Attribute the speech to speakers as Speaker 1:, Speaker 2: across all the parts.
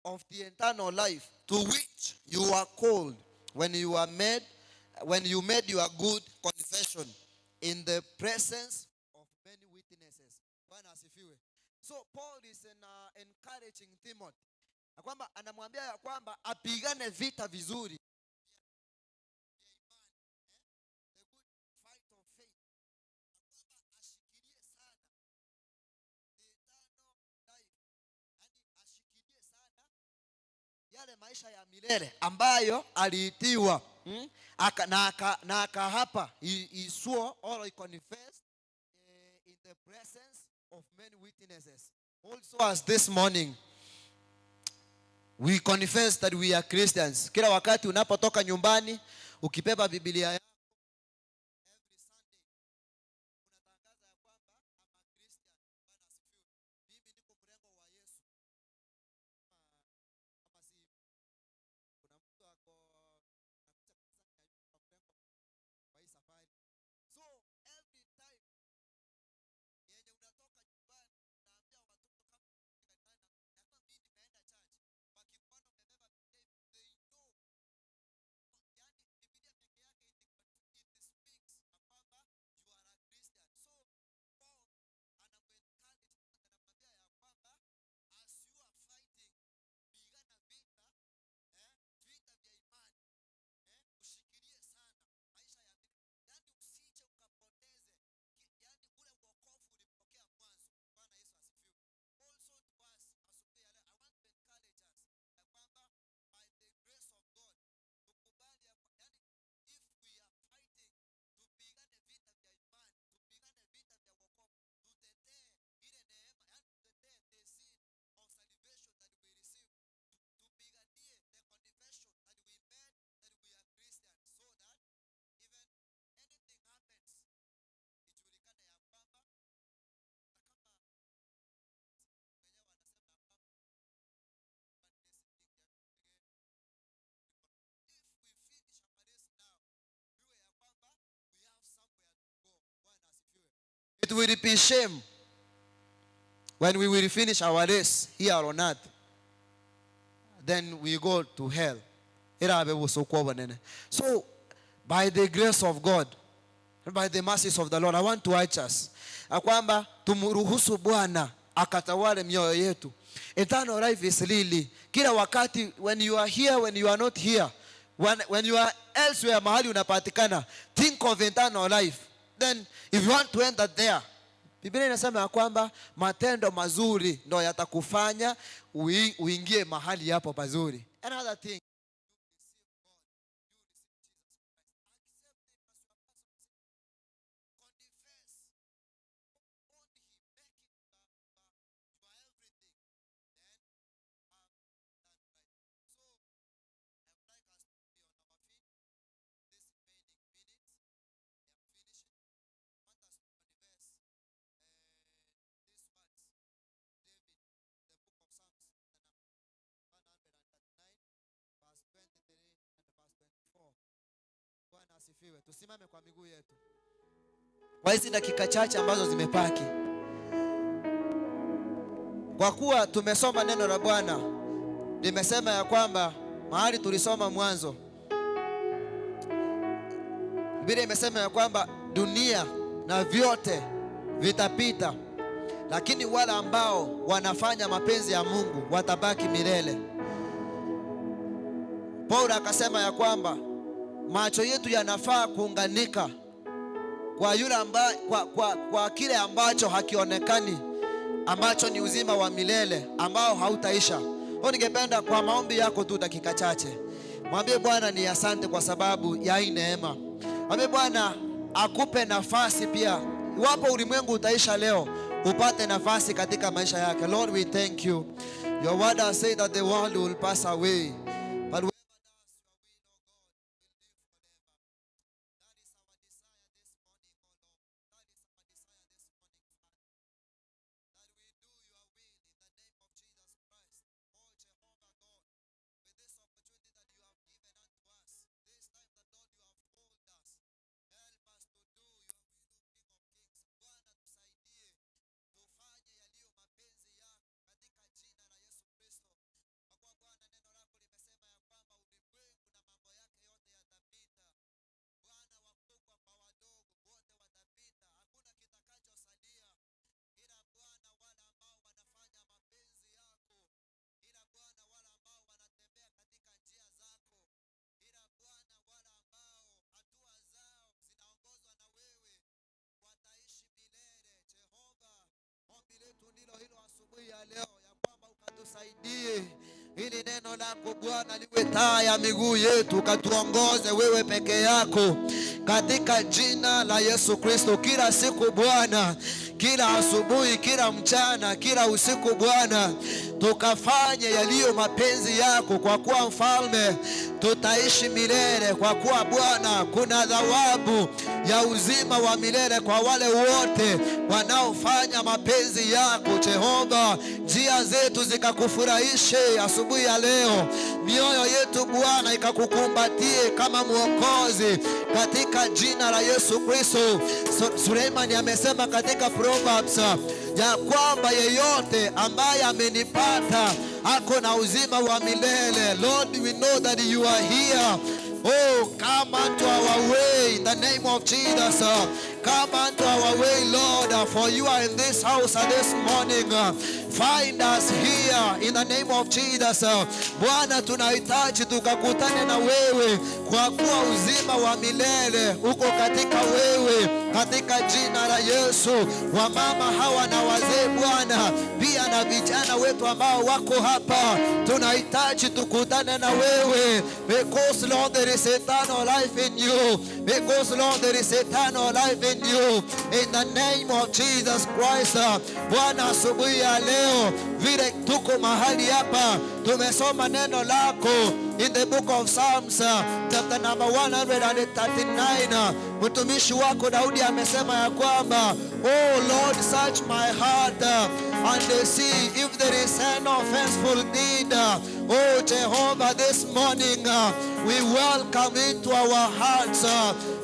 Speaker 1: of the eternal life to which you were called when you were made when you made your good confession in the presence of many witnesses. Bwana asifiwe. So Paul is in, encouraging Timothy ya kwamba anamwambia ya kwamba apigane vita vizuri yale maisha ya milele ambayo aliitiwa, Aka, na aka, na akahapa he swore or he confessed in the presence of many witnesses. Also as this morning we confess that we are Christians. Kila wakati unapotoka nyumbani ukibeba Biblia yako every Sunday unatangaza ya kwamba I'm a Christian. Bwana asifiwe. Mimi niko mrengo wa Yesu. Ama si kuna mtu ako anakuja kanisani hayuko kwa mrengo wa hii safari. So every time yenye unatoka nyumbani unaambia watoto kama kanisani ya kwamba mimi nimeenda church, wakikuona umebeba Biblia they know, yani Biblia peke yake it speaks ya kwamba you are a Christian. So Paul anamuencourage, anamwambia ya kwamba as you are fighting, pigana vita vita vya imani, ushikilie sana maisha ya milele, yani usije ukapoteze yani ule wokovu ulipokea mwanzo. Bwana Yesu asifiwe. Also to us asubuhi ya leo, I want to encourage us ya kwamba by the grace of God tukubali yani if we are fighting, tupigane vita vya imani, tupigane vita vya wokovu, tutetee ile neema, yani tutetee the seed of salvation that we receive, tupiganie the confession that we made that we are Christians, so that even anything happens ijulikane ya kwamba hata kama mwenyewe anasema ya kwamba if we finish our race now, iwe ya kwamba we have somewhere to go. Bwana asifiwe. It will be shame when we will finish our race here on earth, then we go to hell. Erabe busuku obonene. So by the grace of God, by the mercies of the Lord, I want to urge us ya kwamba tumruhusu Bwana akatawale mioyo yetu. Eternal life is really kila wakati, when you are here, when you are not here, when you are elsewhere, mahali unapatikana, think of eternal life. Then if you want to enter there, Biblia inasema ya kwamba matendo mazuri ndo yatakufanya uingie mahali hapo pazuri. Another thing, you receive God, you receive Jesus Christ. Accept him as your personal savior. Confess. Own him. Make him your everything. Then have eternal life. So I would like us to be on our feet this remaining minutes. I am finishing. I want us to confess these words. David, the book of Psalms, chapter number 139, verse 23 and verse 24. Bwana asifiwe. Tusimame kwa miguu yetu kwa hizi dakika chache ambazo zimebaki, kwa kuwa tumesoma neno la Bwana limesema ya kwamba mahali tulisoma mwanzo, Biblia imesema ya kwamba dunia na vyote vitapita, lakini wale ambao wanafanya mapenzi ya Mungu watabaki milele. Paulo akasema ya kwamba macho yetu yanafaa kuunganika kwa yule kwa kile ambacho hakionekani, ambacho ni uzima wa milele ambao hautaisha. Kwa ningependa kwa maombi yako tu dakika chache, mwambie Bwana ni asante kwa sababu ya hii neema. Mwambie Bwana akupe nafasi pia, iwapo ulimwengu utaisha leo, upate nafasi katika maisha yake. Lord, we thank you. Your word has said that the world will pass away, but whoever does your will, O God, will live forever. That is our desire this morning, O Lord. That is our desire this morning, Father. That we do your will in the name of Jesus Christ. O Jehovah God, with this opportunity that you have given unto us, this time that Lord you have called us, help us to do your will, O King of Kings. Bwana tusaidie tufanye yaliyo mapenzi yako katika jina la Yesu Kristo. Kwa kuwa Ukatusaidie ili neno lako Bwana liwe taa ya miguu yetu, ukatuongoze wewe peke yako, katika jina la Yesu Kristo. Kila siku Bwana, kila asubuhi, kila mchana, kila usiku Bwana, tukafanye yaliyo mapenzi yako, kwa kuwa Mfalme, tutaishi milele, kwa kuwa Bwana kuna thawabu ya uzima wa milele kwa wale wote wanaofanya mapenzi yako. Jehova, njia zetu zikakufurahishe asubuhi ya leo, mioyo yetu Bwana ikakukumbatie kama Mwokozi, katika jina la Yesu Kristo. Suleimani amesema katika Proverbs ya kwamba yeyote ambaye amenipata ako na uzima wa milele. Lord, we know that you are here. Oh, come unto our way in the name of Jesus. Come unto our way, Lord, for you are in this house this morning. Find us here in the name of Jesus. Bwana, tunahitaji tukakutane na wewe, kwa kuwa uzima wa milele uko katika wewe, katika jina la Yesu. Wamama hawa na wazee Bwana, pia na vijana wetu ambao wako hapa, tunahitaji tukutane na wewe, because Lord there is eternal life in you, because Lord there is eternal life in you, in the name of Jesus Christ. Bwana, asubuhi ya leo vile tuko mahali hapa, tumesoma neno lako in the book of Psalms, chapter number 139. Mtumishi wako Daudi amesema ya kwamba, Oh Lord, search my heart and see if there is any offenseful deed. Oh Jehovah, this morning we welcome into our hearts,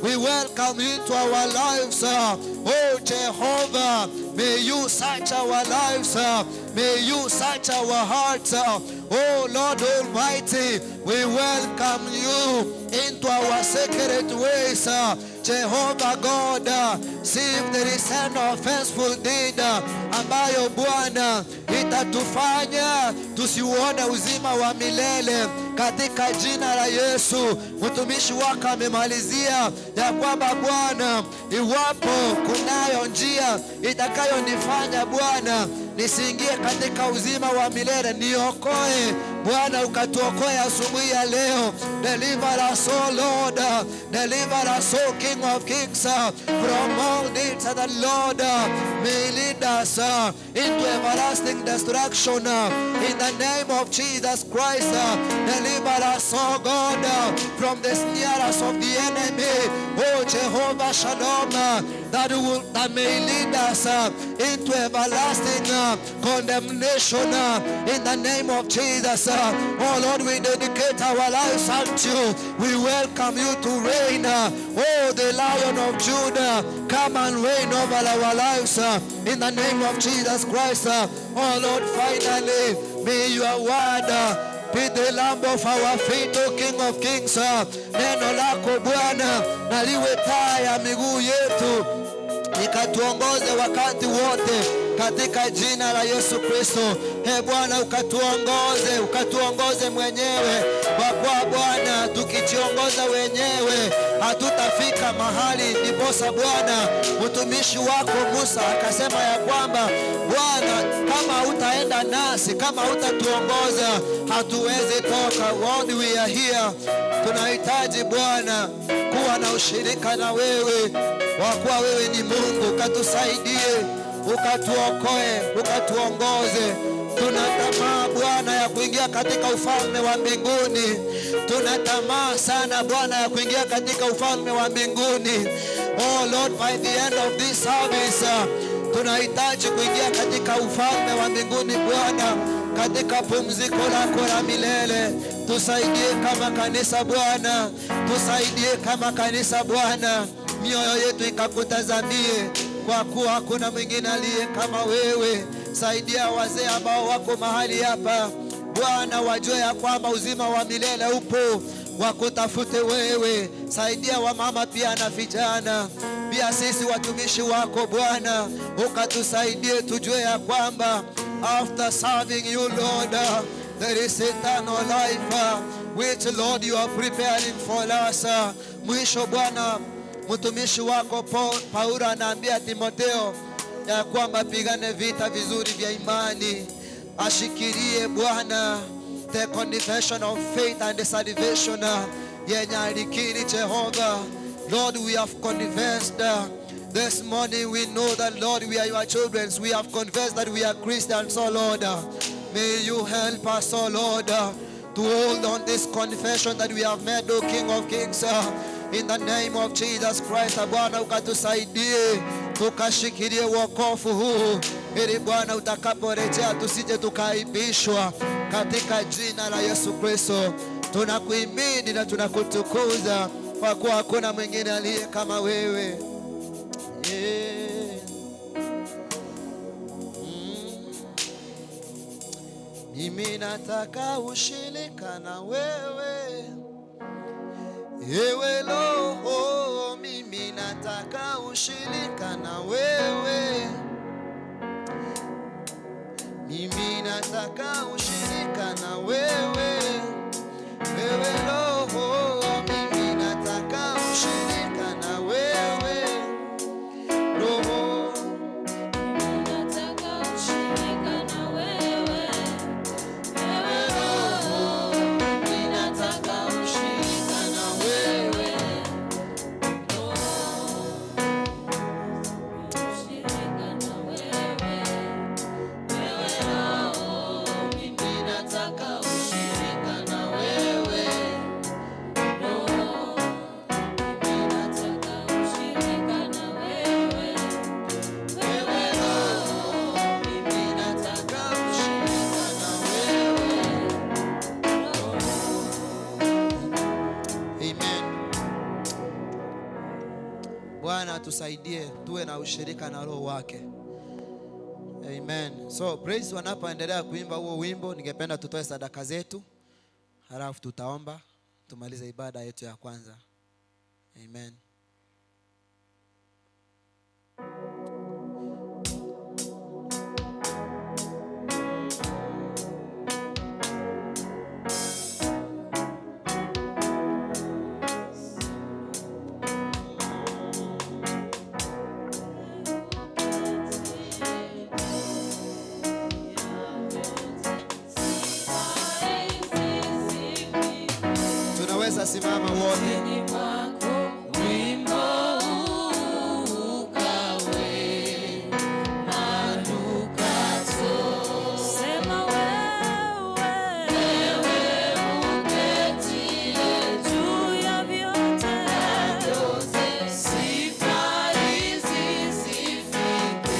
Speaker 1: we welcome into our lives. Oh Jehovah, may you search our lives, may you search our hearts. Oh Lord Almighty, we welcome you into our secret ways. Jehovah God, see if there is any offenseful deed ambayo Bwana itatufanya tusiuone uzima wa milele katika jina la Yesu. Mtumishi wako amemalizia ya kwamba Bwana, iwapo kunayo njia itakayonifanya Bwana nisiingie katika uzima wa milele, niokoe Bwana, ukatuokoe asubuhi ya leo. Deliver us, O Lord, deliver us, O King of Kings, from all deeds of the Lord may lead us into everlasting destruction. In the name of Jesus Christ, deliver us, O God, from the snares of the enemy. Oh Jehovah Shalom, that may lead us into everlasting condemnation. In the name of Jesus. Oh Lord, we dedicate our lives unto you. We welcome you to reign. Oh, the Lion of Judah, come and reign over our lives in the name of Jesus Christ. Oh Lord, finally, may your word be the lamp of our feet, O King of Kings. Neno lako Bwana na liwe taa ya miguu yetu, ikatuongoze wakati wote katika jina la Yesu Kristo. He Bwana, ukatuongoze, ukatuongoze mwenyewe, kwa kuwa Bwana, tukijiongoza wenyewe hatutafika mahali. Ndiposa Bwana mtumishi wako Musa akasema ya kwamba Bwana, kama hutaenda nasi, kama hutatuongoza, hatuwezi toka. Lord, we are here. Tunahitaji Bwana kuwa na ushirika na wewe, kwa kuwa wewe ni Mungu. Ukatusaidie, ukatuokoe, ukatuongoze. Tuna tamaa Bwana ya kuingia katika ufalme wa mbinguni. Tuna tamaa sana Bwana ya kuingia katika ufalme wa mbinguni. Oh Lord, by the end of this service, tunahitaji kuingia katika ufalme wa mbinguni Bwana, katika pumziko lako la milele. Tusaidie kama kanisa Bwana, tusaidie kama kanisa Bwana, mioyo yetu ikakutazamie, kwa kuwa hakuna mwingine aliye kama wewe. Saidia wazee ambao wako mahali hapa Bwana, wajue ya kwamba uzima wa milele upo, wakutafute wewe. Saidia wamama pia na vijana pia, sisi watumishi wako Bwana, ukatusaidie tujue ya kwamba after serving you Lord, there is eternal life which Lord you are preparing for us. Mwisho Bwana, mtumishi wako Paulo anaambia Timotheo ya kwamba pigane vita vizuri vya imani. Ashikilie Bwana the confession of faith and salvation yenye alikiri Jehova. Lord, we have confessed this morning. We know that, Lord, we are your children. We have confessed that we are Christians, oh Lord. May you help us, oh Lord, to hold on this confession that we have made, O King of Kings. In the name of Jesus Christ, Bwana ukatusaidie tukashikilie wokovu huu, ili Bwana utakaporejea tusije tukaibishwa, katika jina la Yesu Kristo tunakuhimidi na tunakutukuza kwa kuwa hakuna mwingine aliye kama wewe. Yeah. Mimi nataka ushirika na wewe, ewe Roho, mimi nataka ushirika na wewe, mimi nataka ushirika na wewe, wewe Roho, mimi nataka ushirika na wewe, Roho.
Speaker 2: Nataka ushirika na wewe, wewe Roho, mimi nataka ushirika na wewe, Roho, ushirika na wewe, wewe Roho, mimi nataka ushirika na wewe, Roho, mimi nataka ushirika na wewe. Wewe Roho, mimi nataka ushirika na wewe, Roho.
Speaker 1: Amen. Bwana atusaidie tuwe na ushirika na Roho wake. Amen. So praise wanapoendelea kuimba huo wimbo, ningependa tutoe sadaka zetu, halafu tutaomba tumalize ibada yetu ya kwanza. Amen. Tunaweza simama wote.
Speaker 2: Wimbo ukawe manukato. Sema wewe, wewe uketie juu ya vyote, sifa hizi zifike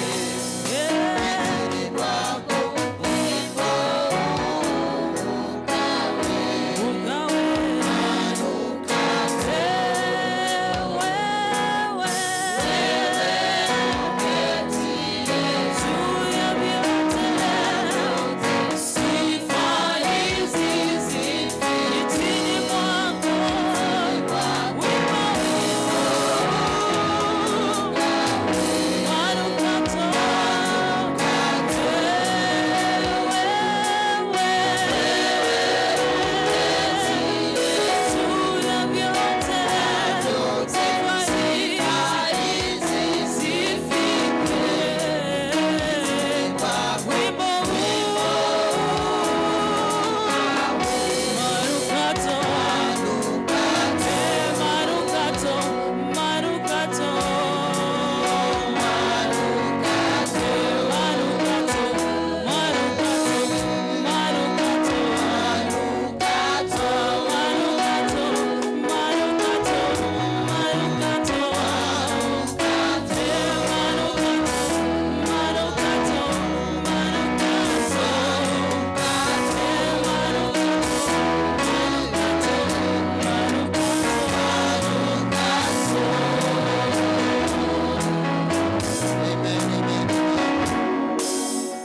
Speaker 2: kitini kwako. Wimbo ukawe manukato. Wewe, uketie juu ya vyote, sifa hizi zifike kitini mwako. Wimbo manukato. Wewe, juu ya vyote, sifa hizi zifike. Wimbo manukato, manukato, manukato, manukato, manukato, manukato, manukato, manukato, manukato, manukato, manukato,
Speaker 1: Amen, amen, amen.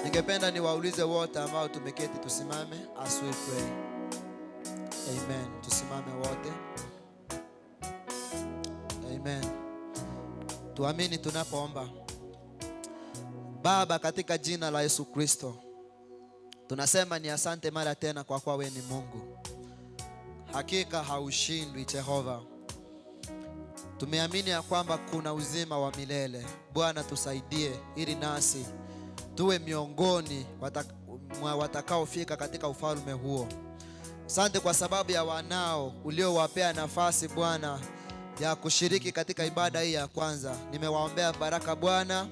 Speaker 1: Ningependa niwaulize wote ambao tumeketi tusimame as we pray. Amen. Tusimame wote. Amen. Tuamini tunapoomba. Baba, katika jina la Yesu Kristo, tunasema ni asante mara tena kwa kuwa wewe ni Mungu. Hakika haushindwi Jehova. Tumeamini ya kwamba kuna uzima wa milele. Bwana tusaidie ili nasi tuwe miongoni mwa watakaofika katika ufalme huo. Asante kwa sababu ya wanao uliowapea nafasi Bwana ya kushiriki katika ibada hii ya kwanza. Nimewaombea baraka Bwana,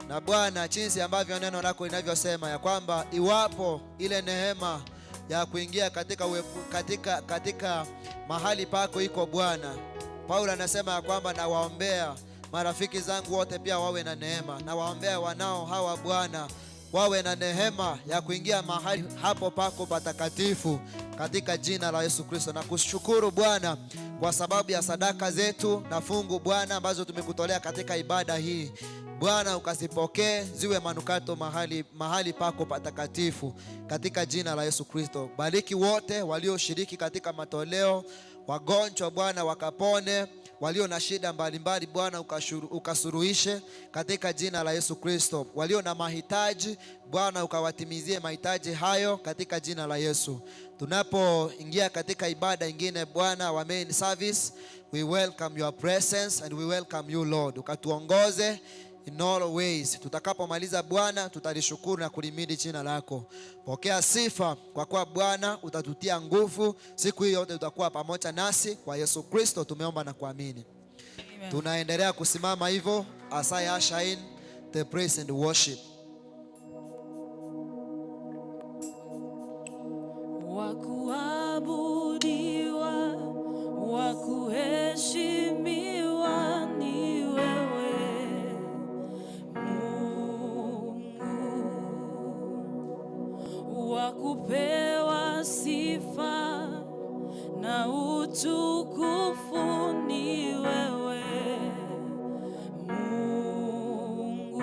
Speaker 1: na Bwana, jinsi ambavyo neno lako linavyosema ya kwamba iwapo ile neema ya kuingia katika mahali pako iko Bwana. Paulo anasema ya kwamba nawaombea marafiki zangu wote pia wawe na neema, nawaombea wanao hawa Bwana wawe na neema ya kuingia mahali hapo pako patakatifu katika jina la Yesu Kristo. Na kushukuru Bwana kwa sababu ya sadaka zetu na fungu Bwana ambazo tumekutolea katika ibada hii. Bwana ukazipokee ziwe manukato mahali pako patakatifu katika jina la Yesu Kristo. Bariki wote walioshiriki katika matoleo, wagonjwa Bwana wakapone, walio na shida mbalimbali Bwana ukasuruhishe katika jina la Yesu Kristo. Walio na mahitaji Bwana ukawatimizie mahitaji hayo katika jina la Yesu. Tunapoingia katika ibada ingine Bwana wa main service, we welcome your presence and we welcome you Lord. Ukatuongoze in all ways. Tutakapomaliza Bwana, tutalishukuru na kulimidi jina lako. Pokea sifa kwa kuwa Bwana utatutia nguvu siku hii yote, utakuwa pamoja nasi. Kwa Yesu Kristo tumeomba na kuamini.
Speaker 2: Amen.
Speaker 1: Tunaendelea kusimama hivyo as I usher in the praise and worship.
Speaker 2: Wakuabudiwa, wakuheshimiwa ni wewe Mungu, wakupewa sifa na utukufu ni wewe Mungu,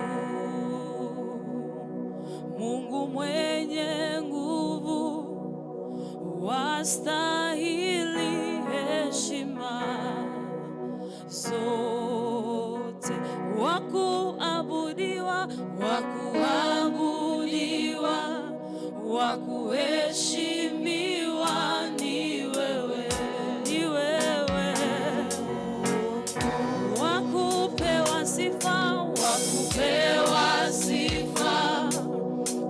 Speaker 2: Mungu mwenye nguvu, wastahili heshima zote, wakuabudiwa, wakuabudiwa, wakuheshimiwa ni wewe, ni wewe, wakupewa sifa, wakupewa sifa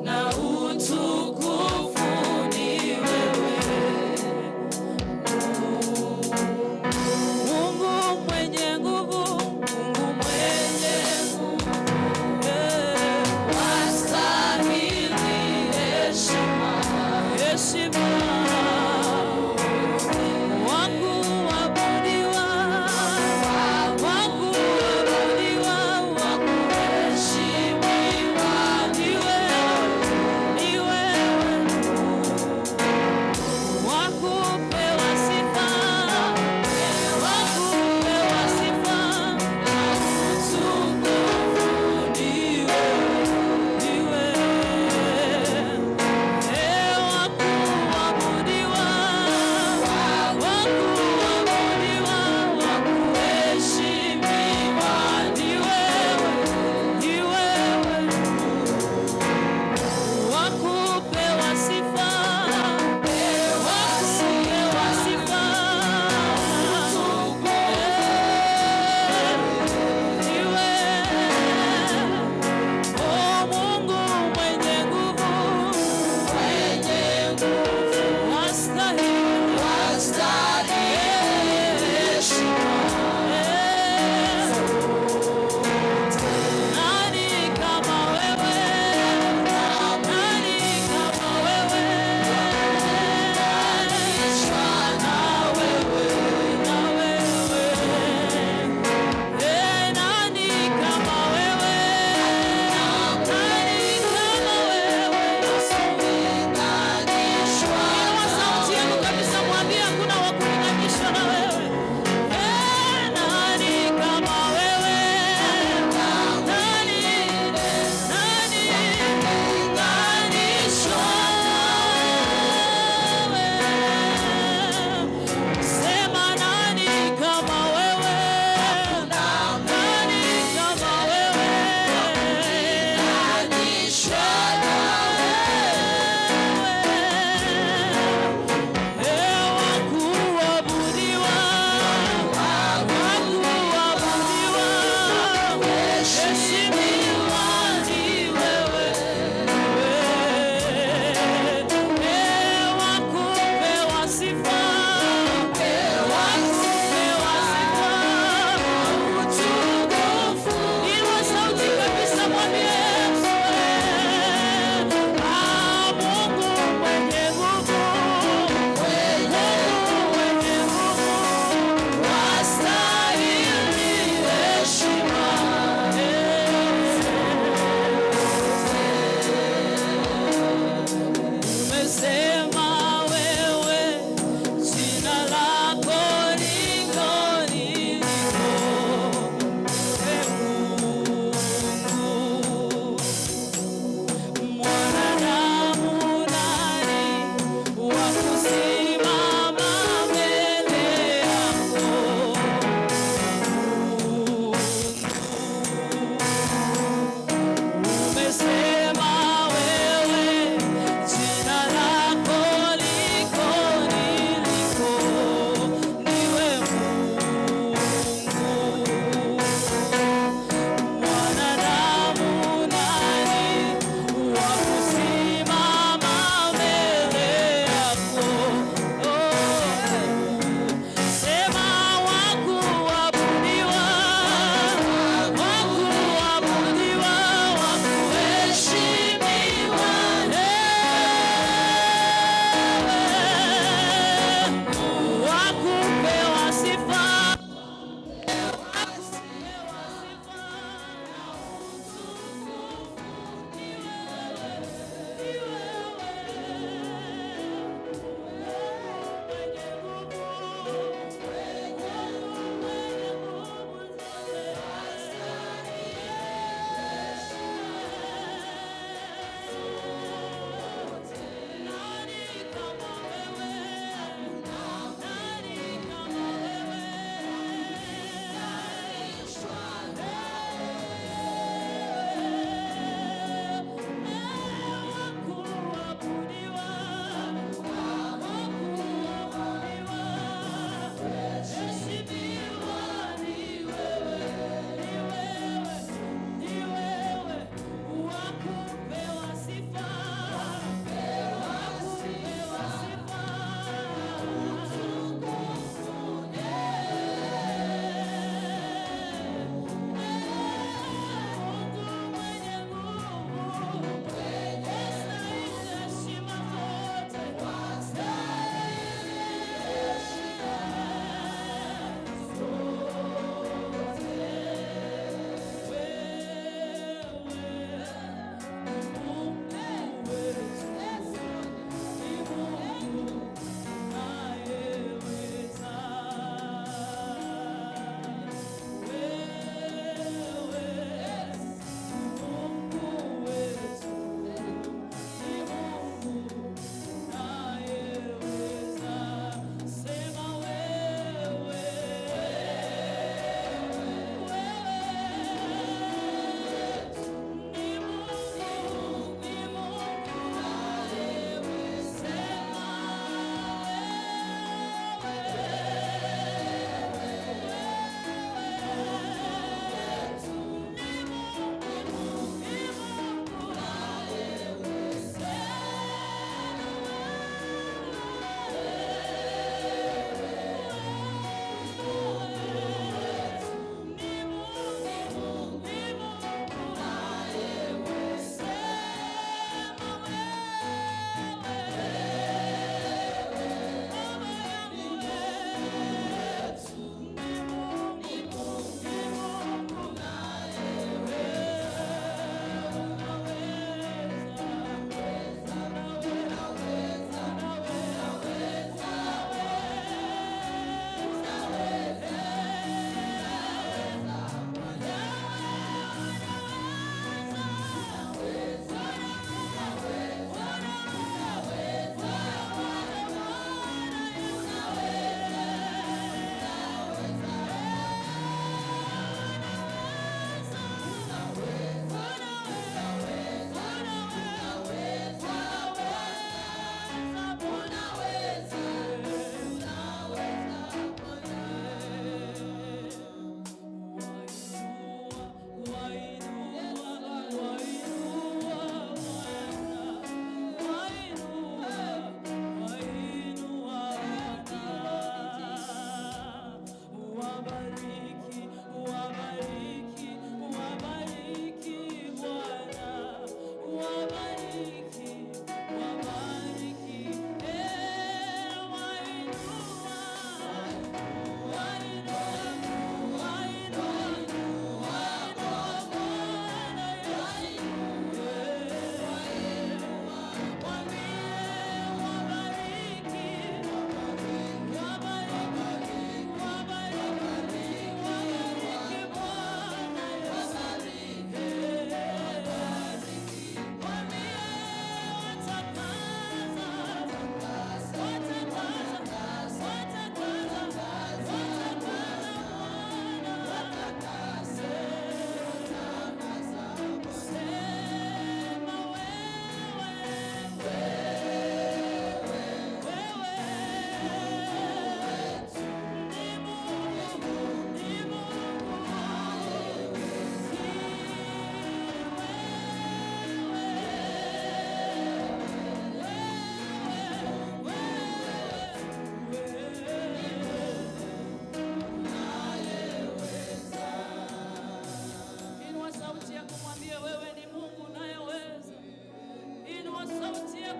Speaker 2: na utukufu ni wewe. Mungu mwenye nguvu, Mungu mwenye nguvu, wastahili heshima, heshima.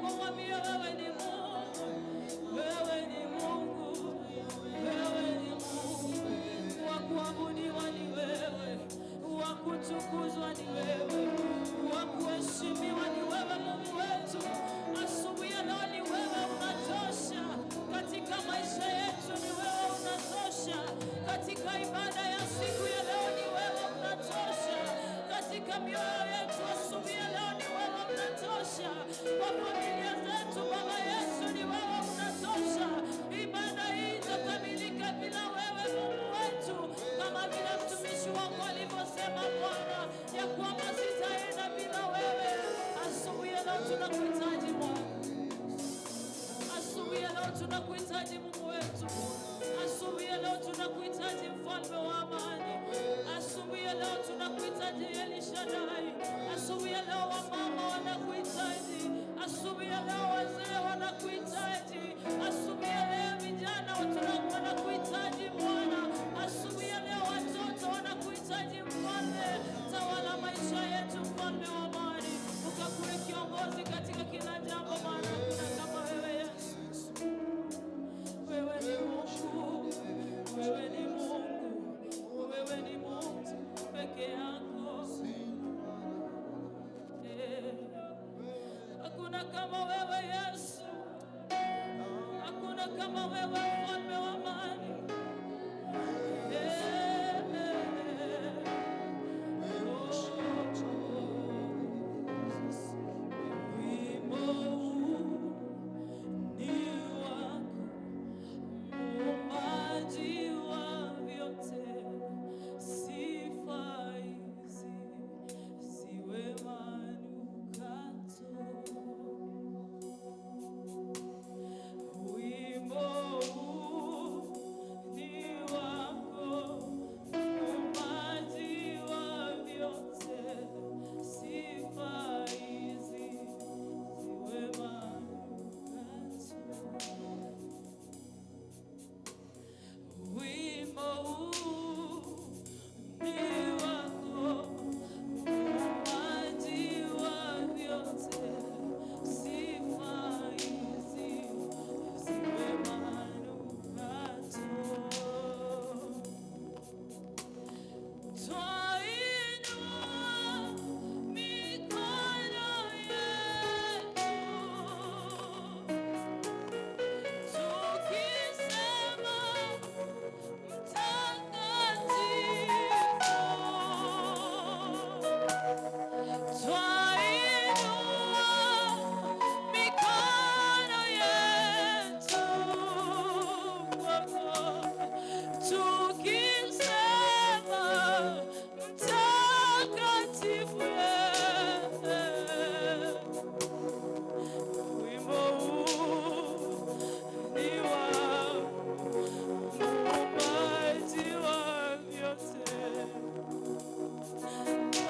Speaker 2: Kumwambia wewe ni Mungu, wewe ni Mungu, wewe ni Mungu, wa kuabudiwa ni wewe, wa kutukuzwa ni wewe, wa kuheshimiwa ni wewe, Mungu wetu. Asubuhi ya leo ni wewe unatosha katika maisha yetu, ni wewe unatosha katika ibada ya siku ya leo, ni wewe unatosha katika mioyo yetu. Asubuhi ya leo ni wewe unatosha kwa familia zetu, Baba Yesu, ni wewe unatosha. Ibada hii itakamilika bila wewe, Mungu wetu, kama vile mtumishi wako alivyosema Bwana ya kwamba sitaenda bila wewe. Asubuhi ya leo tunakuhitaji Bwana. Asubuhi ya leo tunakuhitaji Mungu wetu. Asubuhi ya leo tunakuhitaji mfalme wa amani. Asubuhi ya leo tunakuhitaji El Shaddai. Asubuhi ya leo wamama wanakuhitaji. Asubuhi ya leo wazee wanakuhitaji. Asubuhi ya leo vijana wanakuhitaji Bwana. Asubuhi ya leo watoto wanakuhitaji Mfalme. Tawala maisha yetu, mfalme wa amani, ukakuwe kiongozi katika kila jambo, maana hakuna kama wewe Yesu. Wewe ni Mungu, wewe ni Mungu, wewe ni Mungu peke yako. Eh, hakuna kama wewe Yesu, hakuna kama wewe mfalme wa amani. Eh, oh, wimbo huu ni wako muumbaji wa vyote, sifa hizi ziwe manukato. Wimbo huu ni wako, muumbaji wa vyote, sifa hizi ziwe manukato. Wimbo huu ni wako, muumbaji wa vyote, sifa hizi ziwe manukato. Twainua mikono yetu tukisema mtakatifu. Twainua mikono yetu kwako, tukisema mtakatifu. Wimbo huu ni wako, muumbaji wa vyote.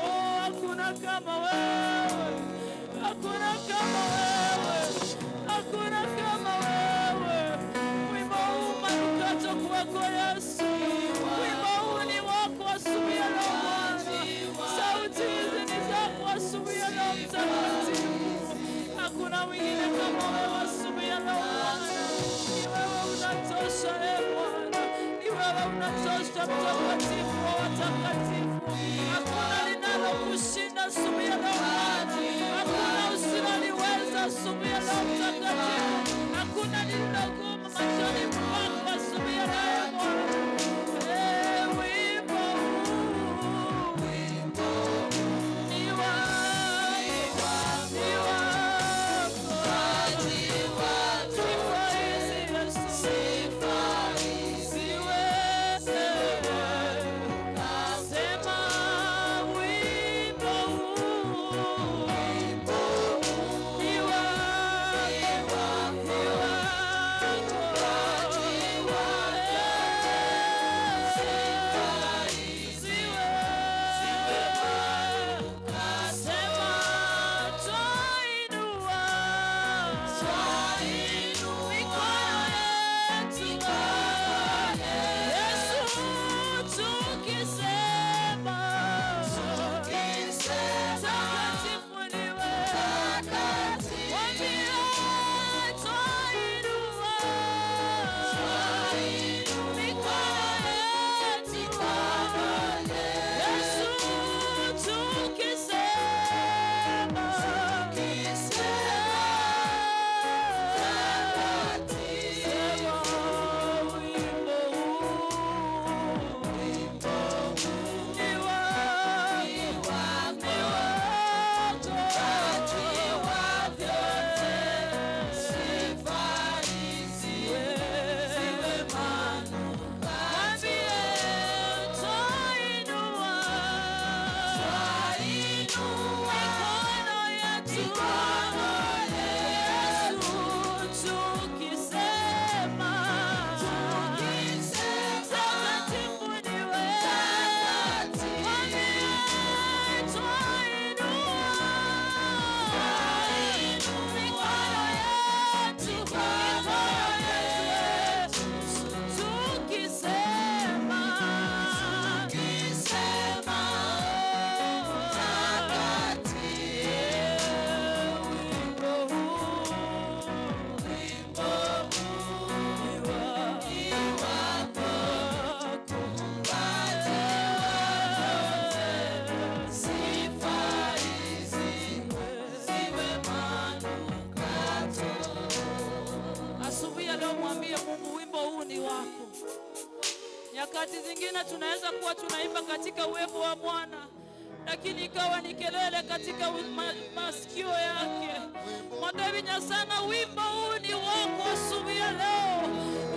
Speaker 2: Oh, hakuna kama wewe, hakuna kama wewe, hakuna kama wewe. Wimbo huu manukato kwako Yesu, wimbo huu ni wako asubuhi ya leo Bwana. Sauti hizi ni zako asubuhi ya leo Mtakatifu. Hakuna mwingine kama wewe asubuhi ya leo Bwana. Ni wewe unatosha, e Bwana, ni wewe unatosha, mtakatifu wa watakatifu. Hakuna linalokushinda asubuhi ya leo Bwana, hakuna usiloliweza asubuhi ya leo Mtakatifu, hakuna lililogumu machoni mwako asubuhi ya leo Bwana. Eh, wimbo huu ni wako, ni wako. Sifa hizi Yesu, ziwe. Sema Nyakati zingine tunaweza kuwa tunaimba katika uwepo wa Bwana, lakini ikawa ni kelele katika masikio yake. Mwambie sana, wimbo huu ni wako asubuhi ya leo,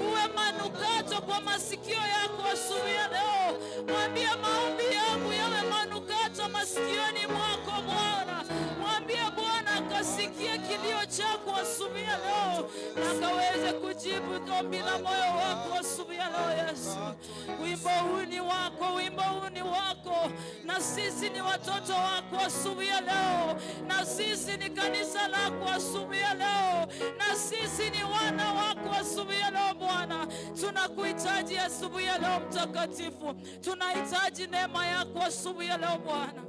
Speaker 2: uwe manukato kwa masikio yako asubuhi ya leo. Mwambie maombi yangu yawe manukato masikioni mwako Bwana. Mwambie Bwana akasikie kilio chako asubuhi ya leo na akaweze kujibu ombi la moyo wako asubuhi ya leo. Yesu, wimbo huu ni wako, wimbo huu ni wako, na sisi ni watoto wako asubuhi ya leo, na sisi ni kanisa lako asubuhi ya leo, na sisi ni wana wako asubuhi ya leo. Bwana, tunakuhitaji asubuhi ya leo, Mtakatifu, tunahitaji neema yako asubuhi ya leo Bwana.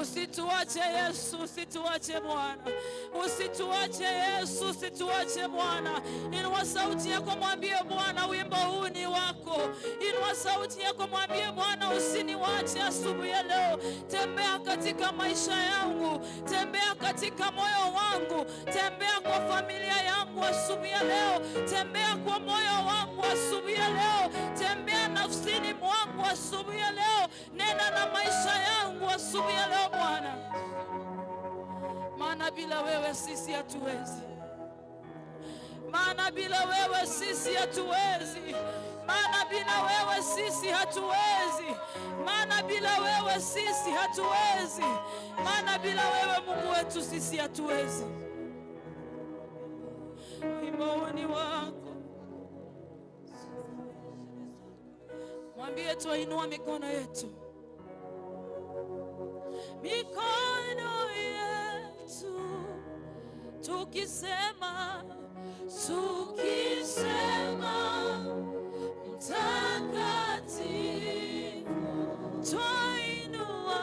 Speaker 2: Usituache Yesu, usituache Bwana, usituache Yesu, usituache Bwana. Inua sauti yako, mwambie Bwana, wimbo huu ni wako. Inua sauti yako, mwambie Bwana, usiniwache asubuhi ya leo. Tembea katika maisha yangu, tembea katika moyo wangu, tembea kwa familia yangu asubuhi ya leo, tembea kwa moyo wangu asubuhi ya leo, tembea nafsini mwangu asubuhi ya leo, nena na maisha yangu asubuhi ya leo Bwana, maana bila wewe sisi hatuwezi, maana bila wewe sisi hatuwezi, maana bila wewe sisi hatuwezi, maana bila wewe sisi hatuwezi, maana bila wewe Mungu wetu sisi hatuwezi. Wimbo huu ni wako, mwambie twainua mikono yetu, mikono yetu tukisema, tukisema mtakatifu, twainua,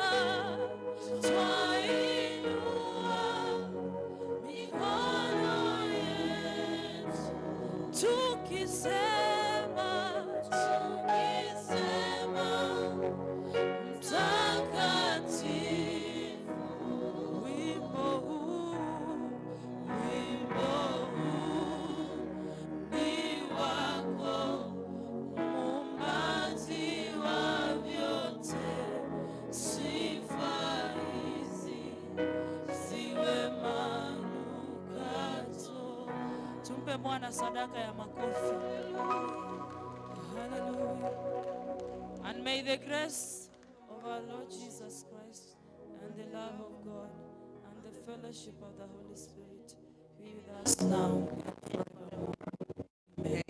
Speaker 2: twainua mikono yetu tukisema, tukisema mtakatifu, wimbo huu, wimbo huu ni wako, muumbaji wa vyote, sifa hizi ziwe manukato. Tumpe Bwana sadaka ya makofi. Hallelujah. And may the grace of our Lord Jesus Christ and the love of God and the fellowship of the Holy Spirit be with us now and forevermore. Amen.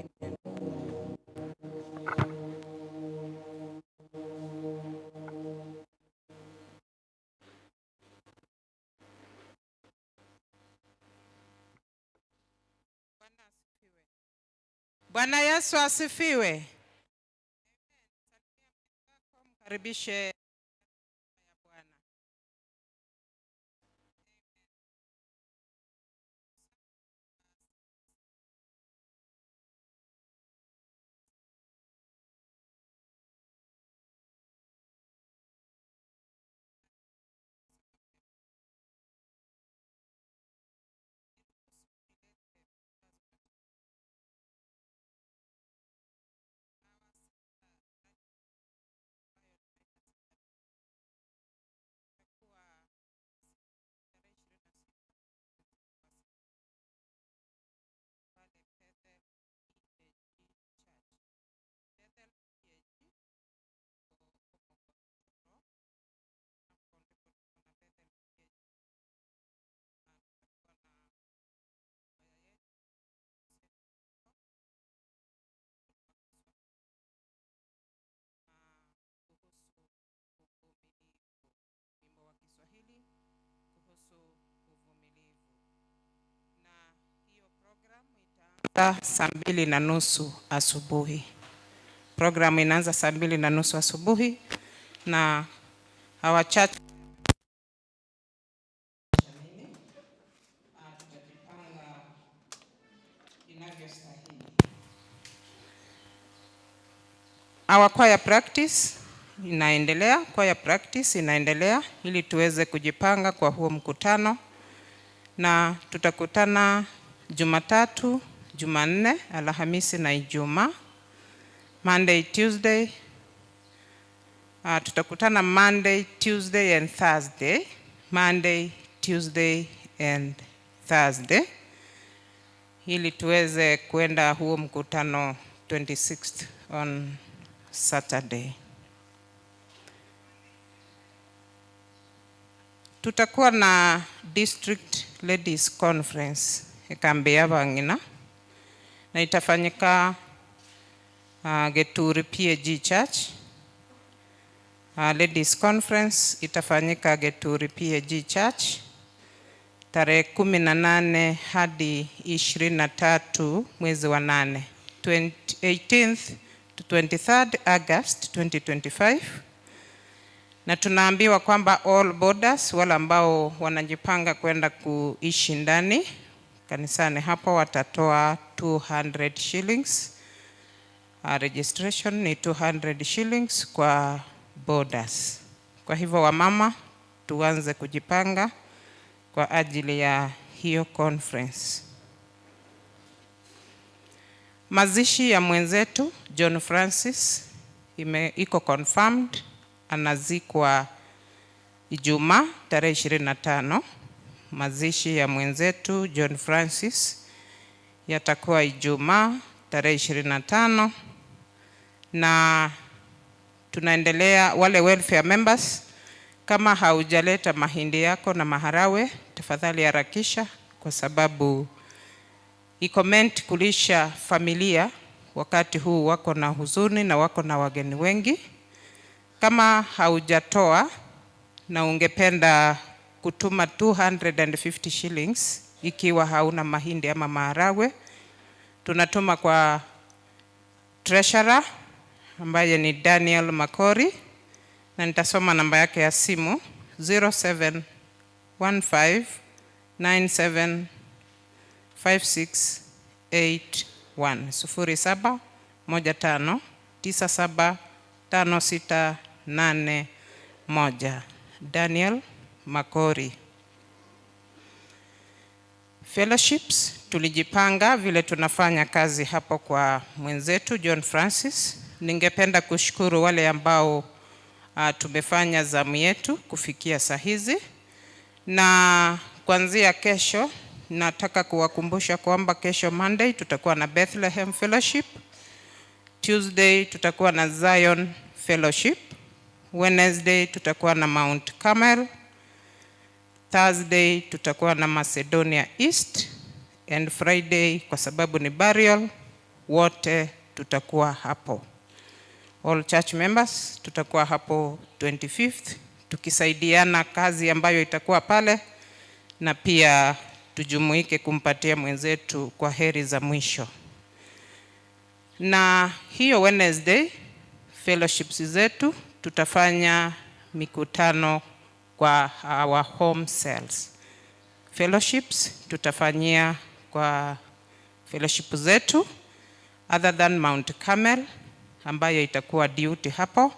Speaker 3: Bwana Yesu asifiwe. Mkaribishe ya Bwana. Wimbo wa Kiswahili kuhusu uvumilivu, na hiyo programu itaanza 2:30 asubuhi. Programu inaanza 2:30 asubuhi na our church tutajipanga inavyostahili. Our choir practice inaendelea, choir practice inaendelea ili tuweze kujipanga kwa huo mkutano, na tutakutana Jumatatu, Jumanne, Alhamisi na Ijumaa. Monday, Tuesday, tutakutana Monday, Tuesday and Thursday, Monday, Tuesday and Thursday ili tuweze kuenda huo mkutano 26th on Saturday. Tutakuwa na District Ladies Conference ekambi ya abang'ina na itafanyika Geturi PAG Church. Ladies Conference itafanyika Geturi PAG Church tarehe 18 hadi 23 mwezi wa 8, 18th to 23rd August 2025. Na tunaambiwa kwamba all boarders, wale ambao wanajipanga kwenda kuishi ndani kanisani hapo watatoa 200 shillings. Registration ni 200 shillings kwa boarders. Kwa hivyo wamama, tuanze kujipanga kwa ajili ya hiyo conference. Mazishi ya mwenzetu John Francis iko confirmed, anazikwa Ijumaa tarehe 25. Mazishi ya mwenzetu John Francis yatakuwa Ijumaa tarehe 25, na tunaendelea wale welfare members, kama haujaleta mahindi yako na maharawe, tafadhali harakisha, kwa sababu iko meant kulisha familia wakati huu wako na huzuni na wako na wageni wengi. Kama haujatoa na ungependa kutuma 250 shillings ikiwa hauna mahindi ama maharagwe, tunatuma kwa treasurer ambaye ni Daniel Makori, na nitasoma namba yake ya simu 0715975681, 0715975681, Daniel Makori. Fellowships tulijipanga vile tunafanya kazi hapo kwa mwenzetu John Francis. Ningependa kushukuru wale ambao tumefanya zamu yetu kufikia saa hizi, na kuanzia kesho nataka kuwakumbusha kwamba kesho Monday tutakuwa na Bethlehem Fellowship, Tuesday tutakuwa na Zion Fellowship, Wednesday tutakuwa na Mount Carmel, Thursday tutakuwa na Macedonia East, and Friday kwa sababu ni burial wote tutakuwa hapo. All church members tutakuwa hapo 25th tukisaidiana kazi ambayo itakuwa pale, na pia tujumuike kumpatia mwenzetu kwa heri za mwisho. Na hiyo Wednesday fellowships zetu tutafanya mikutano kwa our home cells. Fellowships tutafanyia kwa fellowship zetu other than Mount Carmel ambayo itakuwa duty hapo.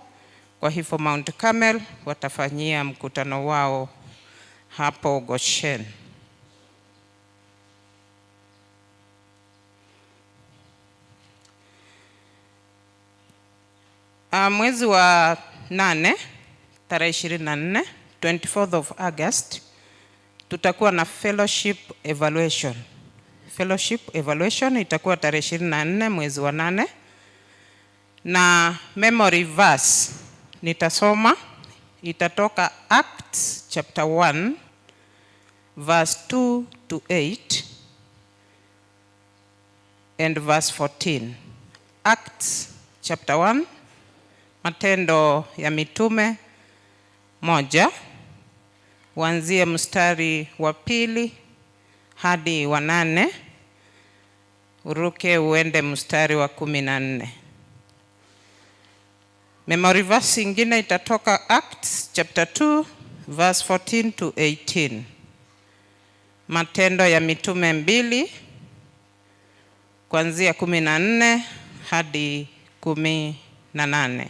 Speaker 3: Kwa hivyo Mount Carmel watafanyia mkutano wao hapo Goshen. Mwezi wa 8 tarehe 24, 24th of August, tutakuwa na fellowship evaluation. Fellowship evaluation itakuwa tarehe 24 mwezi wa 8, na memory verse nitasoma itatoka Acts chapter 1 verse 2 to 8 and verse 14. Acts chapter 1, Matendo ya Mitume 1, uanzie mstari wa 2 hadi wa 8, uruke uende mstari wa 14. Memory verse ingine itatoka Acts chapter 2 verse 14 to 18. Matendo ya Mitume 2 kuanzia 14 hadi 18.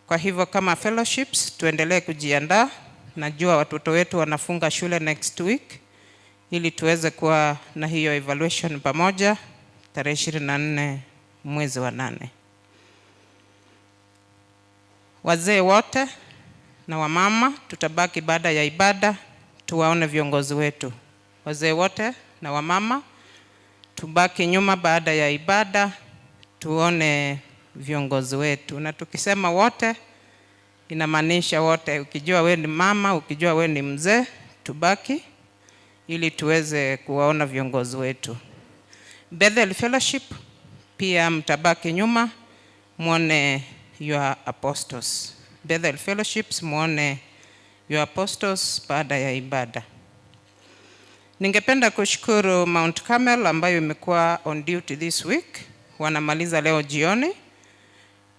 Speaker 3: Kwa hivyo kama fellowships tuendelee kujiandaa. Najua watoto wetu wanafunga shule next week, ili tuweze kuwa na hiyo evaluation pamoja tarehe 24 mwezi wa 8. Wazee wote na wamama tutabaki baada ya ibada tuwaone viongozi wetu. Wazee wote na wamama tubaki nyuma baada ya ibada tuone viongozi wetu. Na tukisema wote inamaanisha wote. Ukijua we ni mama, ukijua we ni mzee, tubaki ili tuweze kuwaona viongozi wetu. Bethel Fellowship pia mtabaki nyuma muone your apostles. Bethel Fellowships muone your apostles baada ya ibada. Ningependa kushukuru Mount Carmel ambayo imekuwa on duty this week. Wanamaliza leo jioni.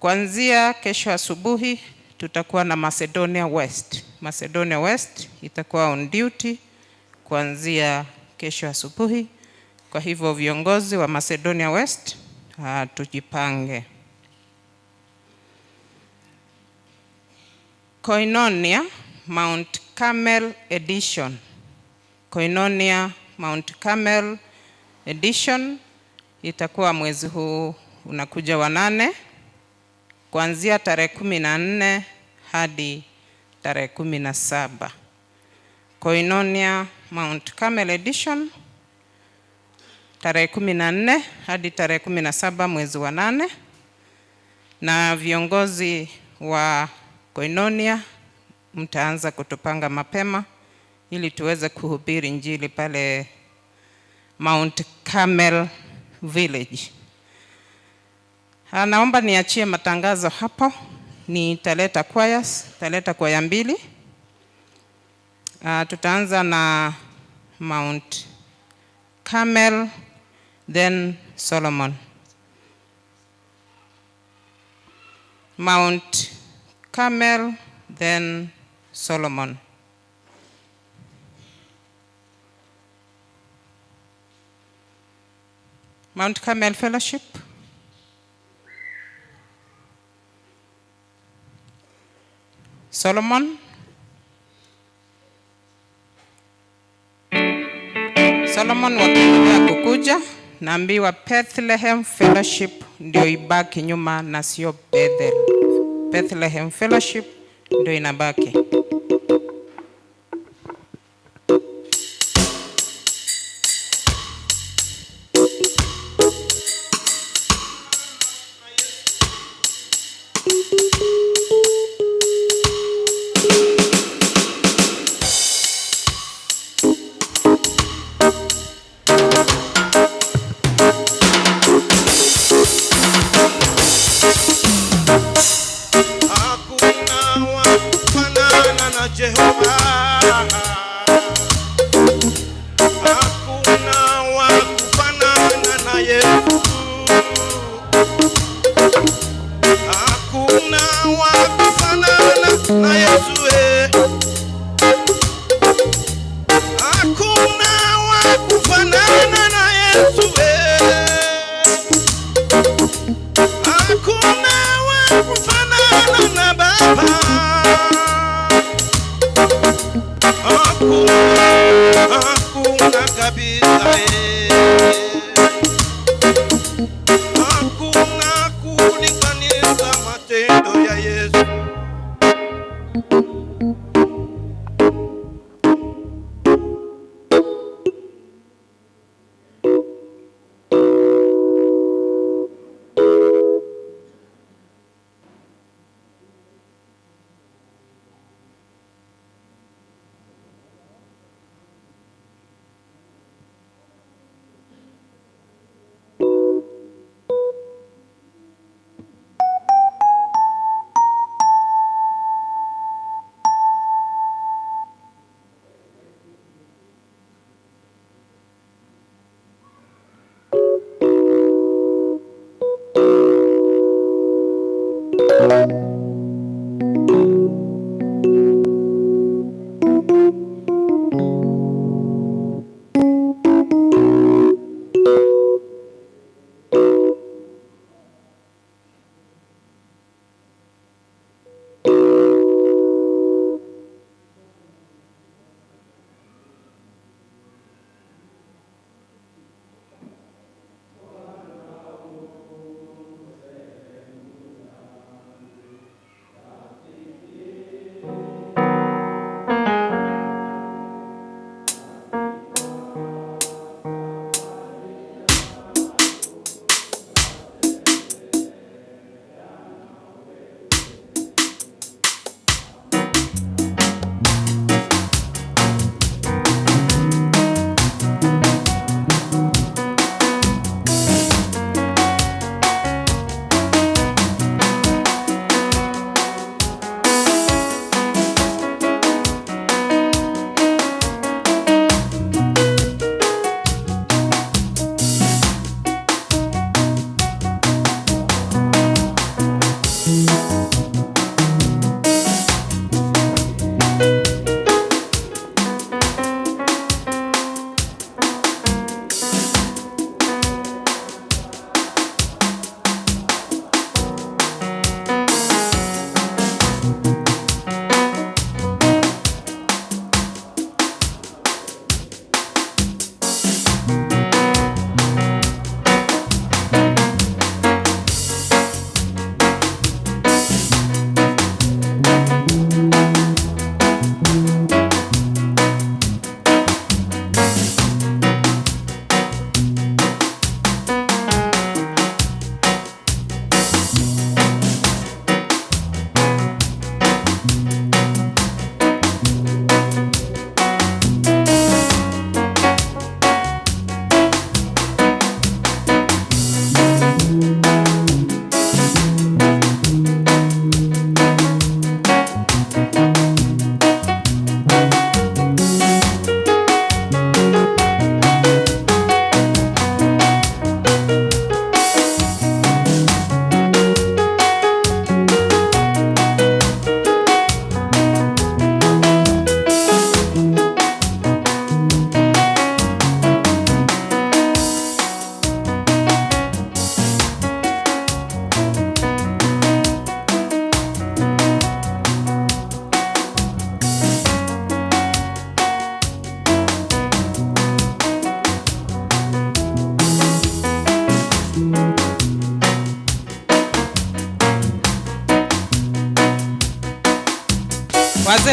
Speaker 3: Kuanzia kesho asubuhi tutakuwa na Macedonia West. Macedonia West itakuwa on duty kuanzia kesho asubuhi. Kwa hivyo viongozi wa Macedonia West tujipange. Koinonia Mount Carmel Edition. Koinonia Mount Carmel Edition itakuwa mwezi huu unakuja wa 8 kuanzia tarehe 14 hadi tarehe 17. Koinonia Mount Carmel Edition tarehe 14 hadi tarehe 17 mwezi wa 8, na viongozi wa Koinonia mtaanza kutupanga mapema ili tuweze kuhubiri Injili pale Mount Carmel Village. Naomba niachie matangazo hapo. Nitaleta choirs, nitaleta kwaya 2. Tutaanza na Mount Carmel, then Solomon. Mount Carmel, then Solomon. Mount Carmel Fellowship. Solomon. Solomon wakiendelea kukuja, naambiwa Bethlehem Fellowship ndio ibaki nyuma na sio Bethel. Bethlehem Fellowship ndio inabaki.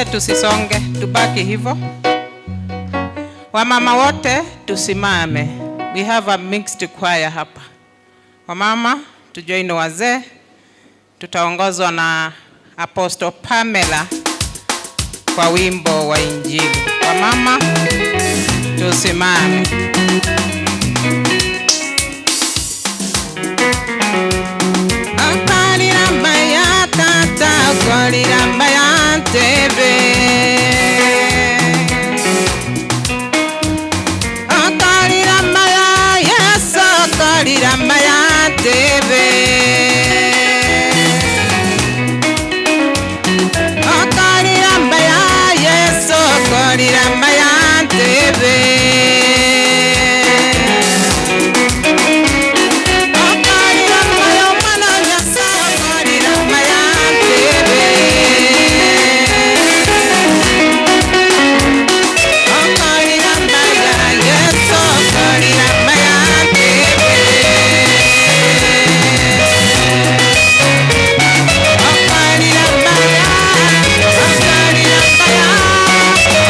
Speaker 3: Wazee tusisonge, tubaki hivo. Wamama wote tusimame. We have a mixed choir hapa. Wamama tujoin wazee, tutaongozwa na Apostle Pamela kwa wimbo wa Injili. Wamama tusimame. Okoliramba ya tata, okoliramba ya ntebe. Okoliramba ya Yesu, okoliramba ya ntebe. Okoliramba ya Yesu, okoliramba ya ntebe. Okoliramba ya Omwana wa Nyasaye, okoliramba ya ntebe. Okoliramba ya Yesu, okoliramba ya ntebe. Okoliramba ya, okoliramba ya, okoliramba ya,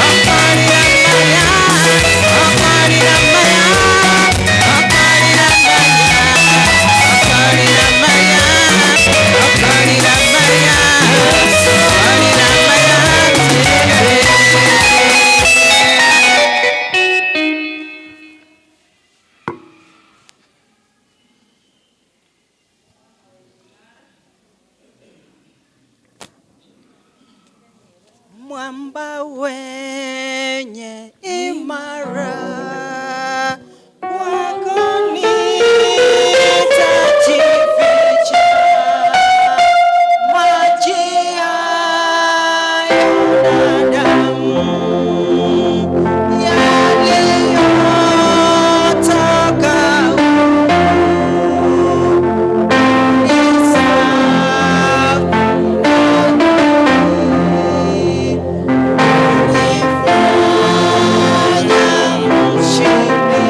Speaker 3: okoliramba ya, okoliramba ya, okoliramba ya, okoliramba ya, okoliramba ya ntebe.
Speaker 4: Mwamba wenye imara, kwako nitajificha. Maji hayo na damu yaliyotoka ni safi hunifanya mshindi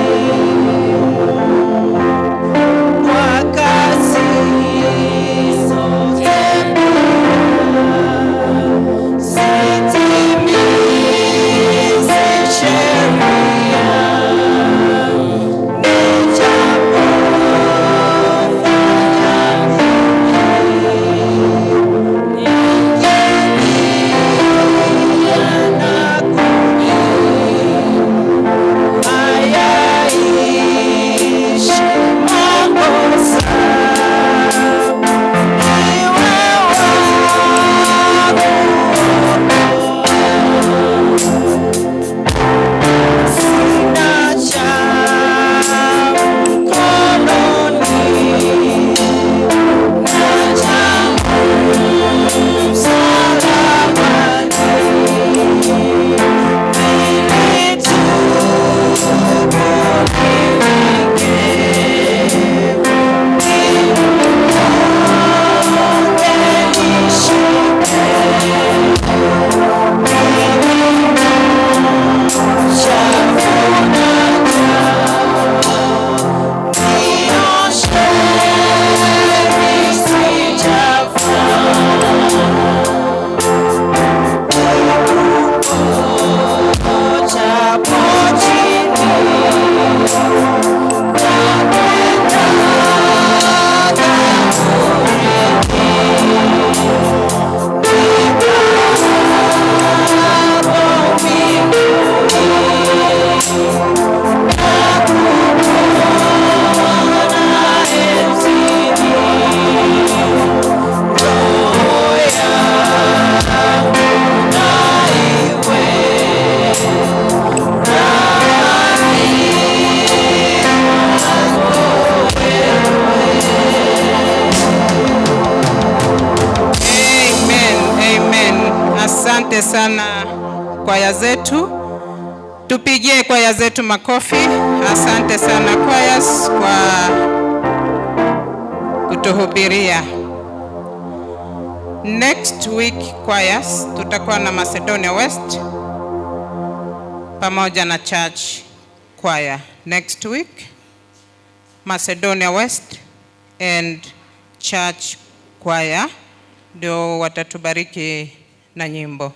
Speaker 4: kwa kazi zote sitimizi sheria nijapofanya nikilia na hayaishi makosa, ni wewe sina cha mkononi na cha msalabani, ili tu
Speaker 3: Amen, amen. Asante sana kwaya zetu, tupigie kwaya zetu makofi. Asante sana kwayas kwa kutuhubiria. Next week choirs tutakuwa na Macedonia West pamoja na church choir. Next week Macedonia West and church choir ndio watatubariki na nyimbo.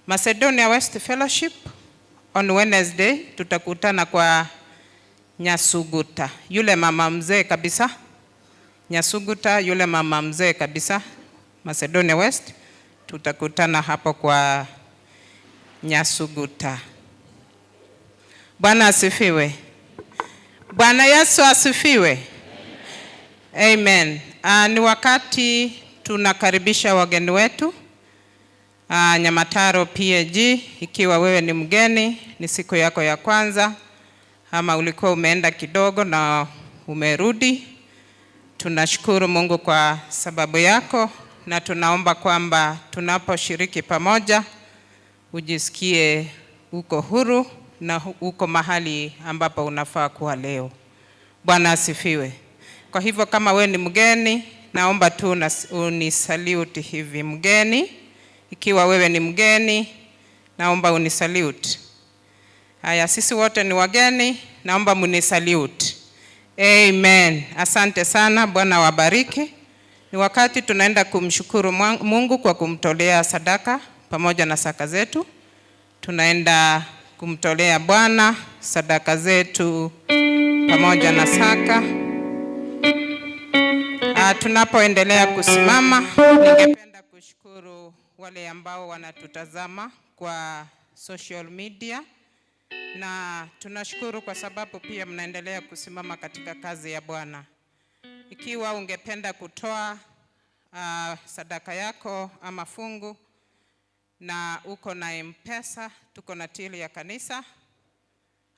Speaker 3: Macedonia West Fellowship on Wednesday tutakutana kwa Nyasuguta, yule mama mzee kabisa. Nyasuguta, yule mama mzee kabisa, Macedonia West, tutakutana hapo kwa Nyasuguta. Bwana asifiwe. Bwana Yesu asifiwe. Amen. Ni wakati tunakaribisha wageni wetu Nyamataro PAG. Ikiwa wewe ni mgeni, ni siku yako ya kwanza ama ulikuwa umeenda kidogo na umerudi, tunashukuru Mungu kwa sababu yako na tunaomba kwamba tunaposhiriki pamoja ujisikie uko huru na uko mahali ambapo unafaa kuwa leo. Bwana asifiwe. Kwa hivyo kama we ni mgeni, naomba tu unisalute hivi mgeni. Ikiwa wewe ni mgeni, naomba unisalute. Haya, sisi wote ni wageni, naomba munisalute. Amen. Asante sana, Bwana wabariki. Ni wakati tunaenda kumshukuru Mungu kwa kumtolea sadaka pamoja na saka zetu. Tunaenda kumtolea Bwana sadaka zetu pamoja na saka. Tunapoendelea kusimama, ningependa kushukuru wale ambao wanatutazama kwa social media, na tunashukuru kwa sababu pia mnaendelea kusimama katika kazi ya Bwana. Ikiwa ungependa kutoa sadaka yako ama fungu na uko na M-Pesa, tuko na tili ya kanisa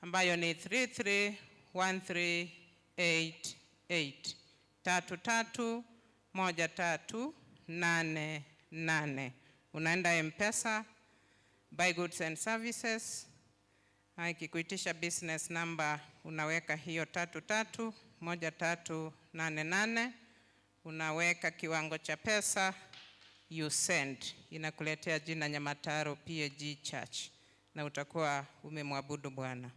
Speaker 3: ambayo ni 331388, 331388. Unaenda M-Pesa, buy goods and services. Ikikuitisha business number unaweka hiyo 331388, unaweka kiwango cha pesa, you send, inakuletea jina Nyamataro PAG Church na utakuwa umemwabudu Bwana.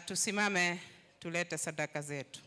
Speaker 3: Tusimame tulete sadaka zetu.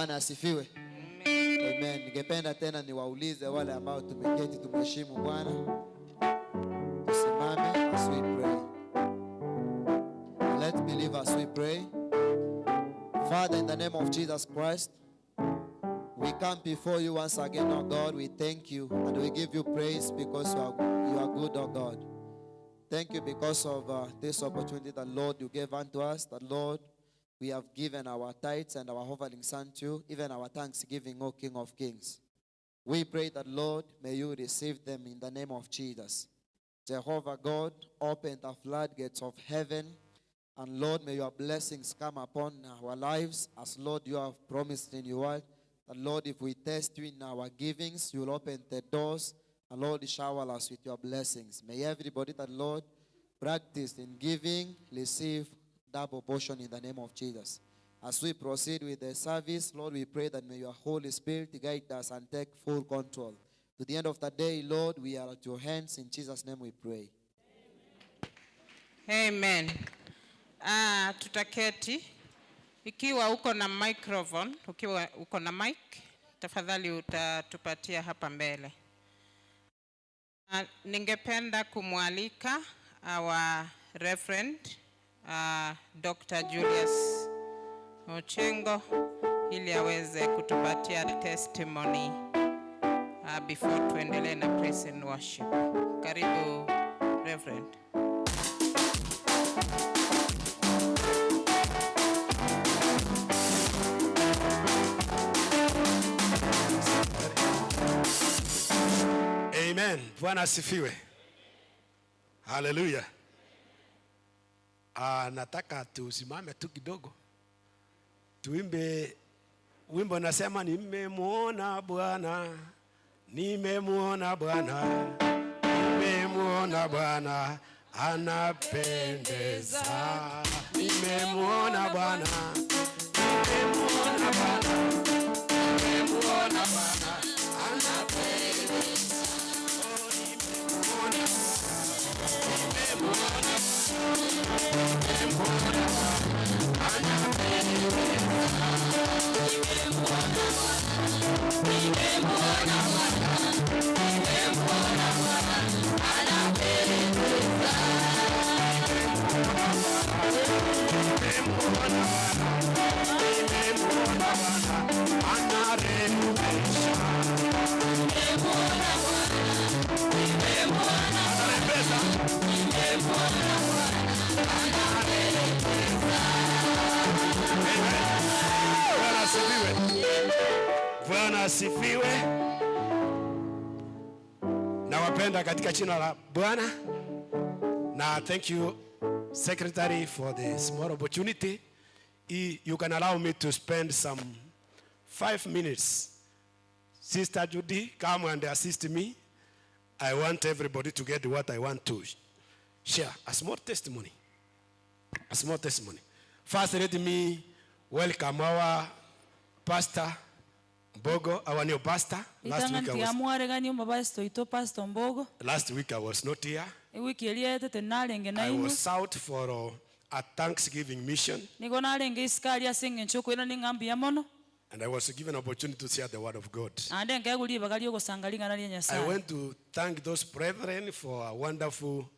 Speaker 1: Bwana asifiwe. Amen. Ningependa tena niwaulize wale ambao tumeketi tumheshimu Bwana. Tusimame as we pray. Let's believe as we pray. Father, in the name of Jesus Christ, we come before you once again, oh God. We thank you and we give you praise because you are good, oh God. Thank you because of this opportunity that, Lord, you gave unto us, that, Lord, we have given our tithes and our offerings unto you, even our thanksgiving, O King of Kings. We pray that, Lord, may you receive them in the name of Jesus. Jehovah God, open the floodgates of heaven, and Lord, may your blessings come upon our lives, as Lord, you have promised in your word. That, Lord, if we test you in our givings, you will open the doors, and Lord, shower us with your blessings. May everybody that, Lord, practice in giving, receive double portion in the name of Jesus. As we proceed with the service, Lord, we pray that may your Holy Spirit guide us and take full control. To the end of the day, Lord, we are at your hands. In Jesus' name we pray.
Speaker 3: Amen. Tutaketi. Ikiwa uko na microphone, ukiwa uko na mic, tafadhali utatupatia hapa mbele. Ningependa kumwalika our Reverend Dr. Julius Ochengo ili aweze kutupatia testimony before tuendelee na praise and worship. Karibu Reverend.
Speaker 5: Amen. Bwana asifiwe. Hallelujah. Nataka tusimame tu kidogo. Tuimbe wimbo nasema nimemuona Bwana, nimemuona Bwana, nimemuona Bwana anapendeza. Nimemuona Bwana, nimemuona Bwana, nimemuona Bwana anapendeza. Oh, nimemuona, nimemuona, nimemuona Bwana asifiwe. Nawapenda katika jina la Bwana. Na thank you secretary for the small opportunity. You can allow me to spend some 5 minutes. Sister Judy, come and assist me. I want everybody to get what I want to share. A small testimony. A small testimony. First, let me welcome our pastor, Mbogo, our new pastor. Last week I was, last week I was not here. I was out for a Thanksgiving mission. And I was given an opportunity to share the word of God. I went to thank those brethren for a wonderful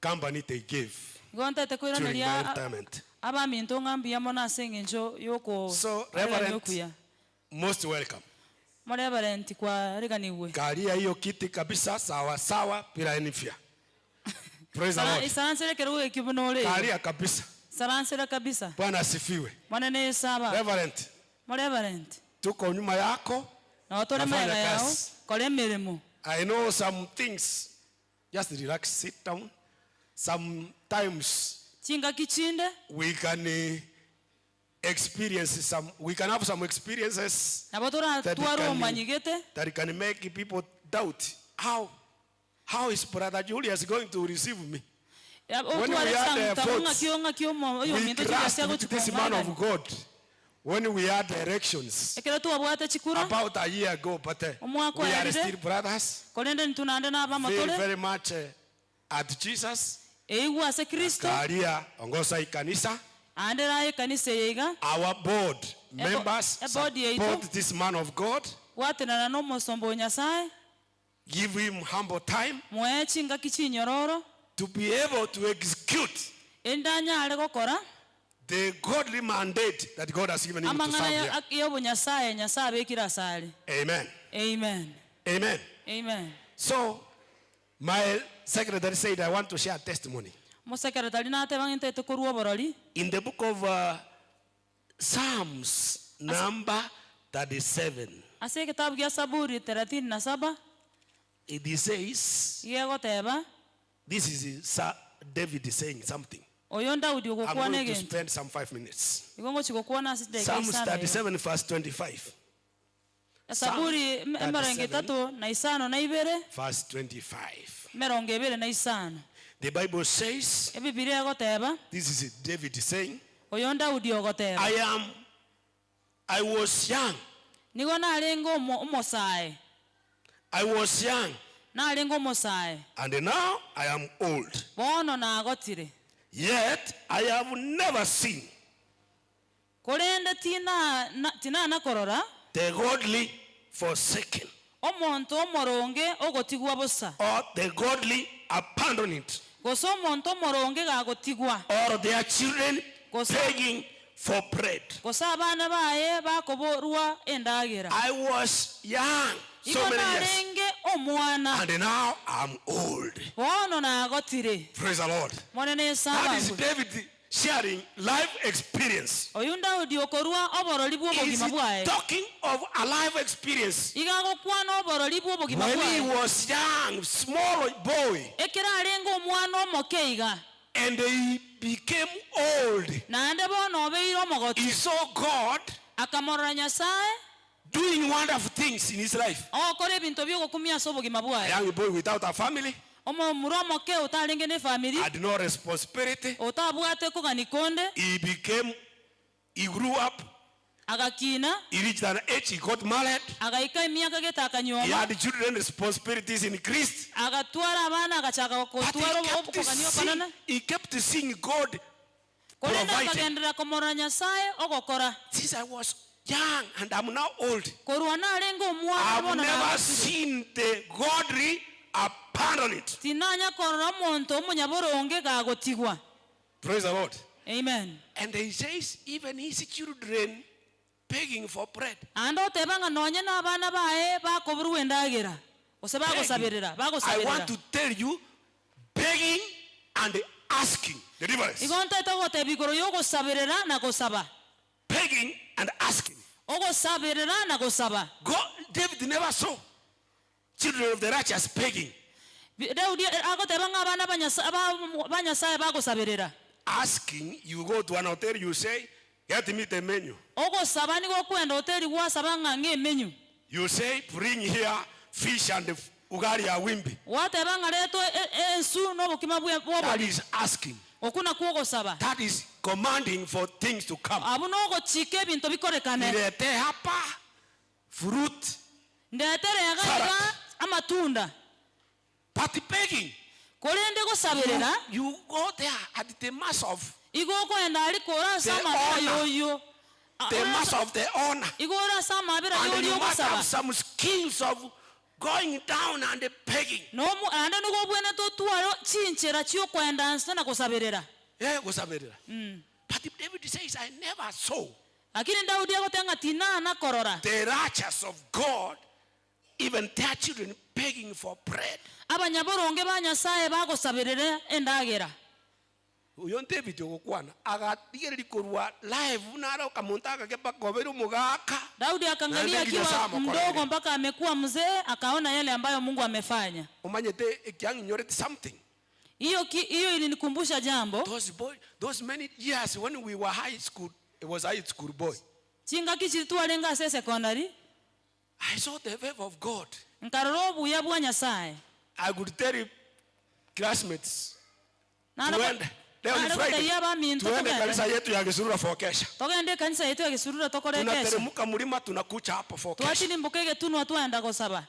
Speaker 5: company they gave during my retirement. So, Reverend, most welcome. Kalia hiyo kiti kabisa sawa sawa bila any fear. Praise the Lord. Kalia kabisa. Bwana asifiwe. Reverend. Tuko nyuma yako. Nafanya kazi. I know some things. Just relax, sit down. Sometimes we can experience some, we can have some experiences that can make people doubt how is Brother Julius going to receive me? When we had the votes, we trust with this man of God. When we had elections about a year ago, but we are still brothers. Very, very much at Jesus. Karia ongoza ikanisa. Our board members,
Speaker 2: Ebodi yaito.
Speaker 5: support this man of God.
Speaker 2: Bwatenana na omosomba o Nyasae.
Speaker 5: Give him humble time.
Speaker 2: Moe chingaki chinyororo.
Speaker 5: To be able to execute.
Speaker 2: Erinde anyare gokora.
Speaker 5: The godly mandate that God has given him to serve
Speaker 2: Amang'ana
Speaker 5: here.
Speaker 2: y'obonyasae Nyasae abekire asare.
Speaker 5: Amen.
Speaker 2: Amen.
Speaker 5: Amen.
Speaker 2: Amen.
Speaker 5: So, my secretary said, I want to share testimony.
Speaker 2: Omosekeretari nateba ng'a ntaete korua oborori.
Speaker 5: In the book of uh, Psalms number 37.
Speaker 2: Ase egetabu gia Saburi thelathini na saba.
Speaker 5: It says,
Speaker 2: Iga egoteba.
Speaker 5: This is Sir David saying something.
Speaker 2: Oyo Daudi
Speaker 5: I'm
Speaker 2: ogokwana
Speaker 5: going to
Speaker 2: egento.
Speaker 5: spend some 5 minutes.
Speaker 2: Igo ngochia gokwana ase chidaeka
Speaker 5: Psalms
Speaker 2: isano iga.
Speaker 5: 37 verse 25.
Speaker 2: Esaburi
Speaker 5: Psalm
Speaker 2: emerongo
Speaker 5: 37
Speaker 2: etato na isano na ibere.
Speaker 5: verse 25.
Speaker 2: Emerongo ebere na isano.
Speaker 5: The Bible says,
Speaker 2: Ebibilia egoteba.
Speaker 5: This is David saying,
Speaker 2: Oyo Daudi ogoteba.
Speaker 5: I am, I was young.
Speaker 2: Nigo narenge omo, omosae.
Speaker 5: I was young.
Speaker 2: Narenge omosae.
Speaker 5: And now I am old.
Speaker 2: Bono nagotire.
Speaker 5: Yet I have never seen.
Speaker 2: Korende tina, na, tinana korora.
Speaker 5: The godly forsaken.
Speaker 2: Omonto omoronge ogotigwa bosa.
Speaker 5: Or the godly abandoned.
Speaker 2: Gose omonto omoronge gagotigwa.
Speaker 5: Or their children
Speaker 2: Gose,
Speaker 5: begging for bread.
Speaker 2: gose abana baye bakoborwa endagera.
Speaker 5: I was young so
Speaker 2: Igo
Speaker 5: many years.
Speaker 2: narenge omwana.
Speaker 5: And now I'm old.
Speaker 2: Bono nagotire.
Speaker 5: Praise the Lord.
Speaker 2: Monene Yesu
Speaker 5: That is
Speaker 2: abangwe.
Speaker 5: David sharing life experience.
Speaker 2: Oyu Daudi okorua oborori
Speaker 5: Is
Speaker 2: bw'obogima
Speaker 5: he
Speaker 2: bwaye.
Speaker 5: talking of a life experience?
Speaker 2: Iga agokwana oborori bw'obogima
Speaker 5: When he
Speaker 2: bwaye.
Speaker 5: was young, small boy,
Speaker 2: Ekero arenge omwana omoke iga.
Speaker 5: and he became old.
Speaker 2: Naende bono obeire omogotu.
Speaker 5: He saw God
Speaker 2: Akamorora Nyasae.
Speaker 5: doing wonderful things in his life.
Speaker 2: Ogokora ebinto bi'ogokumia ase obogima
Speaker 5: A
Speaker 2: bwaye.
Speaker 5: young boy without a family.
Speaker 2: Omomura omoke otarenge nefamiri.
Speaker 5: Had no responsibility.
Speaker 2: Otabwate kogani konde.
Speaker 5: He became, he grew up.
Speaker 2: Agakina.
Speaker 5: He reached an age, he got married.
Speaker 2: Agaika emiaka gete
Speaker 5: He
Speaker 2: akanyuoma.
Speaker 5: had children, responsibilities increased.
Speaker 2: Agatwara abana agachaka
Speaker 5: But he
Speaker 2: gotwara
Speaker 5: kept
Speaker 2: okogania
Speaker 5: seeing,
Speaker 2: okonene.
Speaker 5: he kept seeing God
Speaker 2: Korende
Speaker 5: providing.
Speaker 2: akagenderera komorora Nyasaye ogokora.
Speaker 5: Since I was young and I'm now old,
Speaker 2: Korwa narenge omwana
Speaker 5: I've
Speaker 2: bono
Speaker 5: never
Speaker 2: nagotire.
Speaker 5: seen the godly abandoned.
Speaker 2: Tinanya korora omonto omonyaboronge gagotigwa.
Speaker 5: Praise the Lord.
Speaker 2: Amen.
Speaker 5: And he says, even his children begging for bread.
Speaker 2: Ande oteba ng'a nonye na abana baye bakoborwa endagera gose
Speaker 5: Begging.
Speaker 2: bagosaberera
Speaker 5: I
Speaker 2: bagosaberera.
Speaker 5: want to tell you, begging and asking. The difference.
Speaker 2: Igo ntaete goteba igoro y'ogosaberera na gosaba.
Speaker 5: Begging and asking.
Speaker 2: Ogosaberera na gosaba.
Speaker 5: God, David never saw children of the righteous begging.
Speaker 2: Daudi agoteba ng'a abana ba Nyasaye ba Nyasaye bagosaberera.
Speaker 5: Asking, you go to an hotel, you say, get me the menu.
Speaker 2: Ogosaba nigo okwenda hoteli gwasaba ng'a ng'a emenyu.
Speaker 5: You say, bring here fish and ugali ya wimbi.
Speaker 2: Gwateba ng'a retwa ensu na obokima
Speaker 5: That
Speaker 2: bw'obori.
Speaker 5: is asking.
Speaker 2: Okwo nakwo ogosaba.
Speaker 5: That is commanding for things to come.
Speaker 2: Abwo nogochika ebinto bikorekane.
Speaker 5: Nirete hapa fruit.
Speaker 2: Ndetere iga
Speaker 5: Salad.
Speaker 2: iga amatunda.
Speaker 5: But begging.
Speaker 2: Korende gosaberera.
Speaker 5: You, you go there at the mass of.
Speaker 2: Igo okoenda aria kore ase
Speaker 5: The
Speaker 2: amabera
Speaker 5: owner.
Speaker 2: y'oyio.
Speaker 5: The mass of the owner.
Speaker 2: Igo ore ase amabera
Speaker 5: And
Speaker 2: y'oria
Speaker 5: you must
Speaker 2: ogosaba.
Speaker 5: have some skills of going down and begging.
Speaker 2: Nomo, naende nigo obwenerete otware chinchera chi'okoenda nse na gosaberera.
Speaker 5: Eh, gosaberera. But David says, I never saw
Speaker 2: Lakini Daudi agoteba ng'a tinana korora.
Speaker 5: the righteous of God, even their children begging for bread.
Speaker 2: Abanyaboronge ba Nyasaye bagosaberera endagera.
Speaker 5: Oyo David ogokwana agatigereria korwa live buna are okamonto agake mpaka obeire omogaka.
Speaker 2: Daudi akangalia
Speaker 5: Naende
Speaker 2: akiwa
Speaker 5: Nyasaye amokorere.
Speaker 2: mdogo mpaka amekuwa mzee akaona yale ambayo Mungu amefanya.
Speaker 5: Omanyete ekiang'inyorete something.
Speaker 2: Hiyo ki, hiyo ilinikumbusha jambo.
Speaker 5: Those boy, those many years when we were high school, it was high school boy.
Speaker 2: Chingaki chiri twarenge ase secondary.
Speaker 5: I saw the favor of God.
Speaker 2: Nkarora obuya bwa Nyasaye.
Speaker 5: I could tell you classmates,
Speaker 2: Nare
Speaker 5: tuende. Leo ni
Speaker 2: nare
Speaker 5: Friday.
Speaker 2: gotebia abaminto
Speaker 5: Tuende
Speaker 2: togende.
Speaker 5: kanisa yetu ya Gisurura for kesha.
Speaker 2: Togende ekanisa yaito ya Gisurura tokore kesha.
Speaker 5: Tunateremka mlima tunakucha hapo for kesha.
Speaker 2: Twatirimboka egetunwa twaenda gosaba.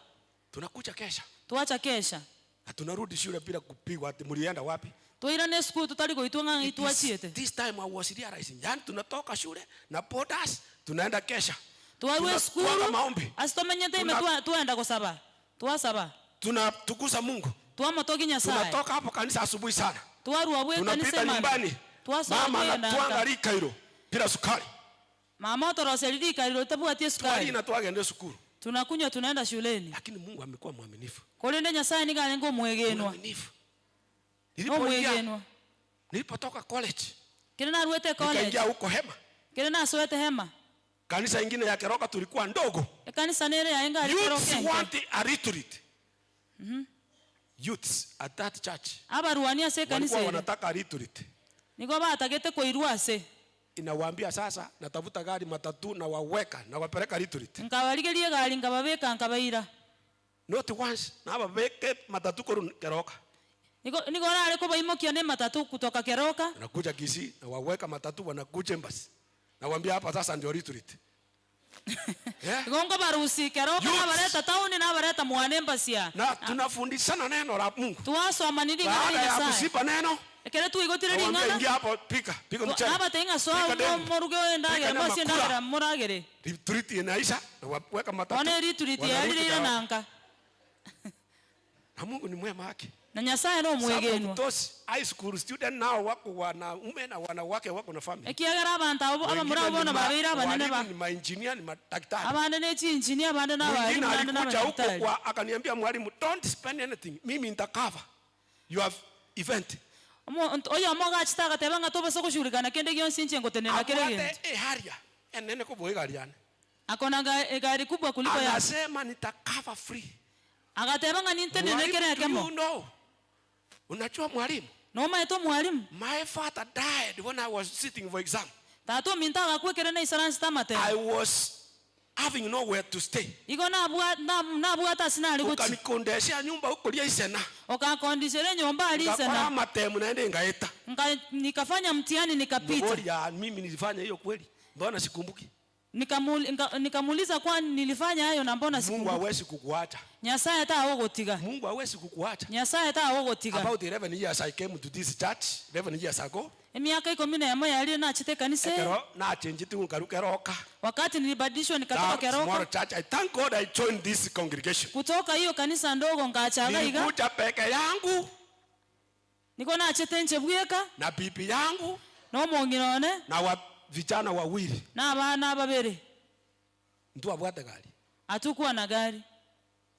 Speaker 5: Tunakucha kesha.
Speaker 2: Twacha kesha.
Speaker 5: Na tunarudi shule bila kupigwa ati mlienda wapi?
Speaker 2: Twairane esukuru totari goitwa ng'a
Speaker 5: It is
Speaker 2: twachiete.
Speaker 5: This time I was realizing, yani tunatoka shule na bodas Tunaenda kesha.
Speaker 2: Twarwa
Speaker 5: Tunatwanga
Speaker 2: esukuru,
Speaker 5: maombi.
Speaker 2: ase tomenyete ime
Speaker 5: Tuna-
Speaker 2: twa- twaenda gosaba, twasaba,
Speaker 5: Tunatukuza Mungu.
Speaker 2: twamotogia Nyasaye.
Speaker 5: Tunatoka hapo kanisa asubuhi sana.
Speaker 2: Twarwa abwo ekanisa
Speaker 5: Tunapita
Speaker 2: emambia,
Speaker 5: nyumbani.
Speaker 2: twasoa
Speaker 5: Mama
Speaker 2: twagenda
Speaker 5: anatwanga
Speaker 2: nka.
Speaker 5: likairo bila sukari.
Speaker 2: Mama otoroseria rikariro ritabwati esukari.
Speaker 5: Twalina twagenda esukuru.
Speaker 2: Tunakunywa tunaenda shuleni.
Speaker 5: Lakini Mungu amekuwa mwaminifu.
Speaker 2: Korende Nyasaye nigo arenge omwegenwa.
Speaker 5: Mwaminifu. Nilipoingia
Speaker 2: Omwegenwa.
Speaker 5: nilipotoka college
Speaker 2: Kere naruete college.
Speaker 5: nikaingia huko hema.
Speaker 2: Kere nasoete hema.
Speaker 5: Kanisa ingine ya Keroka tulikuwa ndogo.
Speaker 2: Ekanisa nere yaye ngare
Speaker 5: Youths
Speaker 2: Keroka enke.
Speaker 5: want a retreat. Youths at that church
Speaker 2: Abarwani ase ekanisa
Speaker 5: walikuwa
Speaker 2: ere
Speaker 5: wanataka a retreat.
Speaker 2: nigo batagete koirwa ase.
Speaker 5: Inawaambia sasa natafuta gari matatu na waweka na wapeleka retreat.
Speaker 2: Nkabarigeria egari nkababeka nkabaira.
Speaker 5: Not once na wabeke matatu koru Keroka.
Speaker 2: Nigo nigo orare kobaimokia ne matatu kutoka Keroka.
Speaker 5: Wanakuja Kisii na waweka matatu wanakuja Embassy. Nawaambia hapa sasa ndio retreat. Yeah.
Speaker 2: Igo nkobarusia Keroka
Speaker 5: Youths.
Speaker 2: nabareta town nabareta mwane Embassy aa.
Speaker 5: Na tunafundishana neno la Mungu.
Speaker 2: Twasomani ring'ana
Speaker 5: Baada
Speaker 2: ria
Speaker 5: ya
Speaker 2: Nyasaye.
Speaker 5: kusiba neno
Speaker 2: Ekero twaigotire
Speaker 5: nawaambia
Speaker 2: ring'ana
Speaker 5: ingia hapo pika, pika mchele.
Speaker 2: nabatebia ng'a soa
Speaker 5: Pika dengu.
Speaker 2: moruge endagera,
Speaker 5: Pika nyama,
Speaker 2: mosie
Speaker 5: kula.
Speaker 2: endagera moragere.
Speaker 5: Retreat inaisha na waweka matatu.
Speaker 2: Bono eretreat
Speaker 5: Wanarudi
Speaker 2: yarire
Speaker 5: Keroka.
Speaker 2: nanka.
Speaker 5: Na Mungu ni mwema haki.
Speaker 2: Na Nyasaye
Speaker 5: Some of
Speaker 2: nomwegenwa.
Speaker 5: those high school student now wako wanaume na wanawake wako na family.
Speaker 2: Ekiagera abanto abo abamura
Speaker 5: Wengine
Speaker 2: abo
Speaker 5: ni
Speaker 2: bono
Speaker 5: ma-
Speaker 2: babeire abanene ba.
Speaker 5: walimu ni maengineer ni madaktari.
Speaker 2: Abande ne chinjinia abande na
Speaker 5: Mwingine
Speaker 2: abalimu abande na
Speaker 5: alikuja huko
Speaker 2: abadaktari.
Speaker 5: kwa akaniambia mwalimu don't spend anything. Mimi nitacover your event.
Speaker 2: Omo oyomo agachete agateba ng'a tobasa goshughulika kende gionsi inche ngotenena kere
Speaker 5: Abwate
Speaker 2: egento.
Speaker 5: eharia enene kobua egari yane.
Speaker 2: Akona egari kubwa kuliko yako.
Speaker 5: Anasema nitacover free.
Speaker 2: Agateba ng'a nintenene
Speaker 5: Mwalimu,
Speaker 2: kere
Speaker 5: do
Speaker 2: ekemo.
Speaker 5: you know? Unajua mwalimu?
Speaker 2: Nomaete omwalimu?
Speaker 5: My father died when I was sitting for exam.
Speaker 2: Tata ominto agakwa ekero naisaransete amatemo.
Speaker 5: I was having nowhere to stay.
Speaker 2: Igo nabwa- nab- nabwate ase nare gochia.
Speaker 5: Ukanikondeshea nyumba huko lia Isena.
Speaker 2: Okankondishera enyomba aria
Speaker 5: Nikakora
Speaker 2: Isena.
Speaker 5: amatemu naende ngaeta.
Speaker 2: Nka, nikafanya mtihani nikapita.
Speaker 5: Ngori ya mimi nilifanya hiyo kweli. Mbona sikumbuki?
Speaker 2: Nikamuli, nka, nikamuuliza kwani nilifanya hayo na mbona
Speaker 5: Mungu
Speaker 2: sikumbuki.
Speaker 5: hawezi kukuacha.
Speaker 2: Nyasaye tagogotiga.
Speaker 5: Mungu hawezi kukuacha.
Speaker 2: Nyasaye tagogotiga.
Speaker 5: About 11 years I came to this church 11 years ago.
Speaker 2: Emiaka ikomi na emo yarire nachete ekanisa eye.
Speaker 5: Ekero nachenjete nkaru Keroka.
Speaker 2: Wakati nilibadilishwa nikatoka
Speaker 5: That small
Speaker 2: Keroka.
Speaker 5: church. I thank God I joined this congregation.
Speaker 2: Kutoka hiyo kanisa ndogo ngachaga iga.
Speaker 5: Nilikuja peke yangu
Speaker 2: Niko nachete nche bweka
Speaker 5: na bibi yangu
Speaker 2: na omong'ina one
Speaker 5: na wa vijana wawili.
Speaker 2: na abana babere.
Speaker 5: Mtu abwate gari.
Speaker 2: Hatukuwa na gari.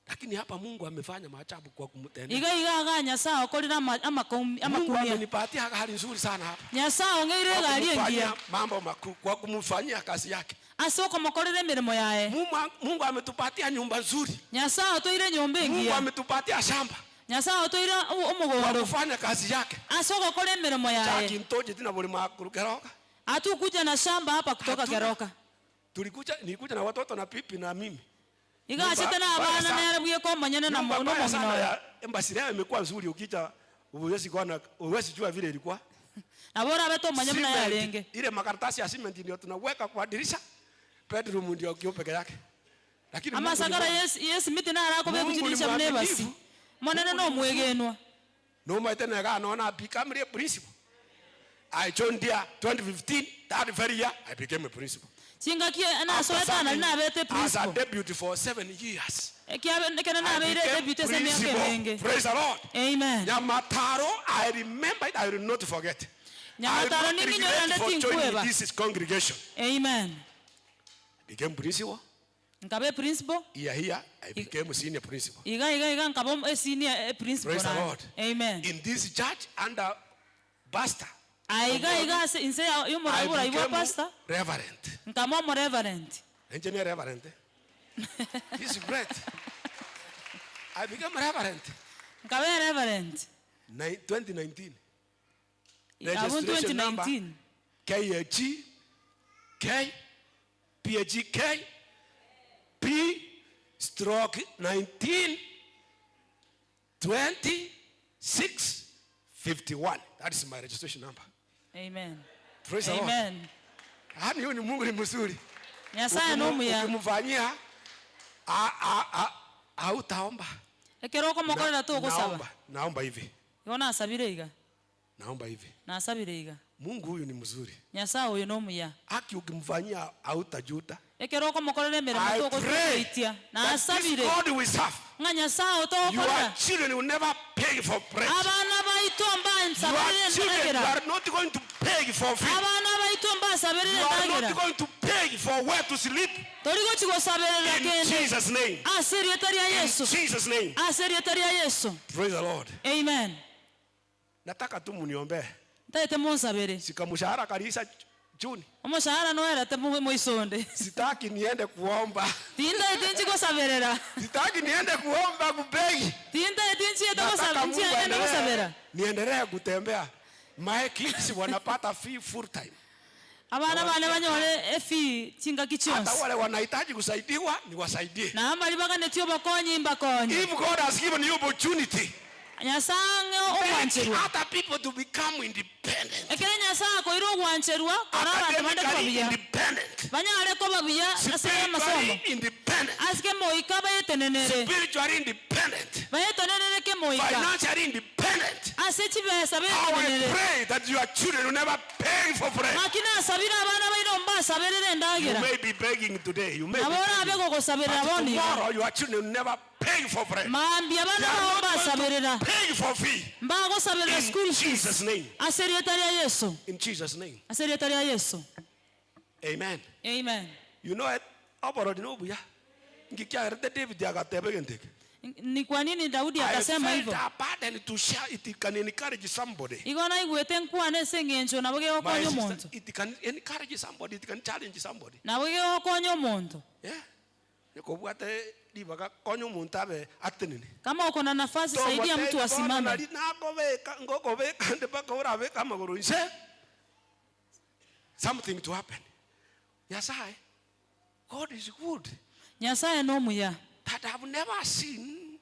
Speaker 5: Lakini hapa Mungu amefanya maajabu kwa kumtendea.
Speaker 2: Iga iga iga Nyasaye okorire ama, amakum,
Speaker 5: Mungu
Speaker 2: amakumia.
Speaker 5: amenipatia gari nzuri sana hapa.
Speaker 2: Nyasaye ong'eire
Speaker 5: Kwa
Speaker 2: egari engiya.
Speaker 5: kumfanyia mambo makuu, kwa kumfanyia kazi yake.
Speaker 2: Ase okomokorera emeremo yaye.
Speaker 5: Mungu, Mungu ametupatia nyumba nzuri.
Speaker 2: Nyasaye otoire nyomba
Speaker 5: Mungu
Speaker 2: engiya.
Speaker 5: ametupatia shamba
Speaker 2: Nyasaye otoire
Speaker 5: kwa
Speaker 2: omogondo.
Speaker 5: kufanya kazi yake.
Speaker 2: Ase ogokora emeremo yaye.
Speaker 5: Chaki ntoje tina buli makuru Keroka.
Speaker 2: Hatukuja na shamba hapa kutoka
Speaker 5: Hatuna.
Speaker 2: Keroka.
Speaker 5: Tulikuja, nilikuja na watoto na pipi na mimi.
Speaker 2: Iga achete na
Speaker 5: Nyumba mbaya
Speaker 2: abana
Speaker 5: sana.
Speaker 2: nere bweka omonyene na
Speaker 5: Nyumba mbaya
Speaker 2: nomong'ina
Speaker 5: sana
Speaker 2: oye.
Speaker 5: ya embassy leo imekuwa nzuri ukija huwezi kuona huwezi jua vile ilikuwa.
Speaker 2: Nabo orabete omanye buna
Speaker 5: Cement,
Speaker 2: yarenge.
Speaker 5: ile makaratasi ya cement ndio tunaweka kwa dirisha. Bedroom ndio kio peke yake. Lakini Mungu ni
Speaker 2: Amasakara
Speaker 5: mwema.
Speaker 2: yes yes miti naro akobeka
Speaker 5: Mungu ni
Speaker 2: chidirisha buna ebasi.
Speaker 5: mwaminifu.
Speaker 2: Monene
Speaker 5: Mungu ni mzuri.
Speaker 2: nomwegenwa.
Speaker 5: No maite nega naona become a principal. I joined there 2015, that very year I became a principal.
Speaker 2: Chingaki
Speaker 5: After
Speaker 2: nasoete nari
Speaker 5: serving
Speaker 2: nabete
Speaker 5: as a
Speaker 2: principal.
Speaker 5: deputy for 7 years.
Speaker 2: Ekiabe ekero
Speaker 5: I
Speaker 2: nabeire
Speaker 5: became
Speaker 2: deputy ase emiaka
Speaker 5: principal.
Speaker 2: emenge.
Speaker 5: Praise the Lord.
Speaker 2: Amen.
Speaker 5: Nyamataro, I remember it, I will not forget. I will
Speaker 2: Nyamataro
Speaker 5: not
Speaker 2: ninginyorande
Speaker 5: regret for joining
Speaker 2: tinkweba.
Speaker 5: this congregation.
Speaker 2: Amen.
Speaker 5: Became principal.
Speaker 2: Nkabe principal.
Speaker 5: Here, here, I became senior principal.
Speaker 2: Iga iga iga nkaba a senior eh, principal.
Speaker 5: Praise the
Speaker 2: naye.
Speaker 5: Lord.
Speaker 2: Amen.
Speaker 5: In this church under pastor,
Speaker 2: Aiga iga ase inse ya
Speaker 5: I
Speaker 2: yomorabura ibwa
Speaker 5: became
Speaker 2: pastor.
Speaker 5: reverend.
Speaker 2: Nkama omo reverend.
Speaker 5: Engineer reverend. This is great. I became reverend.
Speaker 2: Nkabe reverend.
Speaker 5: 2019.
Speaker 2: Abun
Speaker 5: Registration number
Speaker 2: 2019.
Speaker 5: KAG K P A G K P stroke 19 26 51. That is my registration number.
Speaker 2: Amen.
Speaker 5: Praise the Lord.
Speaker 2: Amen.
Speaker 5: Yaani huyu ni Mungu ni mzuri.
Speaker 2: Nyasaye
Speaker 5: Ukimu-
Speaker 2: nomuya.
Speaker 5: Ukimfanyia a- a- a- hautaomba.
Speaker 2: Ekero okomokorera
Speaker 5: Na-
Speaker 2: togosaba.
Speaker 5: Naomba, naomba hivi.
Speaker 2: Igo nasabire iga.
Speaker 5: Naomba hivi.
Speaker 2: Nasabire iga.
Speaker 5: Mungu huyu ni mzuri.
Speaker 2: Nyasae oyo nomuya.
Speaker 5: Haki ukimfanyia hautajuta.
Speaker 2: Ekero okomokorera emeremo
Speaker 5: I pray
Speaker 2: togotoitia.
Speaker 5: that this
Speaker 2: Nasabire
Speaker 5: God we serve,
Speaker 2: ng'a Nyasae
Speaker 5: your
Speaker 2: otogokorera
Speaker 5: children will never beg for bread.
Speaker 2: abana baito
Speaker 5: Your
Speaker 2: mbansaberere
Speaker 5: children, you
Speaker 2: endagera.
Speaker 5: are not going to beg for food.
Speaker 2: Abana baito mbasaberere
Speaker 5: You are
Speaker 2: endagera.
Speaker 5: not going to beg for where to sleep.
Speaker 2: Tori gochi gosaberera
Speaker 5: In
Speaker 2: kende.
Speaker 5: Jesus' name.
Speaker 2: Ase erieta ria
Speaker 5: In
Speaker 2: Yeso.
Speaker 5: Jesus' name.
Speaker 2: Ase erieta ria Yeso.
Speaker 5: Praise the Lord.
Speaker 2: Amen.
Speaker 5: Nataka tu muniombee.
Speaker 2: Ntaete monsabere.
Speaker 5: Sika mshahara kaliisha Juni.
Speaker 2: Omoshahara noerete moisonde.
Speaker 5: Sitaki niende kuomba.
Speaker 2: Tintaete nchi gosaberera.
Speaker 5: Sitaki niende kuomba kubegi.
Speaker 2: Tintaete nchiete
Speaker 5: Nataka
Speaker 2: gosabera.
Speaker 5: Mungu
Speaker 2: Nchiagende
Speaker 5: aendelee.
Speaker 2: gosabera.
Speaker 5: Niendelee kutembea. My kids wanapata fee full time.
Speaker 2: Abana bane banyore efee chingaki
Speaker 5: Hata
Speaker 2: chionsi.
Speaker 5: wale wanahitaji kusaidiwa niwasaidie.
Speaker 2: Na ambari baganetie obokonyi mbakonye.
Speaker 5: If God has given you opportunity,
Speaker 2: Nyasaye ang'e
Speaker 5: make
Speaker 2: ogwancherwa.
Speaker 5: other people to become independent.
Speaker 2: Ekero Nyasaye akoire ogwancherwa, kora abanto bande koba
Speaker 5: Academically
Speaker 2: buya.
Speaker 5: independent.
Speaker 2: Banyare koba buya ase amasomo.
Speaker 5: Spiritually independent.
Speaker 2: Ase kemoika bayetenenere.
Speaker 5: Spiritually independent.
Speaker 2: Bayetenenere kemoika.
Speaker 5: Financially independent.
Speaker 2: Ase chibesa
Speaker 5: How I
Speaker 2: bayetenenere.
Speaker 5: pray that your children will never beg for bread.
Speaker 2: Ng'aki nasabire abana baino mbasaberere
Speaker 5: You
Speaker 2: endagera.
Speaker 5: may be begging today. You may be
Speaker 2: Nabo orabe
Speaker 5: begging.
Speaker 2: gogosaberera
Speaker 5: But
Speaker 2: bono iga.
Speaker 5: tomorrow your children will never beg for bread.
Speaker 2: Mambia
Speaker 5: They
Speaker 2: abana
Speaker 5: are
Speaker 2: bao
Speaker 5: not going
Speaker 2: mbasaberera.
Speaker 5: to beg for fee.
Speaker 2: Mbagosaberera
Speaker 5: In
Speaker 2: school fees.
Speaker 5: Jesus' name.
Speaker 2: Ase erieta ria Yeso.
Speaker 5: In Jesus' name.
Speaker 2: Ase erieta ria Yeso.
Speaker 5: Amen.
Speaker 2: Amen.
Speaker 5: You know what? Oborori nobuya. Nki kiagerete David agateba egento eke.
Speaker 2: Ni kwa nini Daudi
Speaker 5: I
Speaker 2: akasema
Speaker 5: felt
Speaker 2: hivyo?
Speaker 5: a burden to share it can encourage somebody.
Speaker 2: Igo naigwete nkwane ase eng'encho nabo
Speaker 5: My
Speaker 2: gegokonya
Speaker 5: sister,
Speaker 2: omonto.
Speaker 5: it can encourage somebody, it can challenge somebody.
Speaker 2: Nabo gegokonya omonto.
Speaker 5: Yeah. Nikobwate ribaga konya omonto abe atenene.
Speaker 2: Kama uko na nafasi saidia mtu
Speaker 5: Togotebi bono
Speaker 2: asimame.
Speaker 5: nari nakobeka ngokobeka nde mpaka orabeka amagoro inse. Something to happen. Nyasaye, God is good.
Speaker 2: Nyasaye nomuya.
Speaker 5: That I've never seen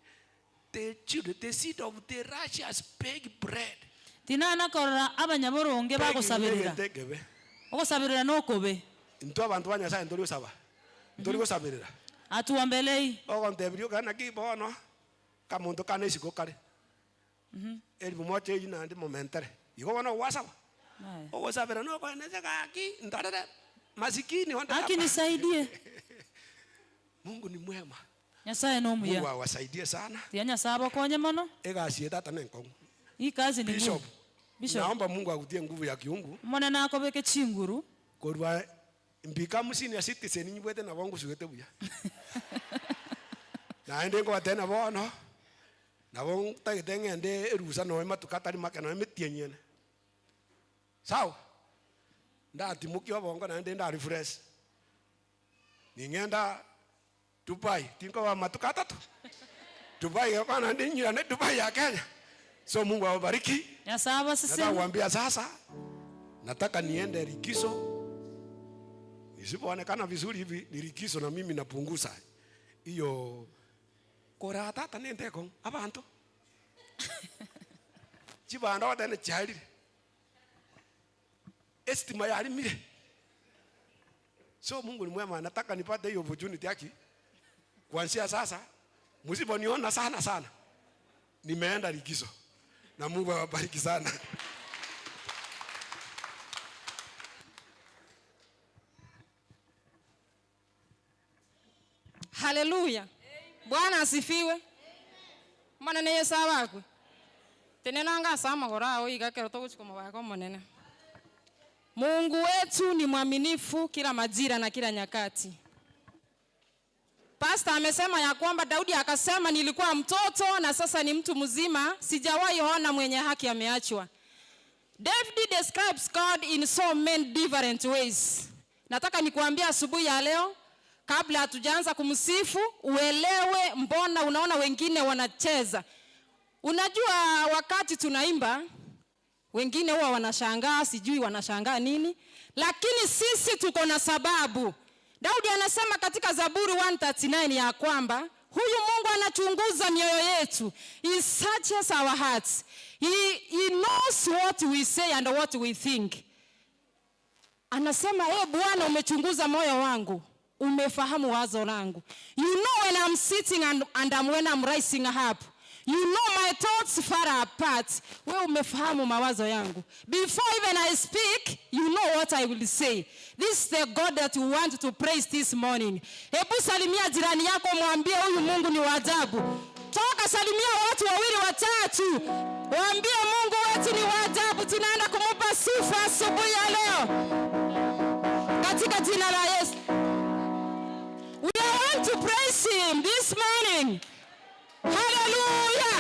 Speaker 5: the children, the seed of the righteous beg bread.
Speaker 2: Tinana korora abanyaboronge
Speaker 5: Begging
Speaker 2: bagosaberera.
Speaker 5: negento ekebe.
Speaker 2: Ogosaberera nokobe.
Speaker 5: Intwe abanto ba Nyasaye ntori gosaba. Ntori gosaberera.
Speaker 2: Atuombelei.
Speaker 5: Ogontebirie okare naki bono, kamonto kane isiko kare. Eribu mocha eywo naende momentere. Igo bono gwasaba. Ogosabera nokoenese gaki, ntorere masikini onde
Speaker 2: Haki
Speaker 5: hapa.
Speaker 2: nisaidie.
Speaker 5: Mungu ni mwema.
Speaker 2: Nyasaye nomuya.
Speaker 5: Mungu awasaidie sana.
Speaker 2: Tiga Nyasaye abakonye mono.
Speaker 5: Egasi eye tata nenkong'u.
Speaker 2: Hii kazi ni ngumu.
Speaker 5: Bishop,
Speaker 2: Bishop.
Speaker 5: naomba Mungu akutie nguvu ya kiungu.
Speaker 2: Omonene akobeke chinguru.
Speaker 5: Korwa mbika senior citizen nyibwete nabo ngusugete buya. Naende nkobatebia na bono, nabo ntagete ng'ende erusa nonya matuko atari make nonya emetienyi ene. Sawa? Ndatimokia obongo naende ndarefresh. Ning'enda Dubai, tinkoba matuko atato. Dubai gakwana naende nyirane Dubai ya Kenya. So Mungu awabariki.
Speaker 2: Nyasaye abasesenie.
Speaker 5: Nataka kuambia sasa, nataka niende likizo. Nisipoonekana vizuri hivi ni likizo na mimi napunguza hiyo kora tata nende ko abantu chibanda watene chiarire estima yarimire. So Mungu ni mwema, nataka nipate hiyo opportunity yaki. Kuanzia sasa msiponiona sana sana nimeenda likizo. Na Mungu awabariki sana.
Speaker 6: Haleluya. Bwana asifiwe. Omonene Yeso abakwe. Tenena anga ase amagoro ao iga ekero togochia komobaka Omonene. Mungu wetu ni mwaminifu kila majira na kila nyakati. Pastor amesema ya kwamba Daudi akasema nilikuwa mtoto na sasa ni mtu mzima, sijawahi ona mwenye haki ameachwa. David describes God in so many different ways. Nataka nikuambie asubuhi ya leo, kabla hatujaanza kumsifu, uelewe mbona unaona wengine wanacheza. Unajua wakati tunaimba, wengine huwa wanashangaa, sijui wanashangaa nini, lakini sisi tuko na sababu. Daudi anasema katika Zaburi 139 ya kwamba huyu Mungu anachunguza mioyo yetu. He searches our hearts. He knows what we say and what we think. Anasema, e Bwana, umechunguza moyo wangu, umefahamu wazo langu. You know when I'm sitting and when I'm rising up. You know my thoughts far apart. Wewe umefahamu mawazo yangu. Before even I speak, you know what I will say. This is the God that you want to praise this morning. Hebu salimia jirani yako, mwambie huyu Mungu ni wa ajabu. Toka salimia watu wawili watatu, waambie Mungu wetu ni wa ajabu. Tunaenda kumupa sifa asubuhi ya leo katika jina la Yesu. We want to praise him this morning. Haleluya!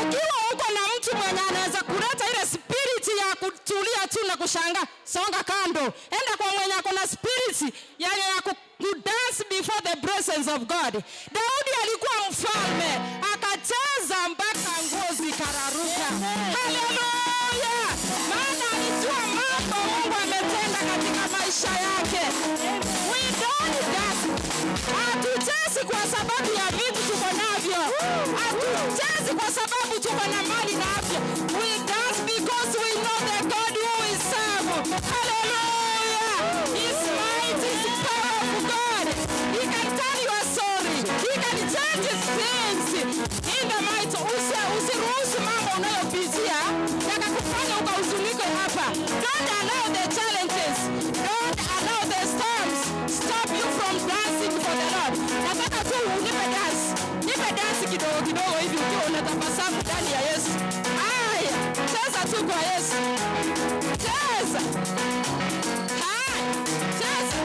Speaker 6: Ukiwa uko na mtu mwenye anaweza kuleta ile spirit ya kutulia tu na kushangaa, songa kando, enda kwa mwenye ako na spirit yani ya kudance before the presence of God. Daudi alikuwa mfalme, akacheza mpaka nguo zikararuka. Haleluya! Maana alijua mambo Mungu ametenda katika maisha yake. We don't dance. Hatuchezi kwa sababu ya vitu tuko navyo, hatuchezi kwa sababu tuko na mali na afya. We dance because we know the God who we serve. Hallelujah! His might is powerful God. He can tell your story. He can change things. In the might, usiruhusu mambo unayopitia yakakufanya ukahuzunike hapa. Don't allow the challenges. Don't allow the storms stop you from dancing for the Lord. Nataka tu unipe dance. Nipe dance kidogo kidogo hivi ukiwa unatabasamu ndani ya Yesu. Haya, cheza tu kwa Yesu. Cheza. Haya, cheza.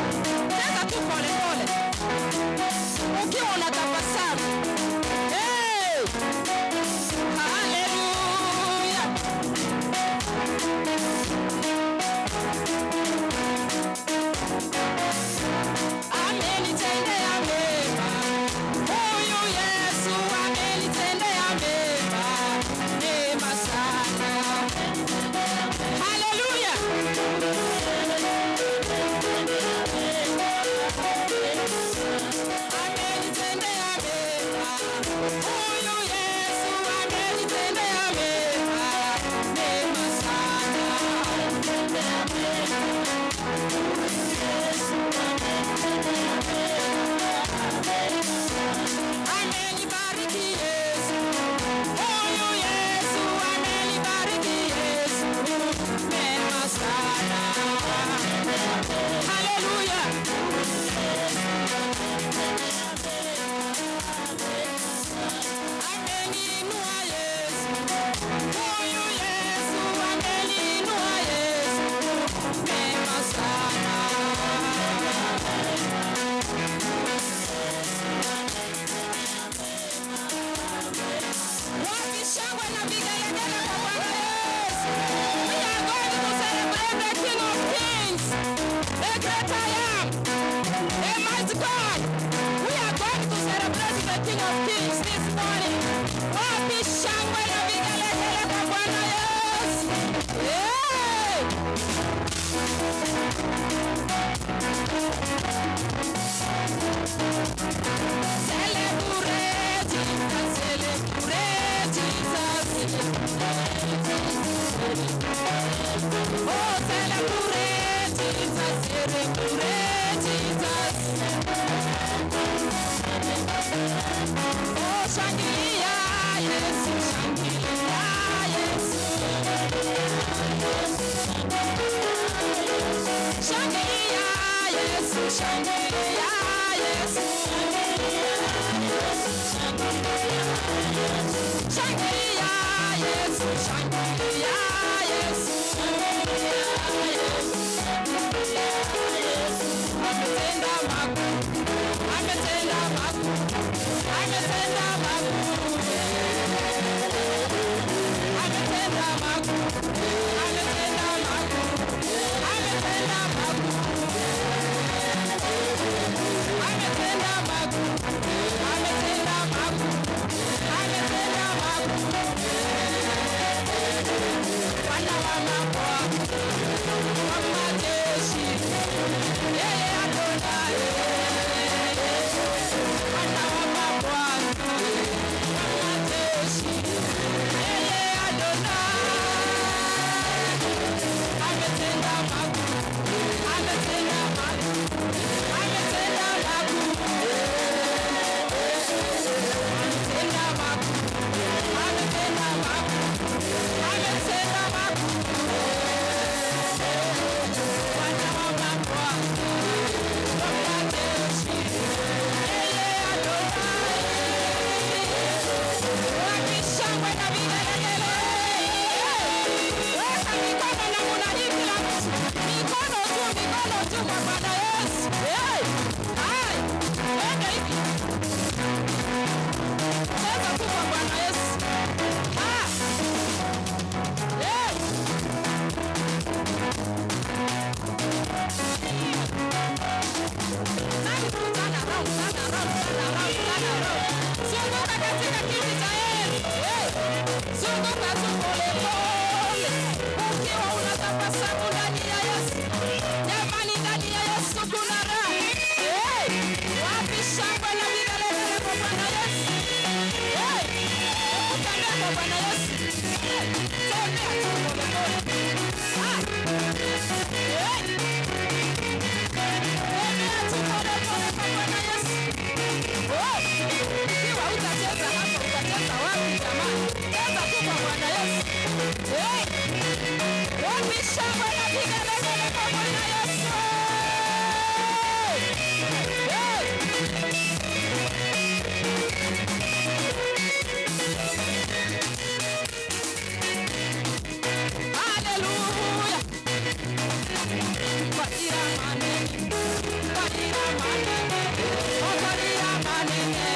Speaker 6: Cheza tu pole pole. Ukiwa unatabasamu. Hey! Hallelujah. Amenitendea mema. Huyu Yesu amenitendea mema. Mema sana. Hallelujah. Amenitendea mema. Huyu Yesu amenitendea mema. Mema sana. Amenibariki Yesu. Huyu Yesu amenibariki Yesu. Mema sana. Hallelujah. Ameniinua Yesu. Huyu Yesu ameniinua Yesu. Mema sana. Wapi shangwe na vigelegele kwa Bwana Yesu? We are going to celebrate the King of Kings, the great I am, the mighty God. We are going to celebrate the King of Kings this morning. Wapi shangwe na vigelegele kwa Bwana Yesu? Yeah. Celebrate Jesus, celebrate Jesus. Oh, celebrate Jesus, celebrate Jesus. Oh, shangilia Yesu, shangilia Yesu. Shangilia Yesu, shangilia Yesu. Shangilia Yesu, shangilia Yesu. Ametenda makuu, ametenda makuu, ametenda makuu. Ametenda makuu, ametenda makuu, ametenda makuu. Ametenda makuu, ametenda makuu, ametenda makuu. Bwana wa mabwana, wa majeshi, yeye Adonai. Bwana wa mabwana, wa majeshi, yeye Adonai. Ametenda makuu, ametenda makuu, ametenda makuu. Ametenda makuu, Zunguka tu polepole ukiwa unatabasamu ndani ya Yesu. Jamani, ndani ya Yesu kuna raha. Hey, wapi shangwe na vigelegele kwa Bwana Yesu? Hey, hebu tembea kwa Bwana Yesu. Hey, tembea tu polepole. Ah, hey, tembea tu polepole kwa Bwana Yesu. Oh, ikiwa hutacheza hapa utacheza wapi jamani? Cheza tu kwa Bwana Yesu. Hey, wapi shangwe na vigelegele kwa Bwana Yesu? Hey! Haleluya. Kwa manene, kwa manene, kwa manene.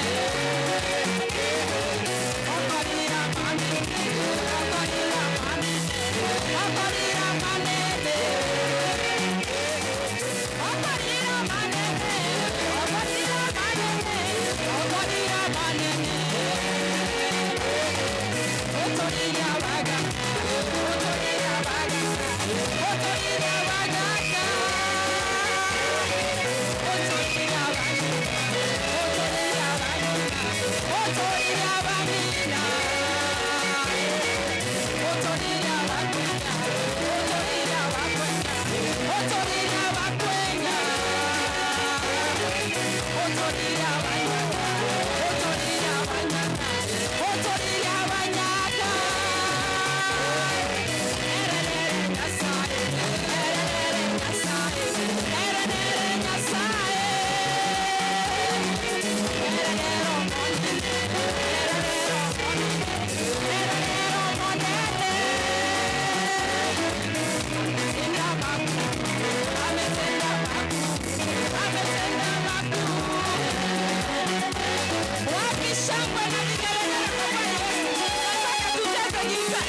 Speaker 6: Wapi shangwe na vigelegele kwa Bwana Yesu? Nataka tucheze gitaa.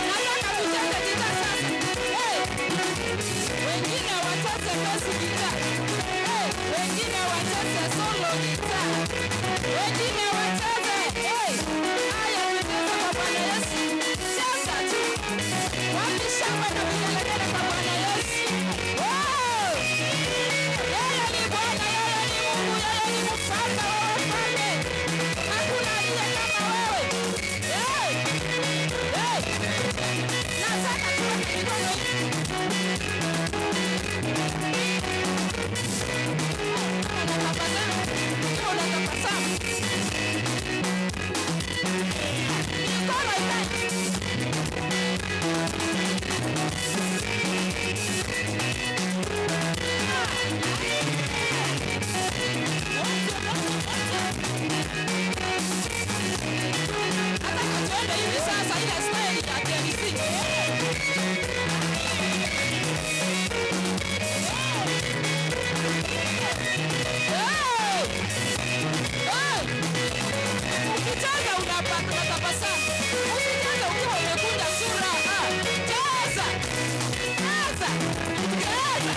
Speaker 6: Nataka tucheze gitaa sasa. Hey! Wengine wacheze bass gitaa. Hey! Wengine wacheze solo gitaa. Wengine wacheze. Hey! Haya tucheze kwa Bwana Yesu. Cheza tu. Wapi shangwe na vigelegele kwa Bwana Yesu? Wow! Yeye ni Bwana, yeye ni Mungu, yeye ni mfalme wa wafalme. Hakuna aliye kama wewe. Hey! Hey! Nataka tuweke mikono hivi. Kama unatabasamu, kama unatabasamu. Mikono ikae. Nataka tuende hivi sasa ile style ya KBC. Hey! Hey! Ukicheza unapata unatabasamu. Usicheze ukiwa umekunja sura. Ah, cheza. Cheza. Cheza.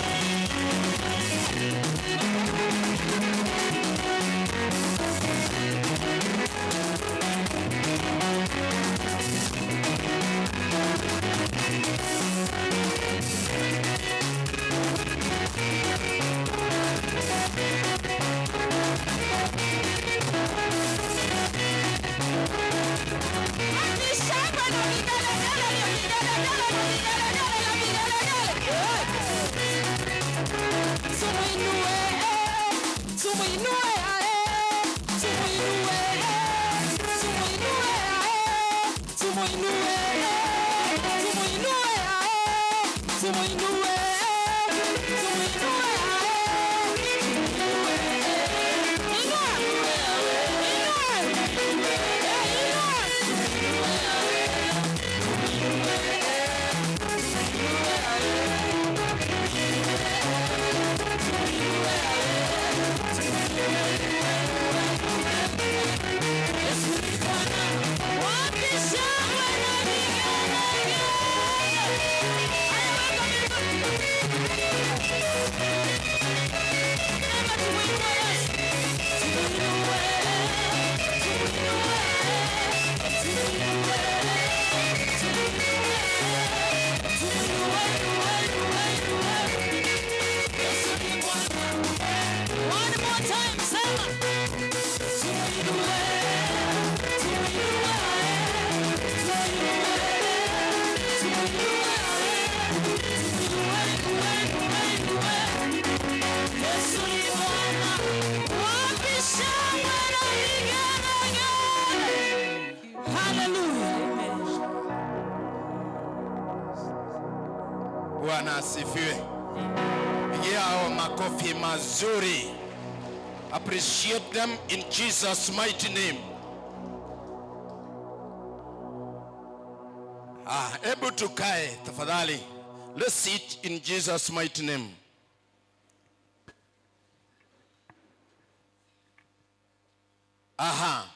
Speaker 6: Wapi shangwe na vigelegele na vigelegele na vigelegele na vigelegele. Tumuinue, eh, tumuinue, eh, tumuinue, eh, tumuinue, eh, tumuinue, eh, tumuinue, eh, tumuinue, eh, tumuinue, eh, tumuinue, eh. Inua, inua, eh, inua. Wapi shangwe na
Speaker 7: Bwana asifiwe. Pigia hao makofi mazuri. Appreciate them in Jesus mighty name. Ah, hebu tukae tafadhali. Let's sit in Jesus mighty name. Aha.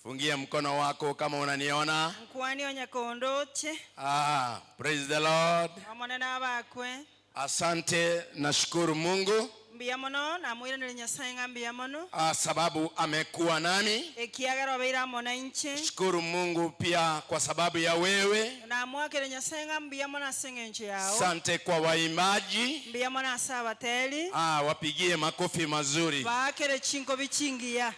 Speaker 7: Fungia mkono wako kama unaniona.
Speaker 8: Nkwani onye kondoche.
Speaker 7: Ah, praise the Lord.
Speaker 8: Omonene abakwe.
Speaker 7: Asante, nashukuru Mungu
Speaker 8: Mbuya mono, namoiranerie Nyasae ng'a mbuya mono.
Speaker 7: ah, sababu amekuwa nami.
Speaker 8: Ekiagera obeire amo nainche.
Speaker 7: Shukuru Mungu pia kwa sababu ya wewe.
Speaker 8: Namoakere Nyasae ng'a mbuya mono ase engencho yao.
Speaker 7: Sante kwa waimbaji.
Speaker 8: Mbuya mono ase abateri.
Speaker 7: Ah, wapigie makofi mazuri.
Speaker 8: Baakere chinkobi chingiya.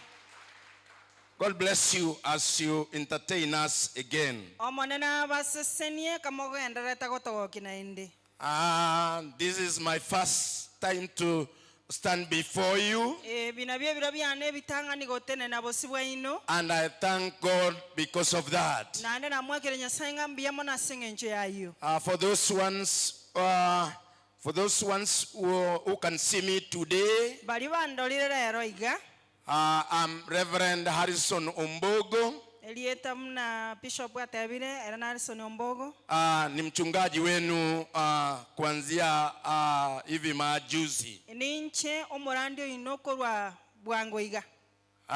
Speaker 7: God bless you as you entertain us again.
Speaker 8: Omonene abasesenie kamogendererete gotogokia naende.
Speaker 7: Ah, this is my first time to stand before you.
Speaker 8: Ebi nabio ebiro biane ebitang'ani gotenena bosio bwaino.
Speaker 7: And I thank God because of that.
Speaker 8: Naende namwakire Nyasae ng'a mbuya mono ase engencho y'ayio.
Speaker 7: Uh, for those ones, uh, for those ones who, who can see me today,
Speaker 8: Baria bandorire rero iga.
Speaker 7: Uh, I'm Reverend Harrison Ombogo.
Speaker 8: Erieta buna Bishop atebire, ere n'Harrison Ombogo.
Speaker 7: Uh, ni mchungaji wenu uh, kuanzia uh, hivi majuzi.
Speaker 8: Ninche omorandi oino korwa bwango iga.
Speaker 7: Uh,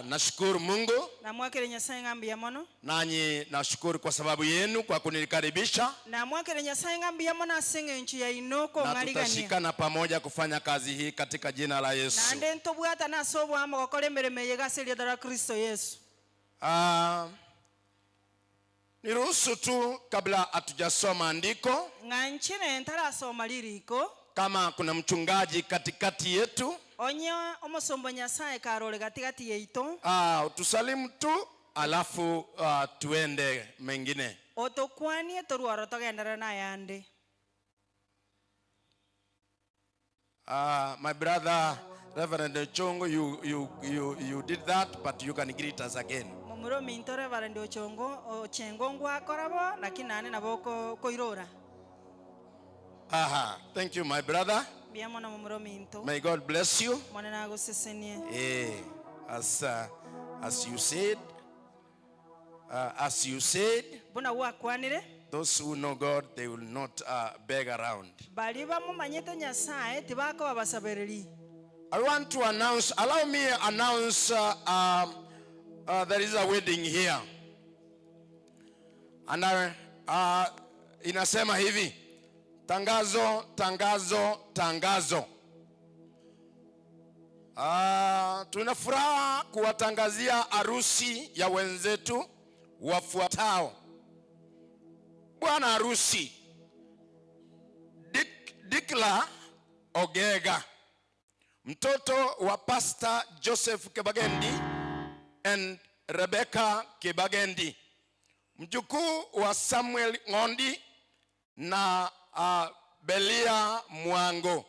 Speaker 7: nashukuru Mungu.
Speaker 8: Namwakere Nyasaye ng'a mbuya mono.
Speaker 7: Nanyi nashukuru kwa sababu yenu kwa kunikaribisha.
Speaker 8: Namwakere Nyasaye ng'a mbuya mono ase eng'encho yaino
Speaker 7: Na
Speaker 8: kong'arigania.
Speaker 7: tutashikana pamoja kufanya kazi hii katika jina la Yesu.
Speaker 8: Naende ntobwatane ase oboamo gokora emeremo eye iga ase erieta ria Kristo Yeso.
Speaker 7: Ah, niruhusu tu kabla hatujasoma andiko.
Speaker 8: Ng'a nchire ntarasoma ririko.
Speaker 7: Kama kuna mchungaji katikati yetu.
Speaker 8: Onye omosomba o Nyasae karore gati gati yaito.
Speaker 7: Ah, utusalimu tu alafu uh, tuende mengine.
Speaker 8: Otokwanie torwe oro togenderere nayande.
Speaker 7: Uh, my brother Reverend Ochongo, you, you, you, you did that, but you can greet us again.
Speaker 8: Momura ominto Reverend Ochongo, Ochengo ngwakora bo, naki naende nabo okoirora.
Speaker 7: Aha, thank you my brother.
Speaker 8: Mbuya mono momura ominto.
Speaker 7: May God bless you.
Speaker 8: Omonene agosesenie.
Speaker 7: Eh, as, uh, as you said, uh, as you said,
Speaker 8: Buna gwakwanire.
Speaker 7: Those who know God, they will not uh, beg around.
Speaker 8: Baria bamomanyete Nyasae tibakoba basabereri.
Speaker 7: I want to announce, allow me announce uh, um, uh, there is a wedding here. And I, uh, inasema hivi, tangazo, tangazo, tangazo. Uh, tuna furaha kuwatangazia harusi ya wenzetu wafuatao. Bwana harusi Dick, Dikla Ogega mtoto wa Pastor Joseph Kibagendi and Rebecca Kibagendi, mjukuu wa Samuel Ng'ondi na uh, Belia Mwango,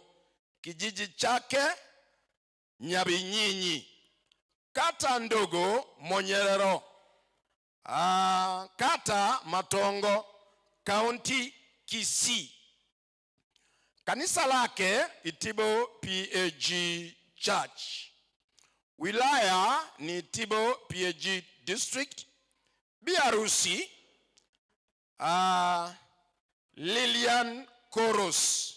Speaker 7: kijiji chake Nyabinyinyi, kata ndogo Monyerero, uh, kata Matongo, kaunti Kisii. Kanisa lake Itibo PAG Church. Wilaya ni Itibo PAG District. Bi harusi uh, Lilian Koros,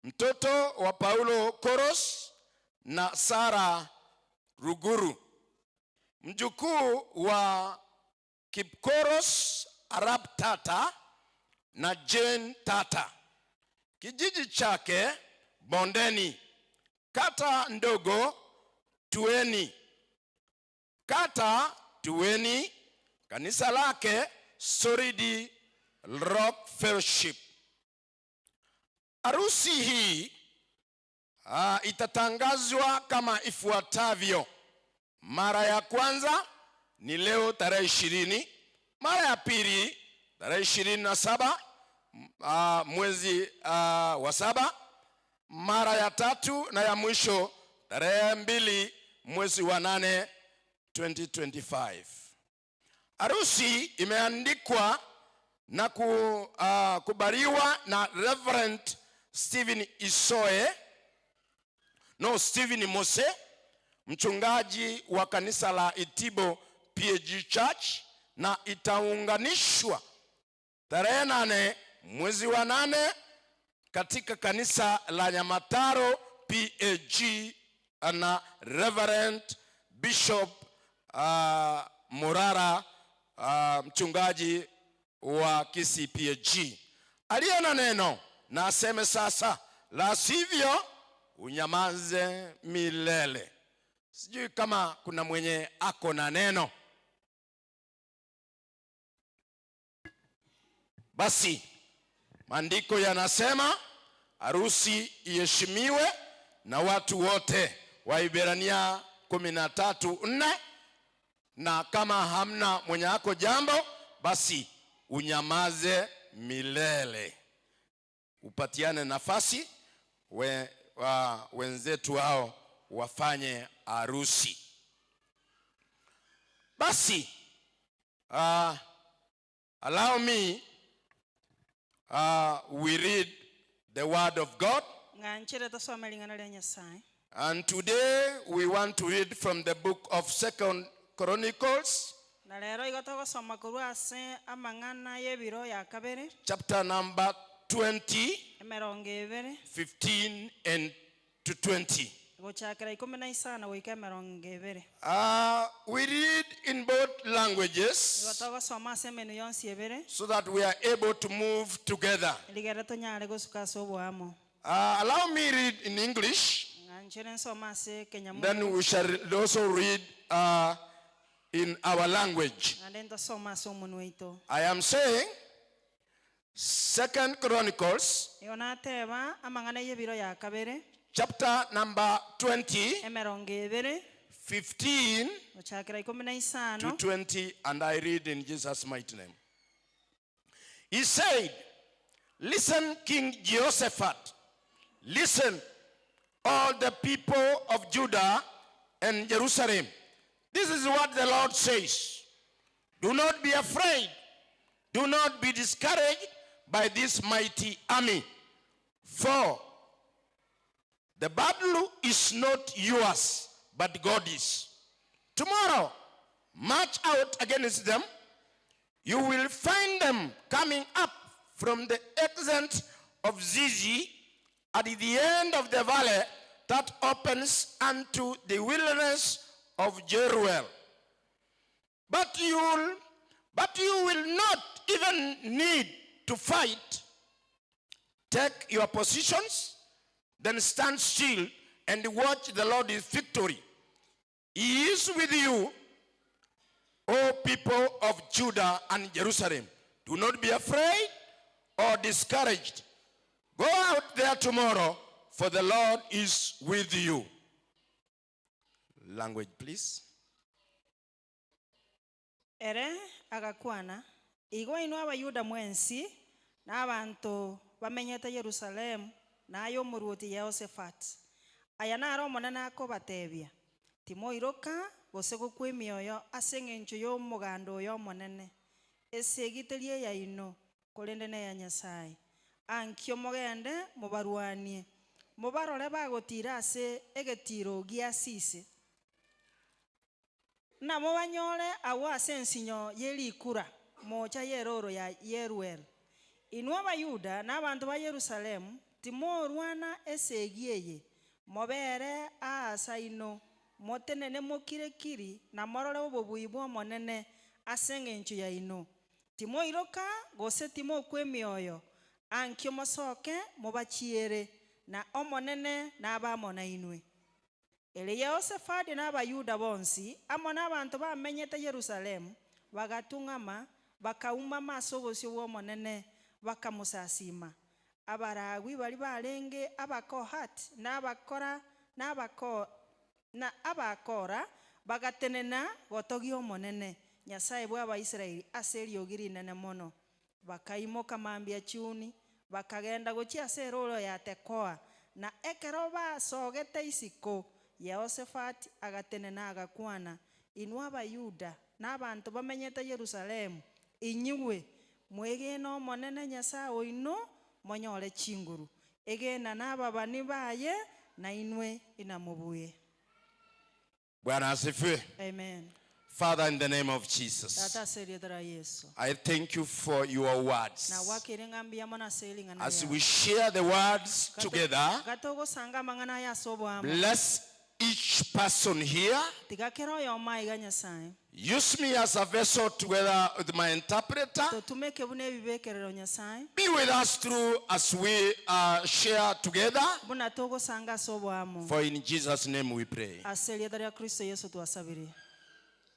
Speaker 7: mtoto wa Paulo Koros na Sara Ruguru, mjukuu wa Kipkoros Arab Tata na Jane Tata. Kijiji chake Bondeni, kata ndogo Tueni, kata Tueni, kanisa lake Soridi Rock Fellowship. Harusi hii uh, itatangazwa kama ifuatavyo. Mara ya kwanza ni leo tarehe ishirini, mara ya pili tarehe 27 uh, mwezi uh, wa saba, mara ya tatu na ya mwisho tarehe mbili mwezi wa nane 2025. Harusi imeandikwa na kubaliwa na Reverend Stephen Isoe, no Stephen Mose, mchungaji wa kanisa la Itibo PAG Church, na itaunganishwa tarehe 8 mwezi wa 8 katika kanisa la Nyamataro PAG na Reverend Bishop Murara, mchungaji wa Kisii PAG. Aliye na neno na aseme sasa, la sivyo unyamaze milele. Sijui kama kuna mwenye ako na neno. Basi maandiko yanasema harusi iheshimiwe na watu wote, Waibrania 13:4. Na kama hamna mwenye ako jambo, basi unyamaze milele, upatiane nafasi wenzetu hao wafanye harusi. Basi, allow me, we read the word of God.
Speaker 8: Ng'anchere tosome ring'ana ria Nyasaye.
Speaker 7: And today we want to read from the book of 2 Chronicles.
Speaker 8: Na rero igo togosoma korwa ase amang'ana y'ebiro ya kabere.
Speaker 7: Chapter number 20,
Speaker 8: Emerongo ebere.
Speaker 7: 15 and to 20.
Speaker 8: Gochakera ikumi na isano goika emerongo ebere.
Speaker 7: We read in both languages
Speaker 8: Igo togosoma ase emenu yonsi ebere.
Speaker 7: so that we are able to move together.
Speaker 8: Rigere tonyare gosuka ase oboamo.
Speaker 7: Allow me read in English.
Speaker 8: Ng'anchere nsoma ase Kenyamwezi.
Speaker 7: Then we shall also read in our language.
Speaker 8: Naende ntosoma ase omonwa oito.
Speaker 7: I am saying 2 Chronicles
Speaker 8: Igo nateba amang'ana y'ebiro ya kabere.
Speaker 7: Chapter number 20,
Speaker 8: Emerongo ebere.
Speaker 7: 15
Speaker 8: Gochakera ikumi na isano.
Speaker 7: to 20, and I read in Jesus' mighty name. He said, Listen, King Jehoshaphat, listen, all the people of Judah and Jerusalem. This is what the Lord says. Do not be afraid. Do not be discouraged by this mighty army. For the battle is not yours, but God is. Tomorrow, march out against them. You will find them coming up from the extent of Zizi at the end of the valley that opens unto the wilderness of Jeruel. But you will not even need to fight. Take your positions, then stand still and watch the Lord's victory. He is with you, O people of Judah and Jerusalem. Do not be afraid or discouraged. Go out there tomorrow, for the Lord is with you. Language, please.
Speaker 8: Ere agakwana, igo inwe Abayuda mwensi, n'abanto bamenyete Yerusalemu, naye omoruoti Yehoshafat. Aya naro Omonene akobatebia, timoiroka gose gokwa emioyo ase eng'encho y'omoganda oyo omonene. Ase egiteria yaino, korende neya Nyasaye. Ankio mogende mobarwanie, mobarore bagotira ase egetiro gia Sisi. Nabo banyore agwo ase ensinyo y'erikura, mocha y'eroro ya Yeruel. Inwe Abayuda n'abanto ba Yerusalemu, timorwana esegi eye, mobere aasa ino, motenene mokirekiri, na morore obobui bw'Omonene ase eng'encho yaino. Timoiroka gose timokwa emioyo, ankio mosoke mobachiere, na Omonene nabamo nainwe. Ere Yehoshafati n'Abayuda bonsi, amo n'abanto bamenyete Yerusalemu, bagatung'ama, bakaumama ase obosio bw'Omonene, bakamusasima. Abaragwi bari barenge Abakohati n'abakora n'abako na abakora bagatenena gotogia Omonene, Nyasaye bw'Abaisraeli ase eriogi rinene mono. Bakaimoka mambia chuni, bakagenda gochia ase eroro ya Tekoa, na ekero basogete isiko, Yehoshafati agatenena agakwana, inwe Abayuda n'abanto bamenyete Yerusalemu, inyiwe Mwegene Omonene Nyasae oino, monyore chinguru. Egena nababani baye, nainwe inamobue.
Speaker 7: Bwana asifiwe.
Speaker 8: Amen.
Speaker 7: Father, in the name of Jesus,
Speaker 8: Tata ase erieta ria Yeso.
Speaker 7: I thank you for your words.
Speaker 8: Nagwakeire ng'a mbuya mono ase ring'ana
Speaker 7: As
Speaker 8: riao.
Speaker 7: we share the words
Speaker 8: Gato-
Speaker 7: together,
Speaker 8: Gatogosanga amang'ana aya ase oboamo.
Speaker 7: bless each person here.
Speaker 8: Tiga kera oyomo aiga Nyasae.
Speaker 7: Use me as a vessel together with my interpreter.
Speaker 8: Totumeke buna ebibekerero Nyasae.
Speaker 7: Be with us through as we uh, share together.
Speaker 8: Buna togosanga ase oboamo.
Speaker 7: For in Jesus' name we pray.
Speaker 8: Ase erieta ria Kristo Yeso twasabire.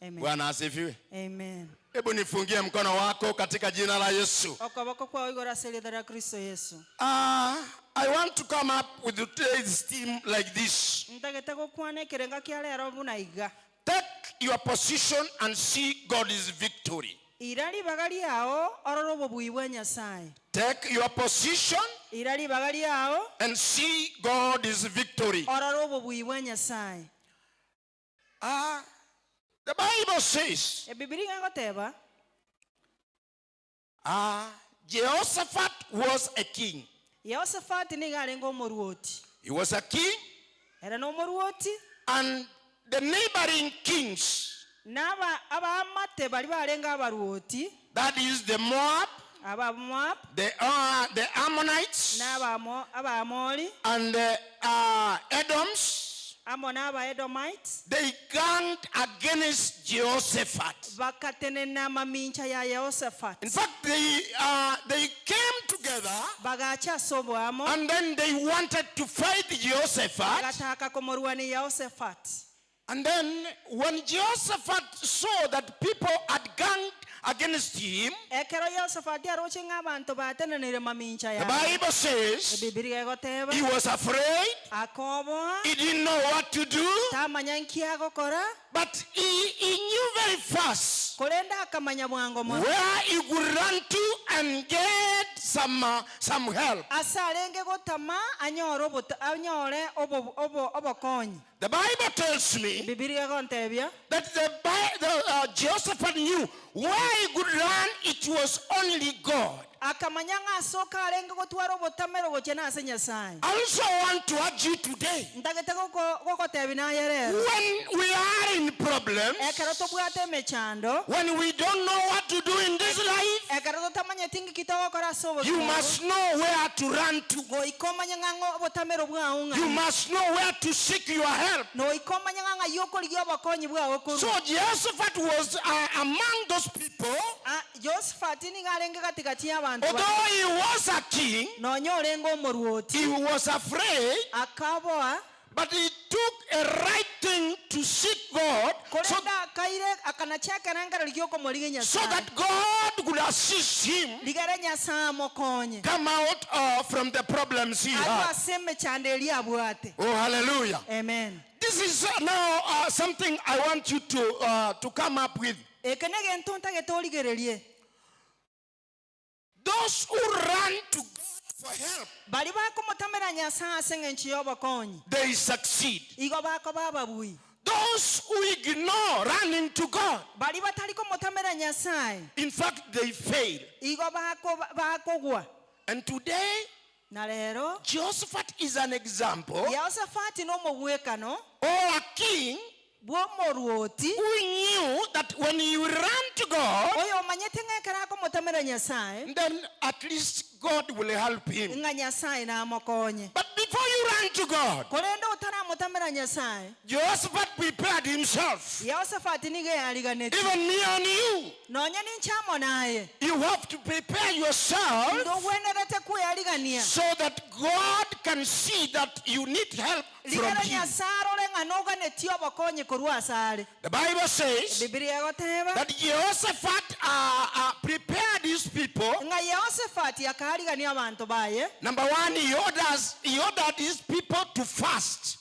Speaker 8: Amen.
Speaker 7: Bwana asifiwe.
Speaker 8: Amen.
Speaker 7: Hebu nifungie mkono wako katika jina la Yesu.
Speaker 8: Okoboko kwao igoro ase erieta ria Kristo Yeso.
Speaker 7: Uh, I want to come up with today's theme like this.
Speaker 8: Ntagete gokwana ekerenga kia rero buna iga.
Speaker 7: Take your position and see God's victory.
Speaker 8: Ira ribaga riao orore obobui bwa Nyasae.
Speaker 7: Take your position
Speaker 8: Ira ribaga riao
Speaker 7: and see God's victory.
Speaker 8: orore obobui bwa Nyasae.
Speaker 7: Ah, the Bible says,
Speaker 8: Ebibilia iga egoteba.
Speaker 7: ah, Jehoshaphat was a king.
Speaker 8: Yehoshafati nigo arenge omoruoti.
Speaker 7: He was a king,
Speaker 8: Ere nomoruoti.
Speaker 7: and the neighboring kings,
Speaker 8: Na aba abaamate baria barenge abaruoti,
Speaker 7: that is the Moab,
Speaker 8: Abamoabu,
Speaker 7: the, the Ammonites,
Speaker 8: na Abamo Abaamori,
Speaker 7: and the Edoms,
Speaker 8: amo na Abaedomites,
Speaker 7: they ganged against Jehoshaphat.
Speaker 8: bakatenena mamincha ya Yehoshaphat.
Speaker 7: In fact, they, they came together
Speaker 8: Bagacha ase oboamo,
Speaker 7: and then they wanted to fight Jehoshaphat.
Speaker 8: bagataka komorwania Yehoshaphat.
Speaker 7: And then when Jehoshaphat saw that people had ganged against him,
Speaker 8: Ekero Yehoshaphat aroche ng'a abanto batenenire mamincha
Speaker 7: the
Speaker 8: yaye,
Speaker 7: Bible says
Speaker 8: Ebibilia egoteba,
Speaker 7: he was afraid.
Speaker 8: akoboa,
Speaker 7: He didn't know what to do.
Speaker 8: tamanya nki agokora,
Speaker 7: But he, he knew very fast
Speaker 8: korende akamanya bwango mono
Speaker 7: where he could run to and get some, some help.
Speaker 8: ase arenge gotama anyore obota- anyore obo- obo- obokonyi.
Speaker 7: The Bible tells me
Speaker 8: Bibilia egontebia
Speaker 7: that the, the Jehoshaphat knew where he could run, it was only God.
Speaker 8: Akamanya ng'a ase oka arenge gotwara obotamero gochia nase Nyasaye.
Speaker 7: I also want to urge you today.
Speaker 8: Ntagete goko- gogotebia naye rero.
Speaker 7: When we are in problems,
Speaker 8: Ekero tobwate emechando,
Speaker 7: when we don't know what to do in this life,
Speaker 8: ekero totamanyeti ng'iki togokora ase
Speaker 7: you
Speaker 8: obogima
Speaker 7: must know where to run to.
Speaker 8: goika omanye ng'a ng'o obotamero bwao
Speaker 7: You
Speaker 8: ng'ai.
Speaker 7: must know where to seek your help.
Speaker 8: Noika omanye ng'a ng'ai okorigia obokonyi bwao korwa.
Speaker 7: So Jehoshaphat was among those people.
Speaker 8: Ah, Jehoshaphat nigo arenge gatigati y'abanto
Speaker 7: Although
Speaker 8: baria.
Speaker 7: he was a king,
Speaker 8: Nonya orenge omoruoti.
Speaker 7: he was afraid,
Speaker 8: Akaboa.
Speaker 7: but he took a right thing to seek God
Speaker 8: Korende akaire akanacha ekerengereri gi'okomorigia
Speaker 7: so
Speaker 8: Nyasaye.
Speaker 7: that God could assist him
Speaker 8: Rigere Nyasaye amokonye.
Speaker 7: come out from the problems he
Speaker 8: Arwe
Speaker 7: had.
Speaker 8: ase emechando eria abwate.
Speaker 7: Oh, hallelujah.
Speaker 8: Amen.
Speaker 7: This is now something I want you to come up with.
Speaker 8: Eke negento ntagete origererie.
Speaker 7: Those who run to God for help,
Speaker 8: Baria bakomotamera Nyasaye ase eng'encho y'obokonyi.
Speaker 7: they succeed.
Speaker 8: Igo bakoba ababui.
Speaker 7: Those who ignore running to God,
Speaker 8: Baria batari komotamera Nyasaye,
Speaker 7: in fact, they fail.
Speaker 8: igo bako- bakogwa.
Speaker 7: And today,
Speaker 8: Na rero,
Speaker 7: Jehoshaphat is an example
Speaker 8: Yehoshaphat nomogwekano
Speaker 7: or a king
Speaker 8: bw'omoruoti
Speaker 7: who knew that when you run to God,
Speaker 8: oyo omanyete ng'a ekero akomotamera Nyasaye,
Speaker 7: then at least God will help him.
Speaker 8: ng'a Nyasaye namokonye.
Speaker 7: But before you run to God,
Speaker 8: Korende otaramotamera Nyasaye,
Speaker 7: Jehoshaphat prepared himself.
Speaker 8: Yehoshaphat nigo eyariganeti.
Speaker 7: Even me and you,
Speaker 8: Nonya ninche amo naye.
Speaker 7: you have to prepare yourself
Speaker 8: Ndogwenerete kweyarigania.
Speaker 7: so that God can see that you need help from
Speaker 8: Rigere
Speaker 7: him.
Speaker 8: Nyasaye arore ng'a noganetie obokonyi korwa ase are.
Speaker 7: The Bible says
Speaker 8: Bibilia egoteba
Speaker 7: that Jehoshaphat prepared his people.
Speaker 8: ng'a Yehoshaphat akarigania abanto baye.
Speaker 7: Number one, he ordered his people to fast.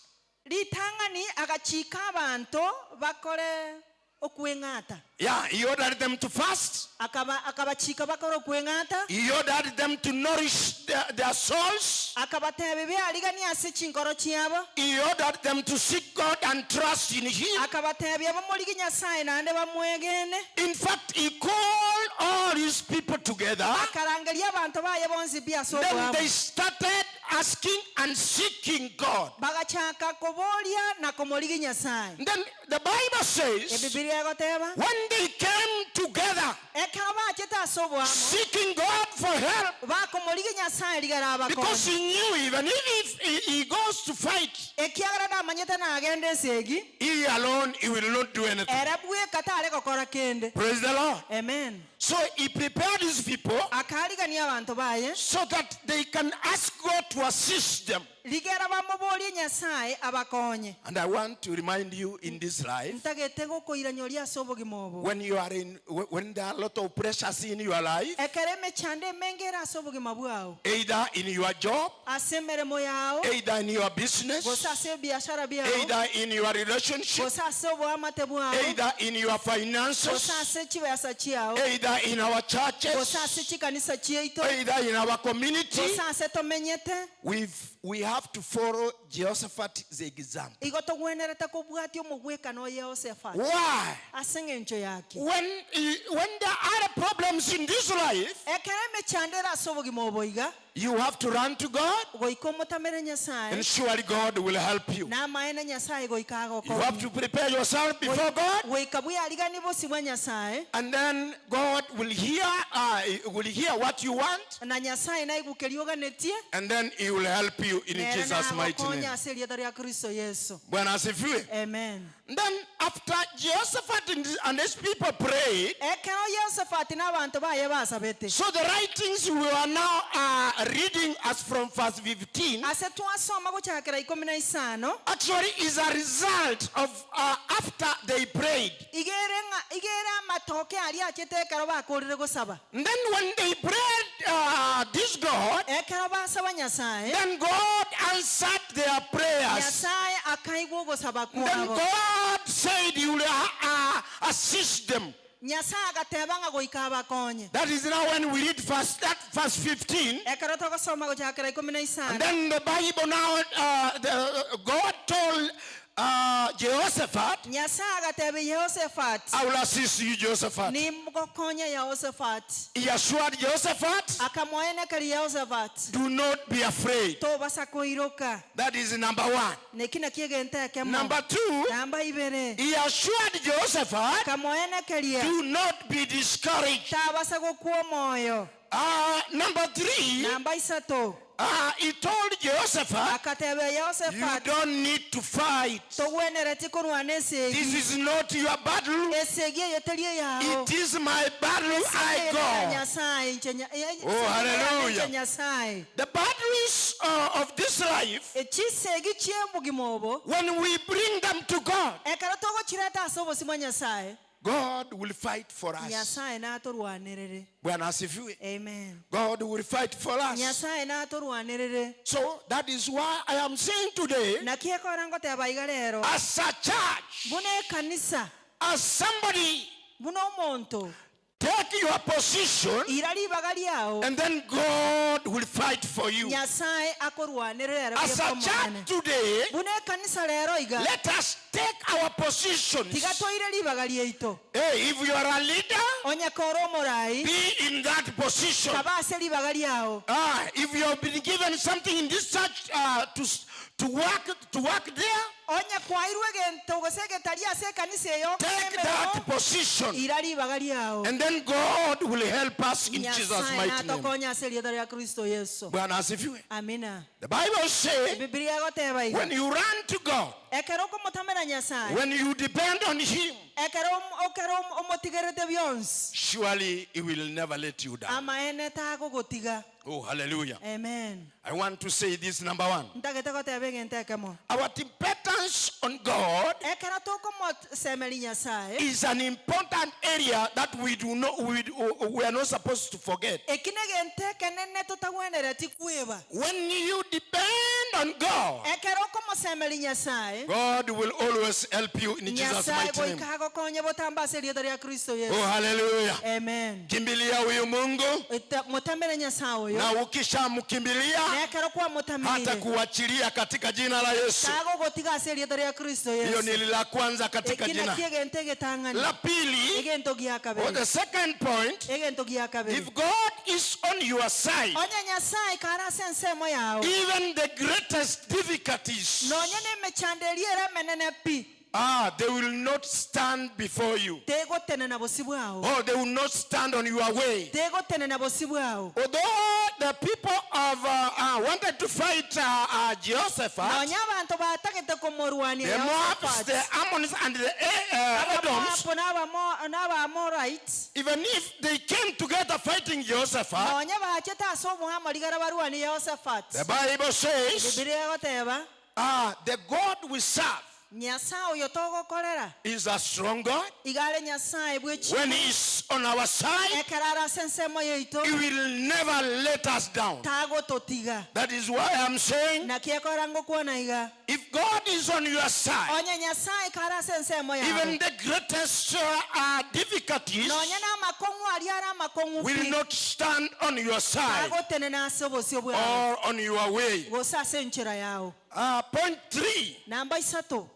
Speaker 8: Ritang'ani agachika abanto bakore okweng'ata.
Speaker 7: Yeah, he ordered them to fast.
Speaker 8: Akaba, akabachika bakore okweng'ata.
Speaker 7: He ordered them to nourish their souls.
Speaker 8: Akabatebia beariganie ase chinkoro chiabo.
Speaker 7: He ordered them to seek God and trust in him.
Speaker 8: Akabatebia bamorigi Nyasaye naende bamwegene.
Speaker 7: In fact, he called all his people together.
Speaker 8: Akarangeria abanto baye bonsi pi ase
Speaker 7: Then
Speaker 8: oboamo.
Speaker 7: they started asking and seeking God.
Speaker 8: Bagachaka koboria na komorigia Nyasae.
Speaker 7: Then the Bible says,
Speaker 8: Ebibilia egoteba.
Speaker 7: when they came together,
Speaker 8: Ekero bachete ase oboamo.
Speaker 7: Seeking God for help.
Speaker 8: Bakomorigia Nyasae rigere abakonye.
Speaker 7: Because he knew even if he goes to fight.
Speaker 8: Ekiagera namanyete nagende esegi.
Speaker 7: He alone he will not do anything.
Speaker 8: Ere bweka tare gokora kende.
Speaker 7: Praise the Lord.
Speaker 8: Amen.
Speaker 7: So he prepared his people.
Speaker 8: Akaarigania abanto baye.
Speaker 7: So that they can ask God to assist them.
Speaker 8: Rigera bamoborie Nyasae abakonye.
Speaker 7: And I want to remind you in this life.
Speaker 8: Ntagete gokoiranyoria ase obogima obo.
Speaker 7: When you are in, when there are a lot of pressures in your life.
Speaker 8: Ekero emechando emenge ere ase obogima bwao.
Speaker 7: Either in your job.
Speaker 8: Ase emeremo yao.
Speaker 7: Either in your business.
Speaker 8: Gose ase ebiashara biao.
Speaker 7: Either in your relationship.
Speaker 8: Gose ase oboamate bwao.
Speaker 7: Either in your finances.
Speaker 8: Gose ase chibesa chiao.
Speaker 7: Either in our churches.
Speaker 8: Gose ase chikanisa chiaito.
Speaker 7: Either in our community.
Speaker 8: Gose ase tomenyete.
Speaker 7: We've, we have to follow Jehoshaphat's example.
Speaker 8: Igo togwenerete kobwatia omogwekano o Yehoshafati.
Speaker 7: Why?
Speaker 8: Ase eng'encho yaki?
Speaker 7: When, when there are problems in this life,
Speaker 8: Ekero emechando ere ase obogima obo iga,
Speaker 7: you have to run to God,
Speaker 8: goika omotamere Nyasae,
Speaker 7: and surely God will help you.
Speaker 8: namaene Nyasae goika
Speaker 7: You have
Speaker 8: agokonye.
Speaker 7: to prepare yourself before God,
Speaker 8: Goika bweariganie bosio bwa Nyasae,
Speaker 7: and then God will hear, uh, will hear what you want,
Speaker 8: na Nyasae naigwe keria oganetie,
Speaker 7: and then he will help you in
Speaker 8: nere
Speaker 7: Jesus' mighty
Speaker 8: nagokonye
Speaker 7: name.
Speaker 8: ase erieta ria Kristo Yeso.
Speaker 7: Bwana asifiwe.
Speaker 8: Amen.
Speaker 7: Then after Jehoshaphat and his people prayed,
Speaker 8: Ekero Yehoshaphat na abanto baye basabete,
Speaker 7: so the writings we are now uh, reading as from verse 15
Speaker 8: ase twasoma gochakera ikomi na isano,
Speaker 7: actually is a result of uh, after they prayed.
Speaker 8: Igere ng'a igere amatoke aria achete ekero bakorire gosaba.
Speaker 7: And then when they prayed uh, this God,
Speaker 8: Ekero basaba Nyasaye,
Speaker 7: then God answered their prayers.
Speaker 8: Nyasaye akaigwa ogosaba
Speaker 7: Then
Speaker 8: kwabo.
Speaker 7: God said he will uh, uh, assist them.
Speaker 8: Nyasaye agateba ng'a goika abakonye.
Speaker 7: That is now when we read verse, that verse 15.
Speaker 8: Ekero togosoma gochakera ikomi na
Speaker 7: And
Speaker 8: isano.
Speaker 7: then the Bible now, uh, the, uh, God told uh, Jehoshaphat,
Speaker 8: Nyasaye agatebia Yehoshaphat,
Speaker 7: I will assist you, Jehoshaphat.
Speaker 8: Nimgokonye Yehoshaphat.
Speaker 7: He assured Jehoshaphat,
Speaker 8: Akamoenekeria Yehoshaphat,
Speaker 7: do not be afraid.
Speaker 8: Tobasa koiroka.
Speaker 7: That is number one.
Speaker 8: Neki nakio egento ekemo.
Speaker 7: Number two,
Speaker 8: Namba ibere.
Speaker 7: he assured Jehoshaphat,
Speaker 8: Akamoenekeria,
Speaker 7: do not be discouraged.
Speaker 8: Tabasa gokwa omoyo.
Speaker 7: Uh, number three,
Speaker 8: Namba isato.
Speaker 7: uh, he told Jehoshaphat,
Speaker 8: Akatebia
Speaker 7: you
Speaker 8: Yehoshaphat,
Speaker 7: don't need to fight.
Speaker 8: Togwenereti korwana esegi.
Speaker 7: This is not your battle.
Speaker 8: Esegi eye teri eyao.
Speaker 7: It is my battle, I
Speaker 8: Esegi eye
Speaker 7: go.
Speaker 8: Nyasaye, inche nya- eh,
Speaker 7: Oh,
Speaker 8: esegi eye
Speaker 7: hallelujah.
Speaker 8: inche Nyasaye.
Speaker 7: The battles uh, of this life,
Speaker 8: Chisegi chi'obogima obo,
Speaker 7: when we bring them to God,
Speaker 8: ekero togochireta ase obosio bwa Nyasaye,
Speaker 7: God will fight for us.
Speaker 8: Nyasaye natorwanerere.
Speaker 7: Bwana asifiwe.
Speaker 8: Amen.
Speaker 7: God will fight for us.
Speaker 8: Nyasaye natorwanerere.
Speaker 7: So that is why I am saying today,
Speaker 8: Naki ekora ngoteba iga rero,
Speaker 7: as a church,
Speaker 8: buna ekanisa,
Speaker 7: as somebody,
Speaker 8: buna omonto,
Speaker 7: take your position,
Speaker 8: ira ribaga riao,
Speaker 7: and then God will fight for you.
Speaker 8: Nyasaye akorwanerere ere
Speaker 7: As a
Speaker 8: bweka omonene.
Speaker 7: church today,
Speaker 8: Buna ekanisa rero iga,
Speaker 7: let us take our positions.
Speaker 8: tiga toire ribaga riaito.
Speaker 7: Hey, if you are a leader,
Speaker 8: Onye kore omorai,
Speaker 7: be in that position.
Speaker 8: kaba ase ribaga riao.
Speaker 7: Ah, if you have been given something in this church uh, to, to work to work there,
Speaker 8: Onye kwairwe egento gose egetari ase ekanisa eyo,
Speaker 7: take that position.
Speaker 8: ira ribaga riao.
Speaker 7: And then God will help us in Jesus'
Speaker 8: Nyasaye
Speaker 7: mighty name.
Speaker 8: natokonye ase erieta ria Kristo Yesu.
Speaker 7: Bwana asifiwe.
Speaker 8: Amina.
Speaker 7: The Bible says,
Speaker 8: Bibilia egoteba iga,
Speaker 7: when you run to God,
Speaker 8: ekero okomotamera Nyasaye,
Speaker 7: when you depend on Him,
Speaker 8: ekero ekero omotigerete bionsi,
Speaker 7: surely He will never let you down.
Speaker 8: amaene tagogotiga.
Speaker 7: Oh, hallelujah.
Speaker 8: Amen.
Speaker 7: I want to say this number one.
Speaker 8: Ntagete goteba egento ekemo.
Speaker 7: Our dependence on God
Speaker 8: Ekero tokomosemeri Nyasaye,
Speaker 7: is an important area that we do not we, we are not supposed to forget.
Speaker 8: eki negento ekenene totagwenereti kweba.
Speaker 7: When you depend on God,
Speaker 8: Ekero okomosemeria Nyasae,
Speaker 7: God will always help you in Jesus'
Speaker 8: Nyasae
Speaker 7: mighty name.
Speaker 8: goika agokonye botambe ase erieta ria Kristo Yeso.
Speaker 7: Oh, hallelujah.
Speaker 8: Amen.
Speaker 7: Kimbilia huyu Mungu
Speaker 8: Eta- Motamere Nyasae oyo,
Speaker 7: na ukishamkimbilia
Speaker 8: na ekero kwamotameire,
Speaker 7: hata kuachilia katika jina la Yesu.
Speaker 8: tagogotiga ase erieta ria Kristo
Speaker 7: Hiyo
Speaker 8: Yeso.
Speaker 7: ni la kwanza katika
Speaker 8: Eki
Speaker 7: jina.
Speaker 8: nakio egento egetang'ani.
Speaker 7: La pili,
Speaker 8: Egento gia
Speaker 7: or
Speaker 8: kabere.
Speaker 7: the second point,
Speaker 8: Egento gia kabere.
Speaker 7: if God is on your side,
Speaker 8: Onye Nyasae kare ase ensemo yao,
Speaker 7: even the greatest difficulties,
Speaker 8: nonye na emechando eria ere emenene pi,
Speaker 7: ah, they will not stand before you.
Speaker 8: tegotenena bosio bwao.
Speaker 7: Or they will not stand on your way.
Speaker 8: Tegotenena bosio bwao.
Speaker 7: Although the people of uh, uh, wanted to fight uh, uh, Jehoshaphat,
Speaker 8: Nonya abanto batagete komorwania
Speaker 7: the Moabs, the
Speaker 8: Yehoshaphat,
Speaker 7: Ammonites, and the uh, Edoms,
Speaker 8: Abamoabu n'Abamo- n'Abaamorites,
Speaker 7: even if they came together fighting Jehoshaphat,
Speaker 8: nonya bachete ase oboamo rigara barwanie Yehoshaphat.
Speaker 7: the Bible says,
Speaker 8: Bibilia egoteba,
Speaker 7: ah, the God we serve
Speaker 8: Nyasae oyo togokorera
Speaker 7: is a strong God.
Speaker 8: iga are Nyasae bw'echi
Speaker 7: When He is on our side,
Speaker 8: ekero are ase ensemo yaito
Speaker 7: He will never let us down.
Speaker 8: tagototiga.
Speaker 7: That is why I'm saying,
Speaker 8: Naki ekora ngokwana iga,
Speaker 7: if God is on your side,
Speaker 8: onye Nyasae kare ase ensemo yao,
Speaker 7: even the greatest uh, uh, difficulties
Speaker 8: nonya na amakong'u aria are amakong'u
Speaker 7: will
Speaker 8: pi,
Speaker 7: not stand on your side
Speaker 8: tagotenena ase obosio bwao
Speaker 7: or on your way.
Speaker 8: gose ase enchera yao.
Speaker 7: Point three,
Speaker 8: Namba isato,